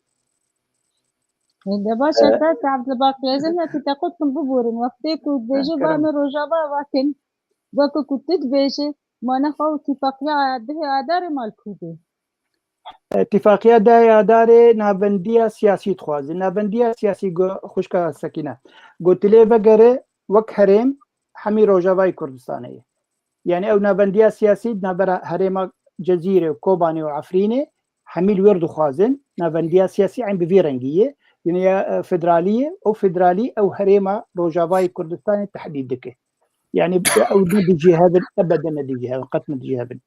De baş e, E, te Abdulbaqî, ez ê te qut kim biborin. Wextê ku dibêje kerem. Ba me Rojava vakin, weke ku tu dibêje, ma ne xwe tifaqiya dehê Adarê mal kurdê. Tifaqiya dehê Adarê navendiya siyasî dixwaze. Navendiya siyasî go-, xwişka Sekîne. Gotilê vegere wek herêm hemî Rojavayê Kurdistanê ye. Yanî ew navendiya siyasî di navbera herêma Cezîrê û Kobanê û Efrînê hemî li wêr dixwazin. Navendiya siyasî eyn bi vî rengî ye. Yanî ya, e, federalî ye. Ew federalî ew herêma Rojavayê Kurdistanê tehdîd dike. Yanî ew ne dijî hebin, ebeden ne dijî hebin, qet ne dijî hebin.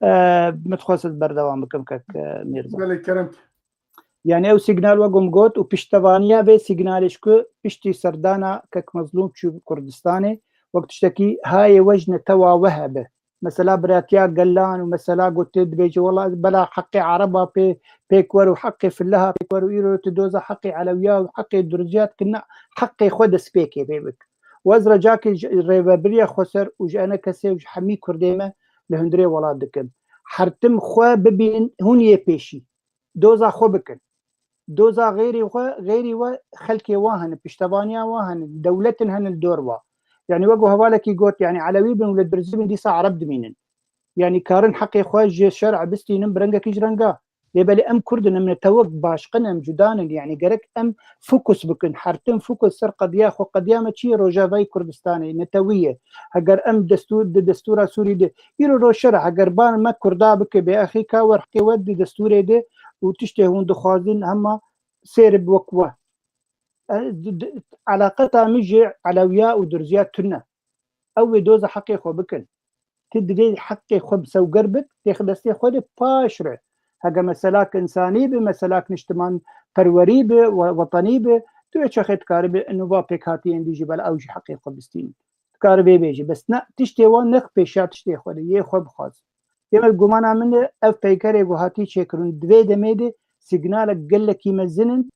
E, min dixwest ez berdewam bikim kek, e, Mîrza. Belê, kerem ke. Yanî ew sîgnal wek hûn got û piştevaniya vê sîgnalê ji ku piştî serdana kek Mezlûm çû Kurdistanê, wek tiştekî hayê we ji netewa we hebe. Mesela biratiya gelan û mesela ku tu dibêje, wela bela heqê Ereba pê, pêk wer û heqê Fileha pêk wer û îro tu doza heqê Elewiya û heqê Durziya dikin, na, heqê xwe destpêkê pê bik. Û ez recakê ji Rêvebiriya Xweser û ji E N K S û ji hemî Kurdê me li hundirê welat dikim. Her tim xwe bibînin hûn yê pêşî. Doza xwe bikin. Doza xeyrî xwe, xeyrî we xelkê wa hene, piştevaniya wa hene, dewletin hene li dor wa. Yanî wek ku hevalekî got, yanî Elewî bin û li Durzî bin dîsa Ereb dimînin. Yanî karin heqê xwe ji şer'e bistînin bi rengekî ji renga. Lê belê em Kurd in, em netewek başqin, em cuda nin. Yanî gerek em fokus bikin, her tim fokus ser qediya xwe. Qediya me çi ye? Rojavayê Kurdistanê, netewî ye. Heger em destûr, di destûra Sûrî de, îro roj şer e, heger ban me Kurda bike, bê exî ka wer heqê we di destûrê de û tiştê hûn dixwazin hema sêr bi wek we. E, di, di, eleqeta min ji Elewiya û Durziya tune. Ew wê doza heqê xwe bikin. Tu divê heqê xwe bi sewger bik, têx destê xwe de paş re. Heke meselak însanî bi, meselak niştiman perwerî bi, we-, wetenî bi, tu wê çaxê dikaribî nûva pêkhatiyên dî jî bela ew jî heqê xwe bistînin. Dikare vê bêjî. Bes ne, tiştê wan nex pêşiya tiştê xwe de, yê xwe bixwazin. Yê me gumana min e, ev peykerê ku hatî çêkirin, di vê demê de sîgnalek gelekî mezin in,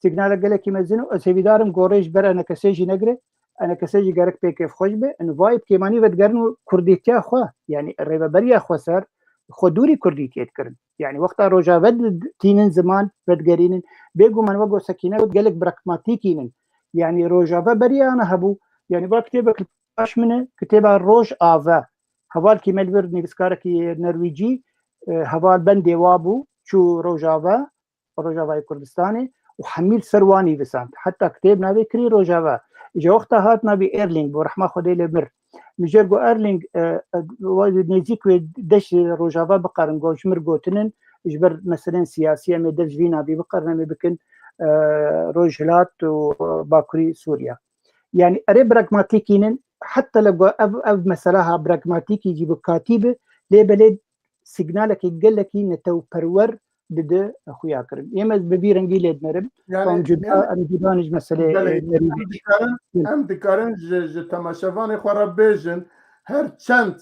Signalek gelekî mezin û ez hêvîdar im gorê ji ber enekesê jî negire, enekesê jî gerek pê kêfxweş be. Û vayê bi kêmanî vedigerin û kurdîtiya xwe, yanî rêveberiya xweser, xwe dûrî kurdîtiyê dikirin. Yanî wexta rojave di-, tînin ziman vedigerînin, bêguman wek ku Sekîne got gelek pragmatîkî nin. Yanî rojave beriya ana hebû, yanî va kitêbek li paş min e, kitêba Rojave. Hevalkî me li vir nivîskarekî Norwîcî, e, heval bendê wa bû, çû Rojave, Rojavayê Kurdistanê û hemî li ser wan nivîsand. Heta kitêb navê kirî Rojava. Ji wexta hat navî Erling bû, rehma Xwedê lê mir. Min jê got Erling, e, e, nêzîk wê deş Rojava biqerin, got ji mir gotinin, ji ber meselên siyasî em ê dev ji vî navî biqerin, em ê bikin, e, Rojhilat û Bakurî Sûriya. Yanî erê pragmatîkî nin, heta li got ev, ev mesela ha pragmatîkî jî bi katî bi, lê belê signalekî gelekî netewperwer dide xuya kirin. Êm ez bi vî rengî lê dinerim. Yanî, Em cuda, yanî, em cuda ji meselê, belê, e, em dikarin, Hı. em dikarin ji, ji temaşevanê xwe re bêjin, her çend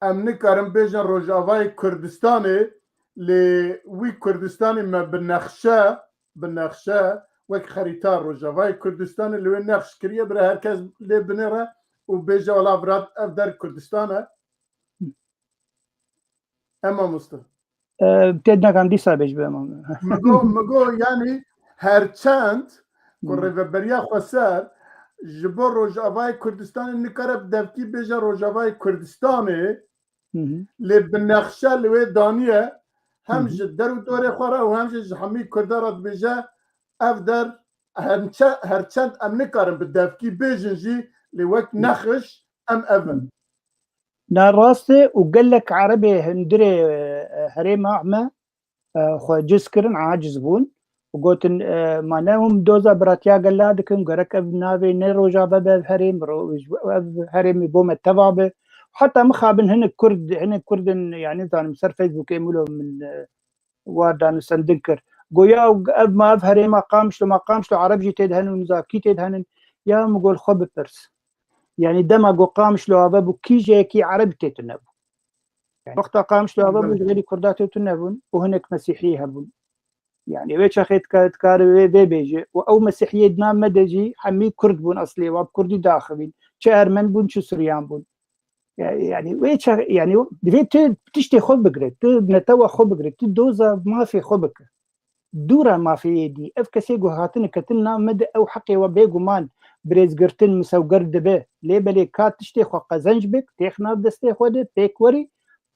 em nikarin bêjin Rojavayê Kurdistanê, lê wî Kurdistanê me bi nexşe, bi nexşe, wek xerîta Rojavayê Kurdistanê li wê nexş kiriye, bira her kes lê binêre û bêje, wela virat ev der Kurdistan e. Em mamoste. E, tê nakan dîsa bêj be, mam. Mi got, mi got, yanî her çend ku Hı. Rêveberiya Xweser ji bo Rojavayê Kurdistanê nikare bi devkî bêje Rojavayê Kurdistanê, Hı hı. lê bi nexşe li wê daniye, hem Hı hı. ji der û dorê xwe re û hem jî ji hemî Kurda re dibêje, ev der her çe-, her çend em nikarin bi devkî bêjin jî, lê wek Hı. nexiş em ev in. Na rast e û gelek Erebê hundirê, e, herêma me, e, xwe ciz kirin, aciz bûn û gotin, e, ma ne hûn doza biratiya gela dikin, gerek ev navê ne Rojava be, ev herêm, ro-, ev herêmî bo me teva be. Heta mixabin hinek Kurd, hinek Kurd in, yanî zanim ser Facebookê milo min, e, war danûsendin kir. Goya ev ma ev herêma Qamişlo, ma Qamişlo Ereb jî tê de henin, Zakî tê de henin. Ya min got xwe bipirs. Yanî dema got Qamişlo ava bû, kîjeyekî Ereb tê tune bû. Yanî wexta Qamişlo ava bû, Belê. ji xêrî Kurda tê tune bûn û hinek Mesîhî hebûn. Yanî wê çaxê dika-, dikare wê, vê bêje. Û ew Mesîhiyê di nav me de jî hemî Kurd bûn eslê, wa bi Kurdî daxivîn. Çi Ermen bûn, çi Suryan bûn. Ya-, yanî wê ça-, yanî divê tu tiştê xwe bigire, tu netewa xwe bigire, tu doza mafê xwe bike. Dûra mafê yê dî. Ev kesê ku hatine ketin nav me de ew heqê we bêguman birêzgirtin, misewger dibe. Lê belê ka tiştê xwe qezenc bik, têx nav destê xwe de, pêk werî,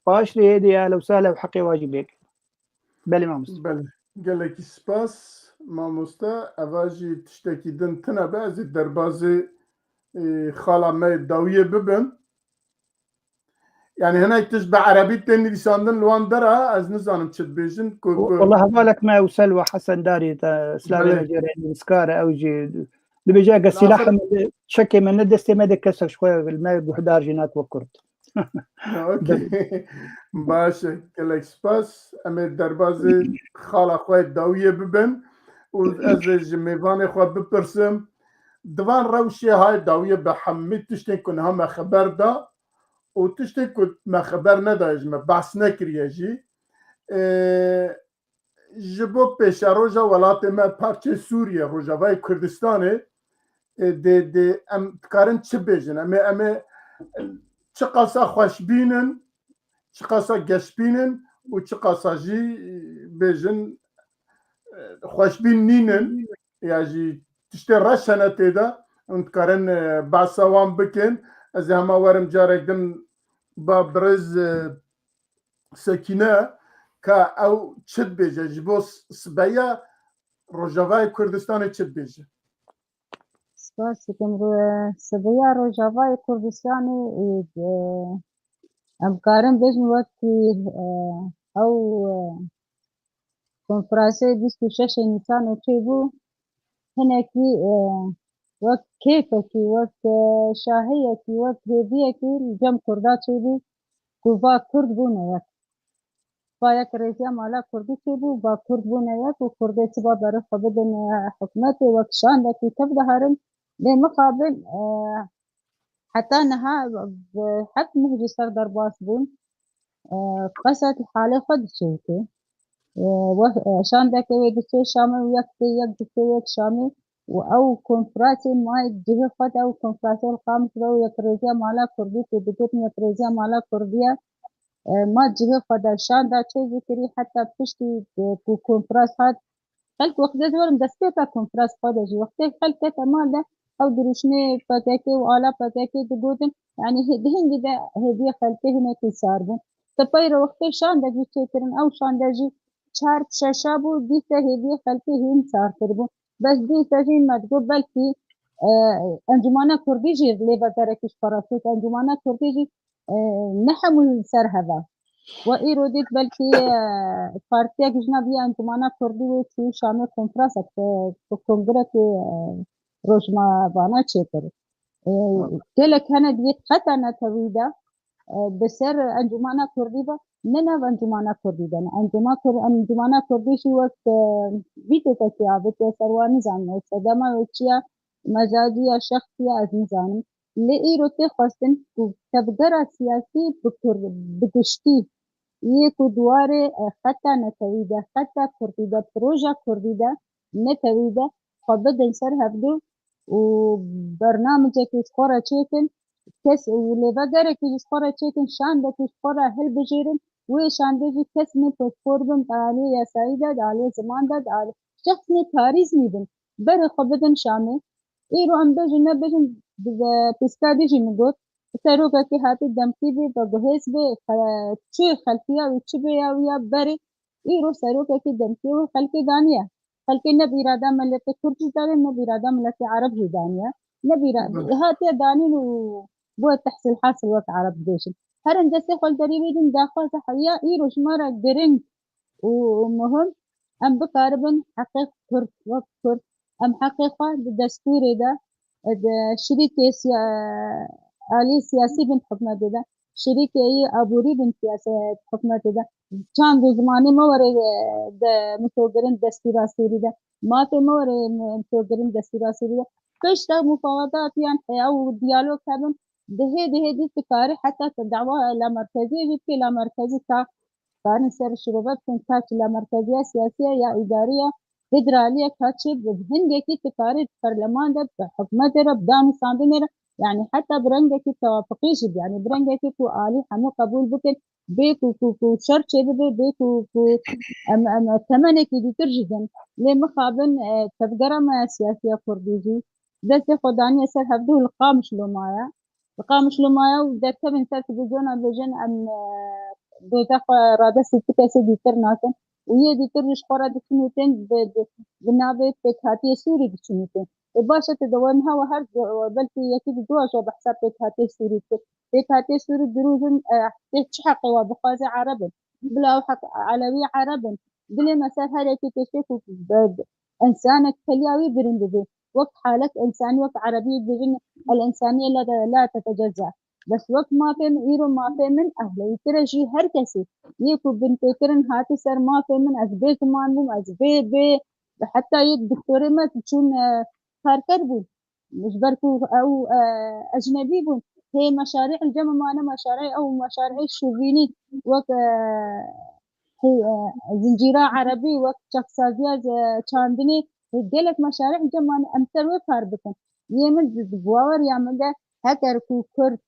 paş rê yê de ya lewsa lew heqê wa jî bêk. Belê mamoste. Belê. Gelekî spas mamoste. Eva jî tiştekî din tine be, ez ê derbazê, e, xala me dawiyê bibim. Yanî hinek tişt bi erebî tên nivîsandin li wan dera, ez nizanim çi dibêjin. Ku, ku Wallah hevalek me ew Selwa Hesen Darî te, silavê Belê. me jê re nivîskar e, ew jî dibêje, eger Li sîlah axir me de, çekê me ne destê me de, kesek ji xwe li me guhdar jî nake wek Kurd. Okey. Baş e, gelek spas. Em ê derbazê xala xwe dawiyê bibin û ez ê ji mêvanê xwe bipirsim. Di van rewşê hay dawiyê bi hemî tiştên ku niha me xeber da û tiştên ku me xeber nedaye ji me behs nekiriye jî. Ê, ji bo pêşeroja welatê me, parçeyê Sûriye, Rojavayê Kurdistanê, e, dê, dê em dikarin çi bêjin? Em ê, em ê, e, çiqasa xweşbîn in, çiqasa geşbîn in û çiqasa jî, e, bêjin, e, xweşbîn nînin, ya jî tiştê reş hene tê de, hûn dikarin, e, behsa wan bikin. Ez ê hema werim carek din ba birêz, e, Sekîne, ka ew çi dibêje ji bo s-, sibeya Rojavayê Kurdistanê çi dibêje? Spas dikim. Ro-, sibeya Rojavayê Kurdistanê, e, e, em karin bêjin wekî, e, ew, e, konferansê bîst û şeş Nîsanê çêbû, hinekî, e, wek kêfekî, wek, e, şahiyekî, wek hêviyekî li cem Kurda çêbû ku va Kurd bûne yek. Va yek rêziya mala Kurdî çêbû, va Kurd bûne yek û Kurdê siba berê xwe bidin, e, hikûmetê wek şandekî tev diherin. Lê mixabin, e, heta niha bi heft meh ji ser derbas bûn. E, qeset halê xwe diçêke. E, we, e, şandeke wê diçe Şamê û yek tê yek diçe yek Şamê û ew konfrasê mayê cihê xwe de, ew konfrasê li Qamişlo û yekrêziya mala Kurdî tê digotin yekrêziya mala Kurdî ye. E, ma cihê xwe de şanda çê zikirî heta piştî, e, ku konfras hat, xelk wextê dê werin destpêka konfras xwe de jî, wextê xelk kete mal de ew dirûşmê P K K û ala P K K digotin, yanî hê-, di hingî de hêviyê xelkê hinekî sar bûn. Sipayî re wextê şandek jî çêkirin, ew şande jî çar şeşa bû, dîsa hêviyê xelkê hîn sartir bû. Bes dîsa jî me digot belkî, e, Encûmana Kurdî jî lê vegerekî ji xwe re çêt. Encûmana Kurdî jî, e, ne hemû li ser hev e. We îro dît belkî, e, partiyek ji nav ya Encûmana Kurdî wê çû Şamê konfrasek, e, kongrekê, e, rojnamevana çêkir. E, gelek hene dibêt qeta netewî de, e, bi ser Encûmana Kurdî ve, ne nav Encûmana Kurdî de ne. Encûma Kur-, Encûmana Kurdî jî wek, e, vî têkekê avêtiye ser wan nizanim. Sedema wê çi ye, mezajî ya şexsî ye, ez nizanim. Lê îro tê xwestin ku tevgera siyasî bi kur-, bi giştî yê ku di warê, e, xeta netewî de, xeta kurdî de, proja kurdî de, netewî de xwe bidin ser hevdu û bernamicekê ji xwe re çêkin, kes û lêvegerekî ji xwe re çêkin, şandekî ji xwe re hilbijêrin, wê şandê jî kes nê pispor bin di aliyê yasayî de, di aliyê ziman de, di aliyê şexs nê parîz nîbin. Berê xwe bidin Şamê. Îro em bêjin nebêjin, bi pêskadî jî min got, serokekî hatî demkî bê, veguhêz bê, xe-, çi xelfiya wî çi bê ya wî ya berê. Îro serokekî demkî wê xelkê daniye. Xelkê ne bi îrada miletê Kurd jî daniye, ne bi îrada miletê Ereb jî daniye. Ne bi îra-, hatiye danîn û bûye tehsil hasil wek Ereb dibêjin. Herin destê xwe li derî bidin, daxwaza heya îro ji me re giring û muhim, em bikaribin heqê Kurd, wek Kurd, em heqê xwe di destûrê de, di şirîkê siya-, alî siyasî bin hikûmetê de, şirîkê yî aborî bin siyasê hikûmetê de, çand û zimanê me were, e, de mitogirin destûra Sûrî de, mafê me were mitogirin destûra Sûrî de. Pişta mufawedatiyan heya û diyalog hebin, di hêdî hêdî tu karî heta tu dawa lamerkeziyê jî bikî, lamerkezî ta karin ser şirove bikin, ka çi lamerkeziya siyasî ye ya îdarî ye, federalî ye, ka çi bi hingekî tu karî di perleman de, bi hikûmetê re, bi danûstandinê re, yanî heta bi rengekî tewafiqî jî, yanî bi rengekî ku alî hemû qebûl bikin, bê ku, ku, ku şer çêbibe, bê ku, ku em, em temenekî dîtir jî din. Lê mixabin, e, tevgera me ya siyasî ya Kurdî jî destê xwe daniye ser hevdû li Qamişlo maye. Li Qamişlo maye û derkevin ser televîzyona bêjin em, e, doza xwe radestî ti kesê dîtir nakin. Û yê dîtir ji xwe re diçinîtin bi, bi, bi navê pêkhatiyê Sûrî diçinîtin. Ê baş e, tu de we niha we her du-, belkî yekî di dua ji we behsa pêkhatiyê Sûrî dikir. Pêkhatiyê Sûrî dirûj in, e, tê çi heqê we bixwaze Ereb in. Bila ew heq Elewî Ereb in. Dilê me ser her yekê tê ku be-, be-, însanek teliya wî birin dibe. Wek halek însanî, wek Erebî dibêjin, el însaniye la, la tetecezza. Bes wek mafê min, îro mafê min ehlewîtir e ji her kesî. Yê ku binpêkirin hatî ser mafê min, ez bê ziman bûm, ez bê, bê, heta yek doktorê me diçûn, e, karker bûn. Ji ber ku ew, e, ecnebî bûn. Hê meşarî li cem mane meşarî ew meşarî şovînî wek, e, hê, e, zincîra erebî, wek çaksaziya, e, çandinê, hê gelek meşarî li cem mane em ser wê kar bikin. Yê min di, di baweriya min de heger ku Kurd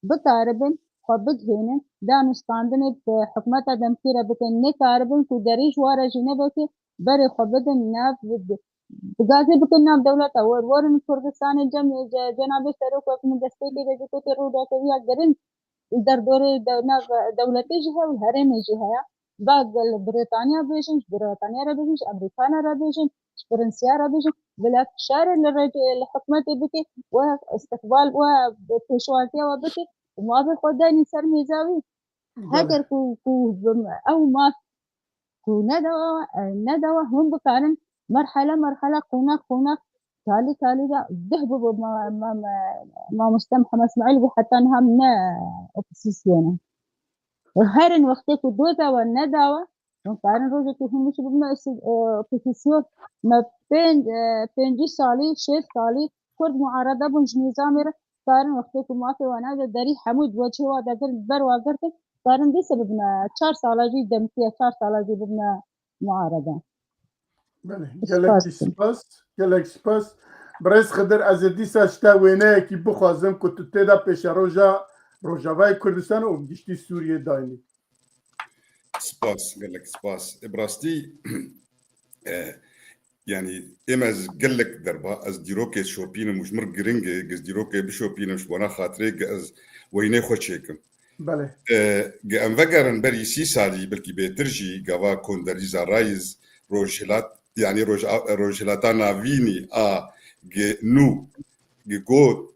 bikaribin xwe bigihînin, danûstandinê bi hikûmeta demkî re bikin, nekaribin ku derî ji wan re jî nevekê, berê xwe bidin nav, bi gazê bikin nav dewleta. Wer werin Kurdistanê cem, ce-, cenabê serok wek min destpêkê de jî gotê, rûdaweke wî ya giring li derdorê de-, nav dewletê jî heye û herêmê jî heye. Ba li Brîtanya bêjin, ji Brîtanya re bêjin, ji Amerîkana re bêjin, ji Firinsiya re bêjin, bila fişarê li rê-, li hikûmetê bike, we îstiqbal, we pêşwaziya we bike û mafê xwe danî ser mêza wî. Heger ku, ku ew maf ku nedawa, e, nedawa hûn bikarin merhele merhele, qonax qonax, kalî kalî de dih bibo ma-, ma-, ma-, mamoste Mihemed Îsmaîl bû heta niha ne opozîsyonê. Herin wextê ku doza we nedawa, hûn karin rojekê hûn biçin bibine osi-, e, opozîsyon. Me pênc, e, pêncî salî, şêst salî Kurd muarede bûn ji nîzamê re, karin wextê ku mafê wan ev de derî hemû di wecihê wa de girin, ber wa girtin, karin dîsa bibine çar sala jî demkî ye, çar sala jî bibine muarede. Belê, gelekî spas, gelek spas. Birêz Xidir, ez ê dîsa ji te wêneyekî bixwazim ku tu tê de pêşeroja Rojavayê Kurdistan û giştî Sûriyê daynî. Spas, gelek spas. E, bi rastî, e, yani êm ez gelek derba, ez dîrokê şopînim û ji mir giring e, giz dîrokê bişopînim ji bona xatirê ge ez weynê xwe çêkim. Belê. E, ge em vegerin berî sî salî, belkî bêtir jî, gava Konderîza Rayîz, Rojhilat, yani Roj-, Rojhilata Navînî a ge nû, ge got,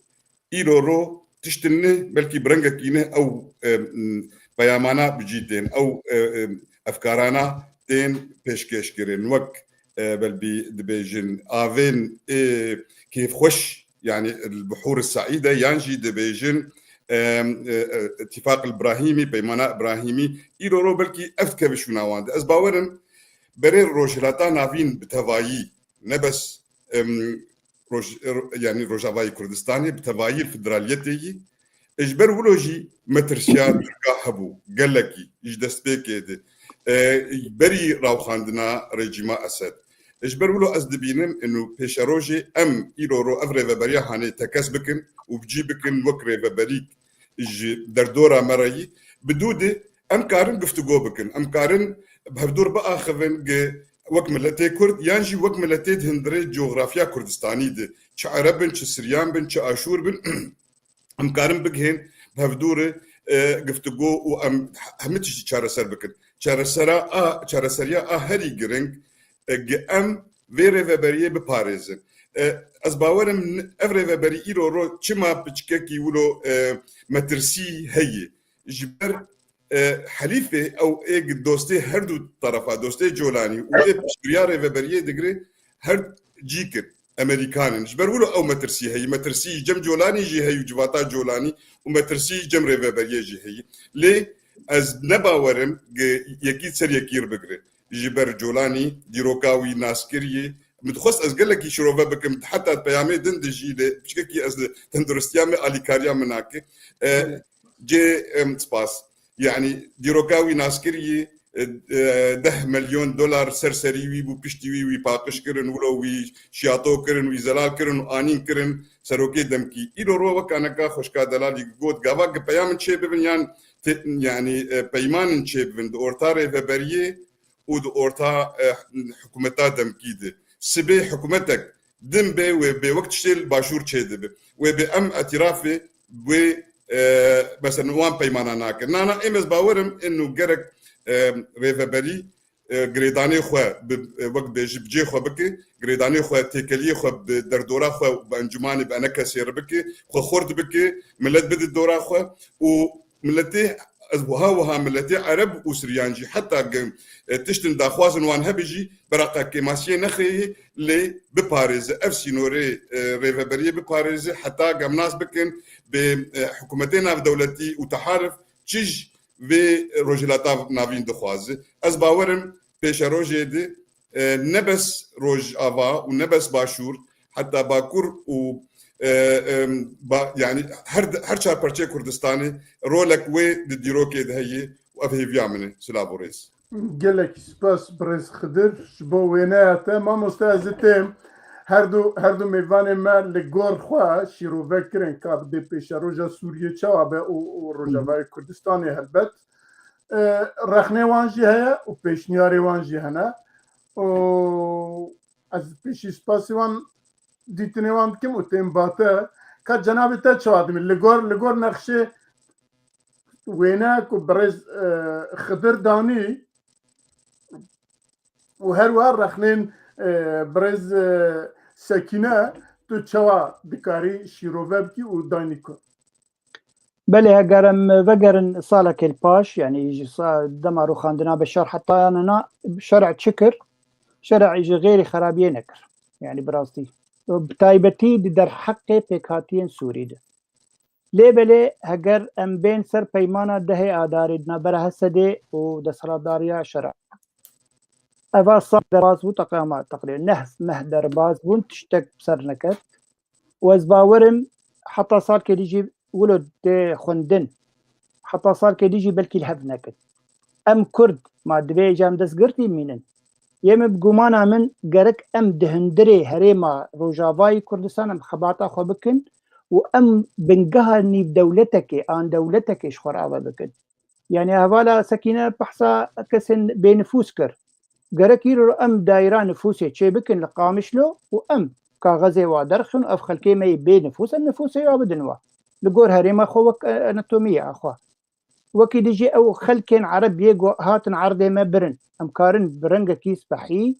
îro ro tiştin ne, belkî bi rengekî ne ew, e, m, peyamana bi cî tên, ew, e, e, efkarana tên pêşkêş kirin. Wek, e, belbî dibêjin, avên, e, kêfxweş, yani el-Buhur Saîde, yan jî dibêjin, e, e, e, Îtîfaq el-Brahîmî, Peymana Îbrahîmî, îro ro belkî ev dikeve şûna wan de. Ez bawerim berê Rojhilata Navîn bi tevayî, ne bes, em, Roj-, ro-, yani Rojavayê Kurdistanê, bi tevayî federaliyetê yî, ji ber wilo jî metirsiya Tirka hebû, gelekî, ji destpêkê de, e, berî rawxandina rejîma Esed. Ji ber wilo ez dibînim, inu pêşerojê em îro ro ev rêveberiya hanê tekez bikin û bi cî bikin wek rêveberîk ji derdora me re yî, bi dû de em karin guftûgo bikin, em karin bi hevdûr biaxivin gi wek miletê Kurd, yan jî wek miletê di hundirê coxrafiya Kurdistanî de, çi Ereb bin, çi Siryan bin, çi Aşûr bin, em karin bigihên bi hevdû re, e, guftûgo û em hemî tiştî çareser bikin. Çaresera a, çareseriya a herî giring, e, gi em vê rêveberiyê biparêzin. E, ez bawerim n-, ev rêveberî îro ro çima piçkekî wilo, e, metirsî heye. Ji ber, e, helîfê ew ê gi dostê her du terefa, dostê Colanî û ê piştgiriya rêveberiyê digire her cî kir. Emerîkan in. Ji ber wilo ew metirsî heye. Metirsî ji cem Colanî jî heye û civata Colanî û metirsî ji cem rêveberiyê jî heye. Lê ez ne bawerim gi yekî ser yekî re bigire. Ji ber Colanî, dîroka wî naskiriyê. Min dixwest ez gelekî şirove bikim, heta peyamê din de jî lê piçkekî ez li tenduristiya me alîkariya min nake. E, cê, em, spas. Yani dîroka wî naskiriyê, e, e, deh milyon dolar ser serî wî bû, piştî wî, wî paqij kirin, wilo wî şiyato kirin, wî zelal kirin û anîn kirin serokê demkî. Îro ro wek aneka xweşka delalî got, gava gi peya min çê bibin yan te-, yani, e, peymanin çê bibin di orta rêveberiyê û di orta, e, hikûmeta demkî de. Sibê hikûmetek din bê wê bê wek tiştê li başûr çê dibe. Wê bê em etirafê wê, e, mesela wan peymana nakin. Nana êm ez bawerim inu gerek, e, rêveberî, e, girêdanê xwe bi, e, wek bêjî bi cê xwe bike, girêdanê xwe, têkeliyê xwe bi derdora xwe û bi encûmanê, bi enekesê re bike, xwe xurt bike, milet bide dora xwe û miletê, ez wiha wiha miletê Ereb û Siryan jî heta ge, e, tiştin daxwazin wan hebe jî beraqa kêmasiyê nexeyê lê biparêze. Ev sînorê, e, rêveberiyê biparêze heta ge em nas bikin bi, e, hikûmetê navdewletî û teharif çi ji vê Rojhilata Navîn dixwaze. Ez bawerim pêşerojê de, e, ne bes Rojava û ne bes Başûr, heta Bakur û, e, e, ba-, yani her, her çar parçeyê Kurdistanê rolek wê di dîrokê de heye û ev hêviya min e. Silav û rêz. Gelekî spas birêz Xidir ji bo wêneya te. Mamoste ez ê têm her du, her du mêvanê me li gor xwe şîrove kirin ka bi dê pêşeroja Sûriyê çawa be û, û Rojavayê Kurdistanê helbet. E, rexnê wan jî heye û pêşniyarê wan jî hene. Û ez pêşî spasî wan dîtinê wan dikim û têm ba te. Ka cenabê te çawa dimî? Li gor, li gor nexşê wêne ku birêz, e, Xidir danî û her wiha rexnên, e, birêz, e, Sekîne tu çawa dikarî şîrove bikî û daynî ku? Belê, heger em vegerin salekê li paş, yanî ji sa-, dema rûxandina Beşar heta yanina şerع çi kir? Şerع ji xêrî xerabiyê nekir. Yanî bi rastî. Bi taybetî di derheqê pêkhatiyên Sûrî de. Lê belê heger em bên ser peymana dehê Adarê di navbera Hesedê û desthilatdariya şer'a. Eva sal derbas bû, teqrî-, ama teqrîben neh meh derbas bûn, tiştek ser neket. Û ez bawerim heta salkê dî jî wilo tê xwendin. Heta salkê dî jî belkî li hev nekin. Em Kurd, ma divê îca em destgirtî mînin. Yê min bi gumana min gerek em di hundirê herêma Rojavayî Kurdistan em xebata xwe bikin û em bingeha nîvdewletekê an dewletekê ji xwe re ava bikin. Yani hevala Sekîne behsa kesên bênifûs kir. Gerek îro em daîra nifûsê çêbikin li Qamişlo û em kaxezê wa derxin û ev xelkê me yê bênifûs em nifûsê wa bidin wa. Li gor herêma xwe wek, e, anatomîya xwe. Wekî dijî ew xelkên Ereb yê ku hatin erdê me birin. Em karin bi rengekî spehî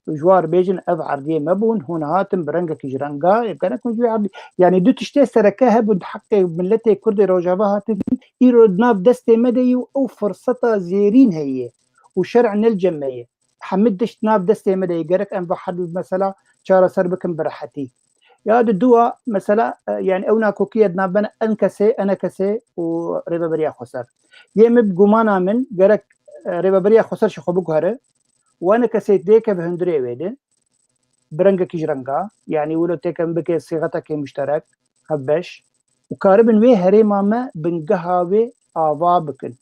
ji war bêjin ev erdiyê me bûn, hûn hatin bi rengekî ji renga, yê gerek hûn ji wê erdî. Yani du tiştê sereke hebûn di heqê miletê Kurdê Rojava hatin, îro di nav destê me de yî û ew firseta zêrîn heye û şer'e ne li cem me ye. Hemî tişt di nav destê me de yî, gerek em ve her du mesela çareser bikin bi rehetî. Ya di dua mesela, e, yani ew nakokiye di nav bene en kesê, ene kesê û Rêveberiya Xweser. Yê min bi gumana min gerek, e, Rêveberiya Xweser ji xwe biguhere û ene kesê têkeve hundirê wê de bi rengekî ji renga, yani wilo têkevin bike sîxetekê muşterek, hevbeş û karibin wê herêma me bingeha wê ava bikin.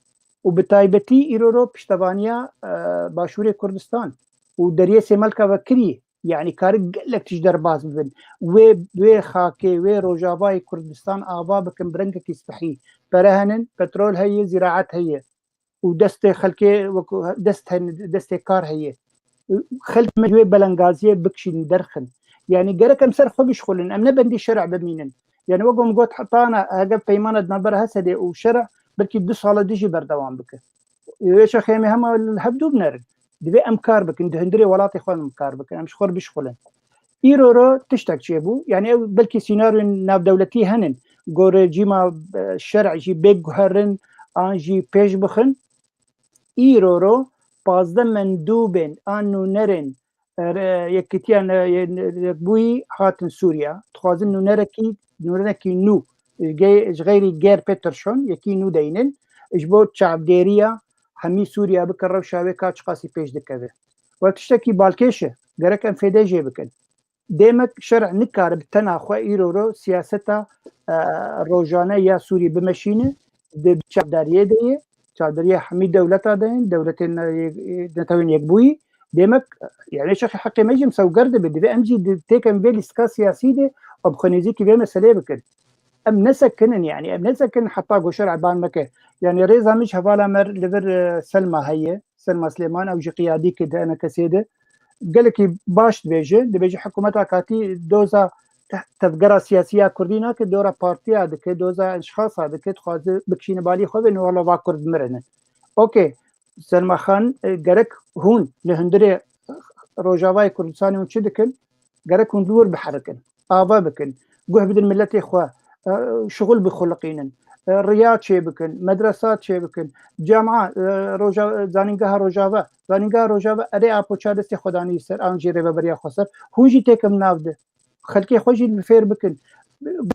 Û bi taybetî îro ro piştevaniya, e, Başûrê Kurdistan û Deriyê Sêmelka ve kirî, yani kari gelek tişt derbas bibin. Wê, wê xakê, wê Rojavayê Kurdistan ava bikin bi rengekî spehî. Pere henin, petrol heye, zîraet heye. Û destê xelkê wekû dest hen, destê kar heye. Xelk me ji wê belengaziyê bikişînin, derxin. Yani gerek em ser xwe bişxulin, em ne bendî şer'e bimînin. Yani wek min got, heta ana heger peymana di navbera Hesedê û şer'e belkî du sala dijî berdewam bike. Wê şexê em ê hema li hev dû binerin. Divê em kar bikin, di hundirê welatê xwe em kar bikin, em ji xwe re bişxulin. Îro ro tiştek çêbû, yani ew belkî sînaryoyên navdewletî henin, gorê cîma, e, şer'e jî bê guherin an jî pêş bixin. Îro ro pazdeh mendûbên an nûnerên, e, re-, Yekîtiya Ne-, Ye-, Yekbûyî hatin Sûriya. Dixwazin nûnerekî, nûnerekî nû, ji ge-, ji xeyrî Geir Peterson, yekî nû deynin, ji bo çavdêriya hemî Sûriya bike rewşa wê ka çiqasî pêş dikeve. Wek tiştekî balkêş e, gerek em fêdê jê bikin. Demek şer'e nikare bi tena xwe îro ro siyaseta, e, rojane ya Sûrî bimeşîne, di çavdariyê de ye, çavdariya hemî dewleta de ye, dewletên ne-, netewên yekbûyî. Demek, yani şexê heqê me jî misewger dibe, divê em jî di têkevin vê lîstika siyasî de û bi xwe nêzîkî vê meseleyê bikin. Em nesekinin yani, em nesekinin heta ku şer'e ban meke. Yani rêza min ji hevala me li vir, e, Selma heye, Selma Silêman, ew jî qiyadî ki di enekesê de. Gelekî baş dibêje, dibêje hikûmeta katî doza te-, tevgera siyasî ya kurdî nake, dora partiya dike, doza eşxasa dike, dixwaze bikişîne balî xwe ve, wala va kurd mirine. Okey, Selma Xan, e, gerek hûn li hundirê Rojavayê Kurdistanê hûn çi dikin? Gerek hûn li wir biherikin, ava bikin, guh bidin miletê xwe, e, şixul bixuliqînin, e, riya çêbikin, medresa çêbikin, cema, e, roja-, zanîngeha Rojava, zanîngeha Rojava erê apo çar destê xwe danî ser, an jî Rêveberiya Xweser, hûn jî têkevin nav de. Xelkê xwe jî li fêr bikin.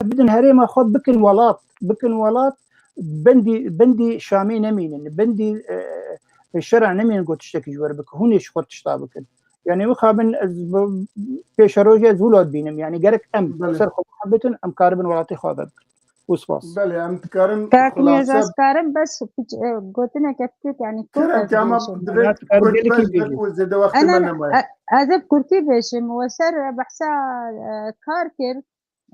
Bidin herêma xwe, bikin welat, bikin welat, bendî, bendî Şamê nemînin, bendî, e, şer'e nemînin ku tiştekî ji wir bike. Hûn ê ji xwe tişta bikin. Yani mixabin ez bi-, pêşerojê ez wilo dibînim. Yani gerek em Belê. ser xwe bihebitin, em karibin welatê xwe vebikin. Û spas. Belê, em dikarin Kak xulase Nêzaz karim bes piç-, e, gotineke piçûk, yani kurt Kerem ez ki ama bêjim. divê Nat kurt kargêlikî bêjî. Û zêde wextê me Ene, nemaye. e, ez ê bi kurtî bêjim. We ser behsa, e, kar kir.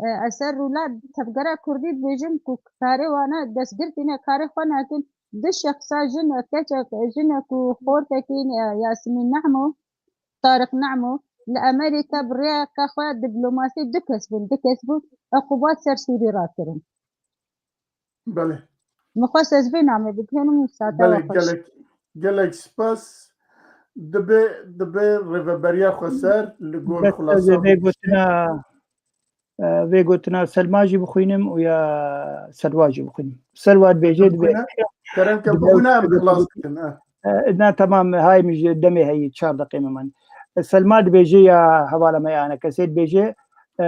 E, ez ser rûla tevgera kurdî dibêjim ku karê wana destgirtî ne, karê xwe nakin. Du şexsa, jinek, keçek, jinek û xortekî, e, Yasmîn Nehmo, Tariq Nehmo, li Amerîka bi rêyeke xwe diplomasî du kes bûn, du kes bûn, eqûbat ser Sûrî rakirin. Belê. Min xwest ez vê namê bigihînim û sata Belê, we xweş. gelek, gelek spas. Dibe, dibe Rêveberiya Xweser li gor Bes ez xulasa vê bikişîne. gotina, e, vê gotina Selma jî bixwînim û ya Selwa jî bixwînim. Selwa dibêje, dibê Bixwîne. Kerem ke dibe bixwîne em xilas bikin, ha. E, na, temam, hay min ji demê heyî, çar deqê me man. E, Selma dibêje ya hevala me ya enekesê dibêje, e,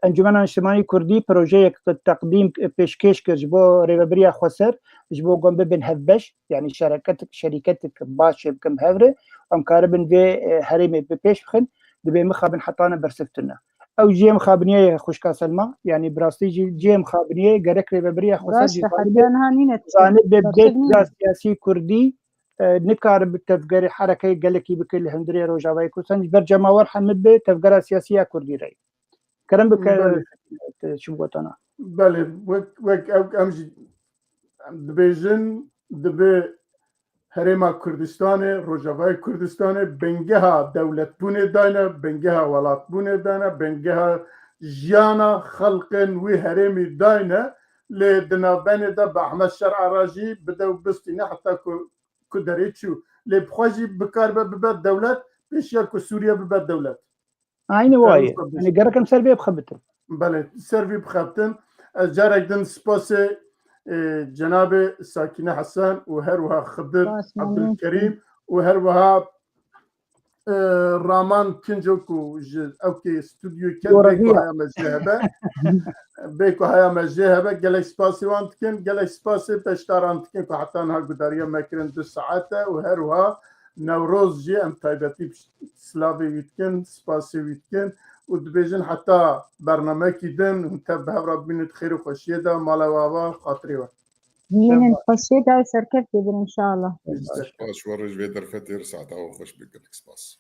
Encûmena Niştimanî Kurdî projeyek teqdîm, e, pêşkêş kir ji bo Rêveberiya Xweser, ji bo ku em bibin hevbeş, yani şereket, şerîketek baş çêbikin bi hev re, em karibin vê, e, herêmê bi pêş bixin, dibê mixabin hetane bersivtine. Ew cihê mixabiniyê ye xwişka Selma, yani bi rastî jî cihê mixabiniyê gerek Rêveberiya Xweser Rast jî e, zanibê, heta niha nîne tiştek. zanibê Bersivî bê nîne. siyasî Kurdî, e, nikare bi tevgerê herekeyê gelekî bike li hundirê Rojavayê Kurdistan, ji ber cemawer hemî bi tevgera siyasî ya Kurdî re. Kerem bike, Belê. e, çi bigotana. Belê, wek, wek ew em jî dibêjin, dibe Herêma Kurdistanê, Rojavayê Kurdistanê bingeha dewletbûnê dayne, bingeha welatbûnê dayne, bingeha jiyana xelqên wî herêmî dayne, lê di navbenê de bi Ehmed Şer'a re jî bide û bistîne heta ku, ku derê çû. Lê bi xwe jî bikaribe bibe dewlet, pêşiya ku Sûriye bibe dewlet. Aynî waye. Kerem Yani gerek em ser vê bixebitin. Belê, ser vî bixebtin. Ez carek din spasê, e, cenabê Sakîne Hesen û her wiha Xidir Spas, memnun Abdulkerîm û her wiha, e, Raman Kinco ku ji ewkê stûdyoyê ket, Doğru bê ku diyor. haya me jê hebe. Bê ku haya me jê hebe, gelek spasê wan dikin, gelek spasê beşdaran dikin ku heta niha gudariya me kirin du saet e û her wiha Newroz jî em taybetî slavê wî dikin, spasê wî dikin û dibêjin heta bernamekî din hûn tev bi hev re bimînin di xêr û xweşiyê de, mala we ava, xatirê we. Hemînin xweşiyê de serkevtê bin inşallah. Spas, we rê ji vê derfetê re saeta we xweş bikin. Spas.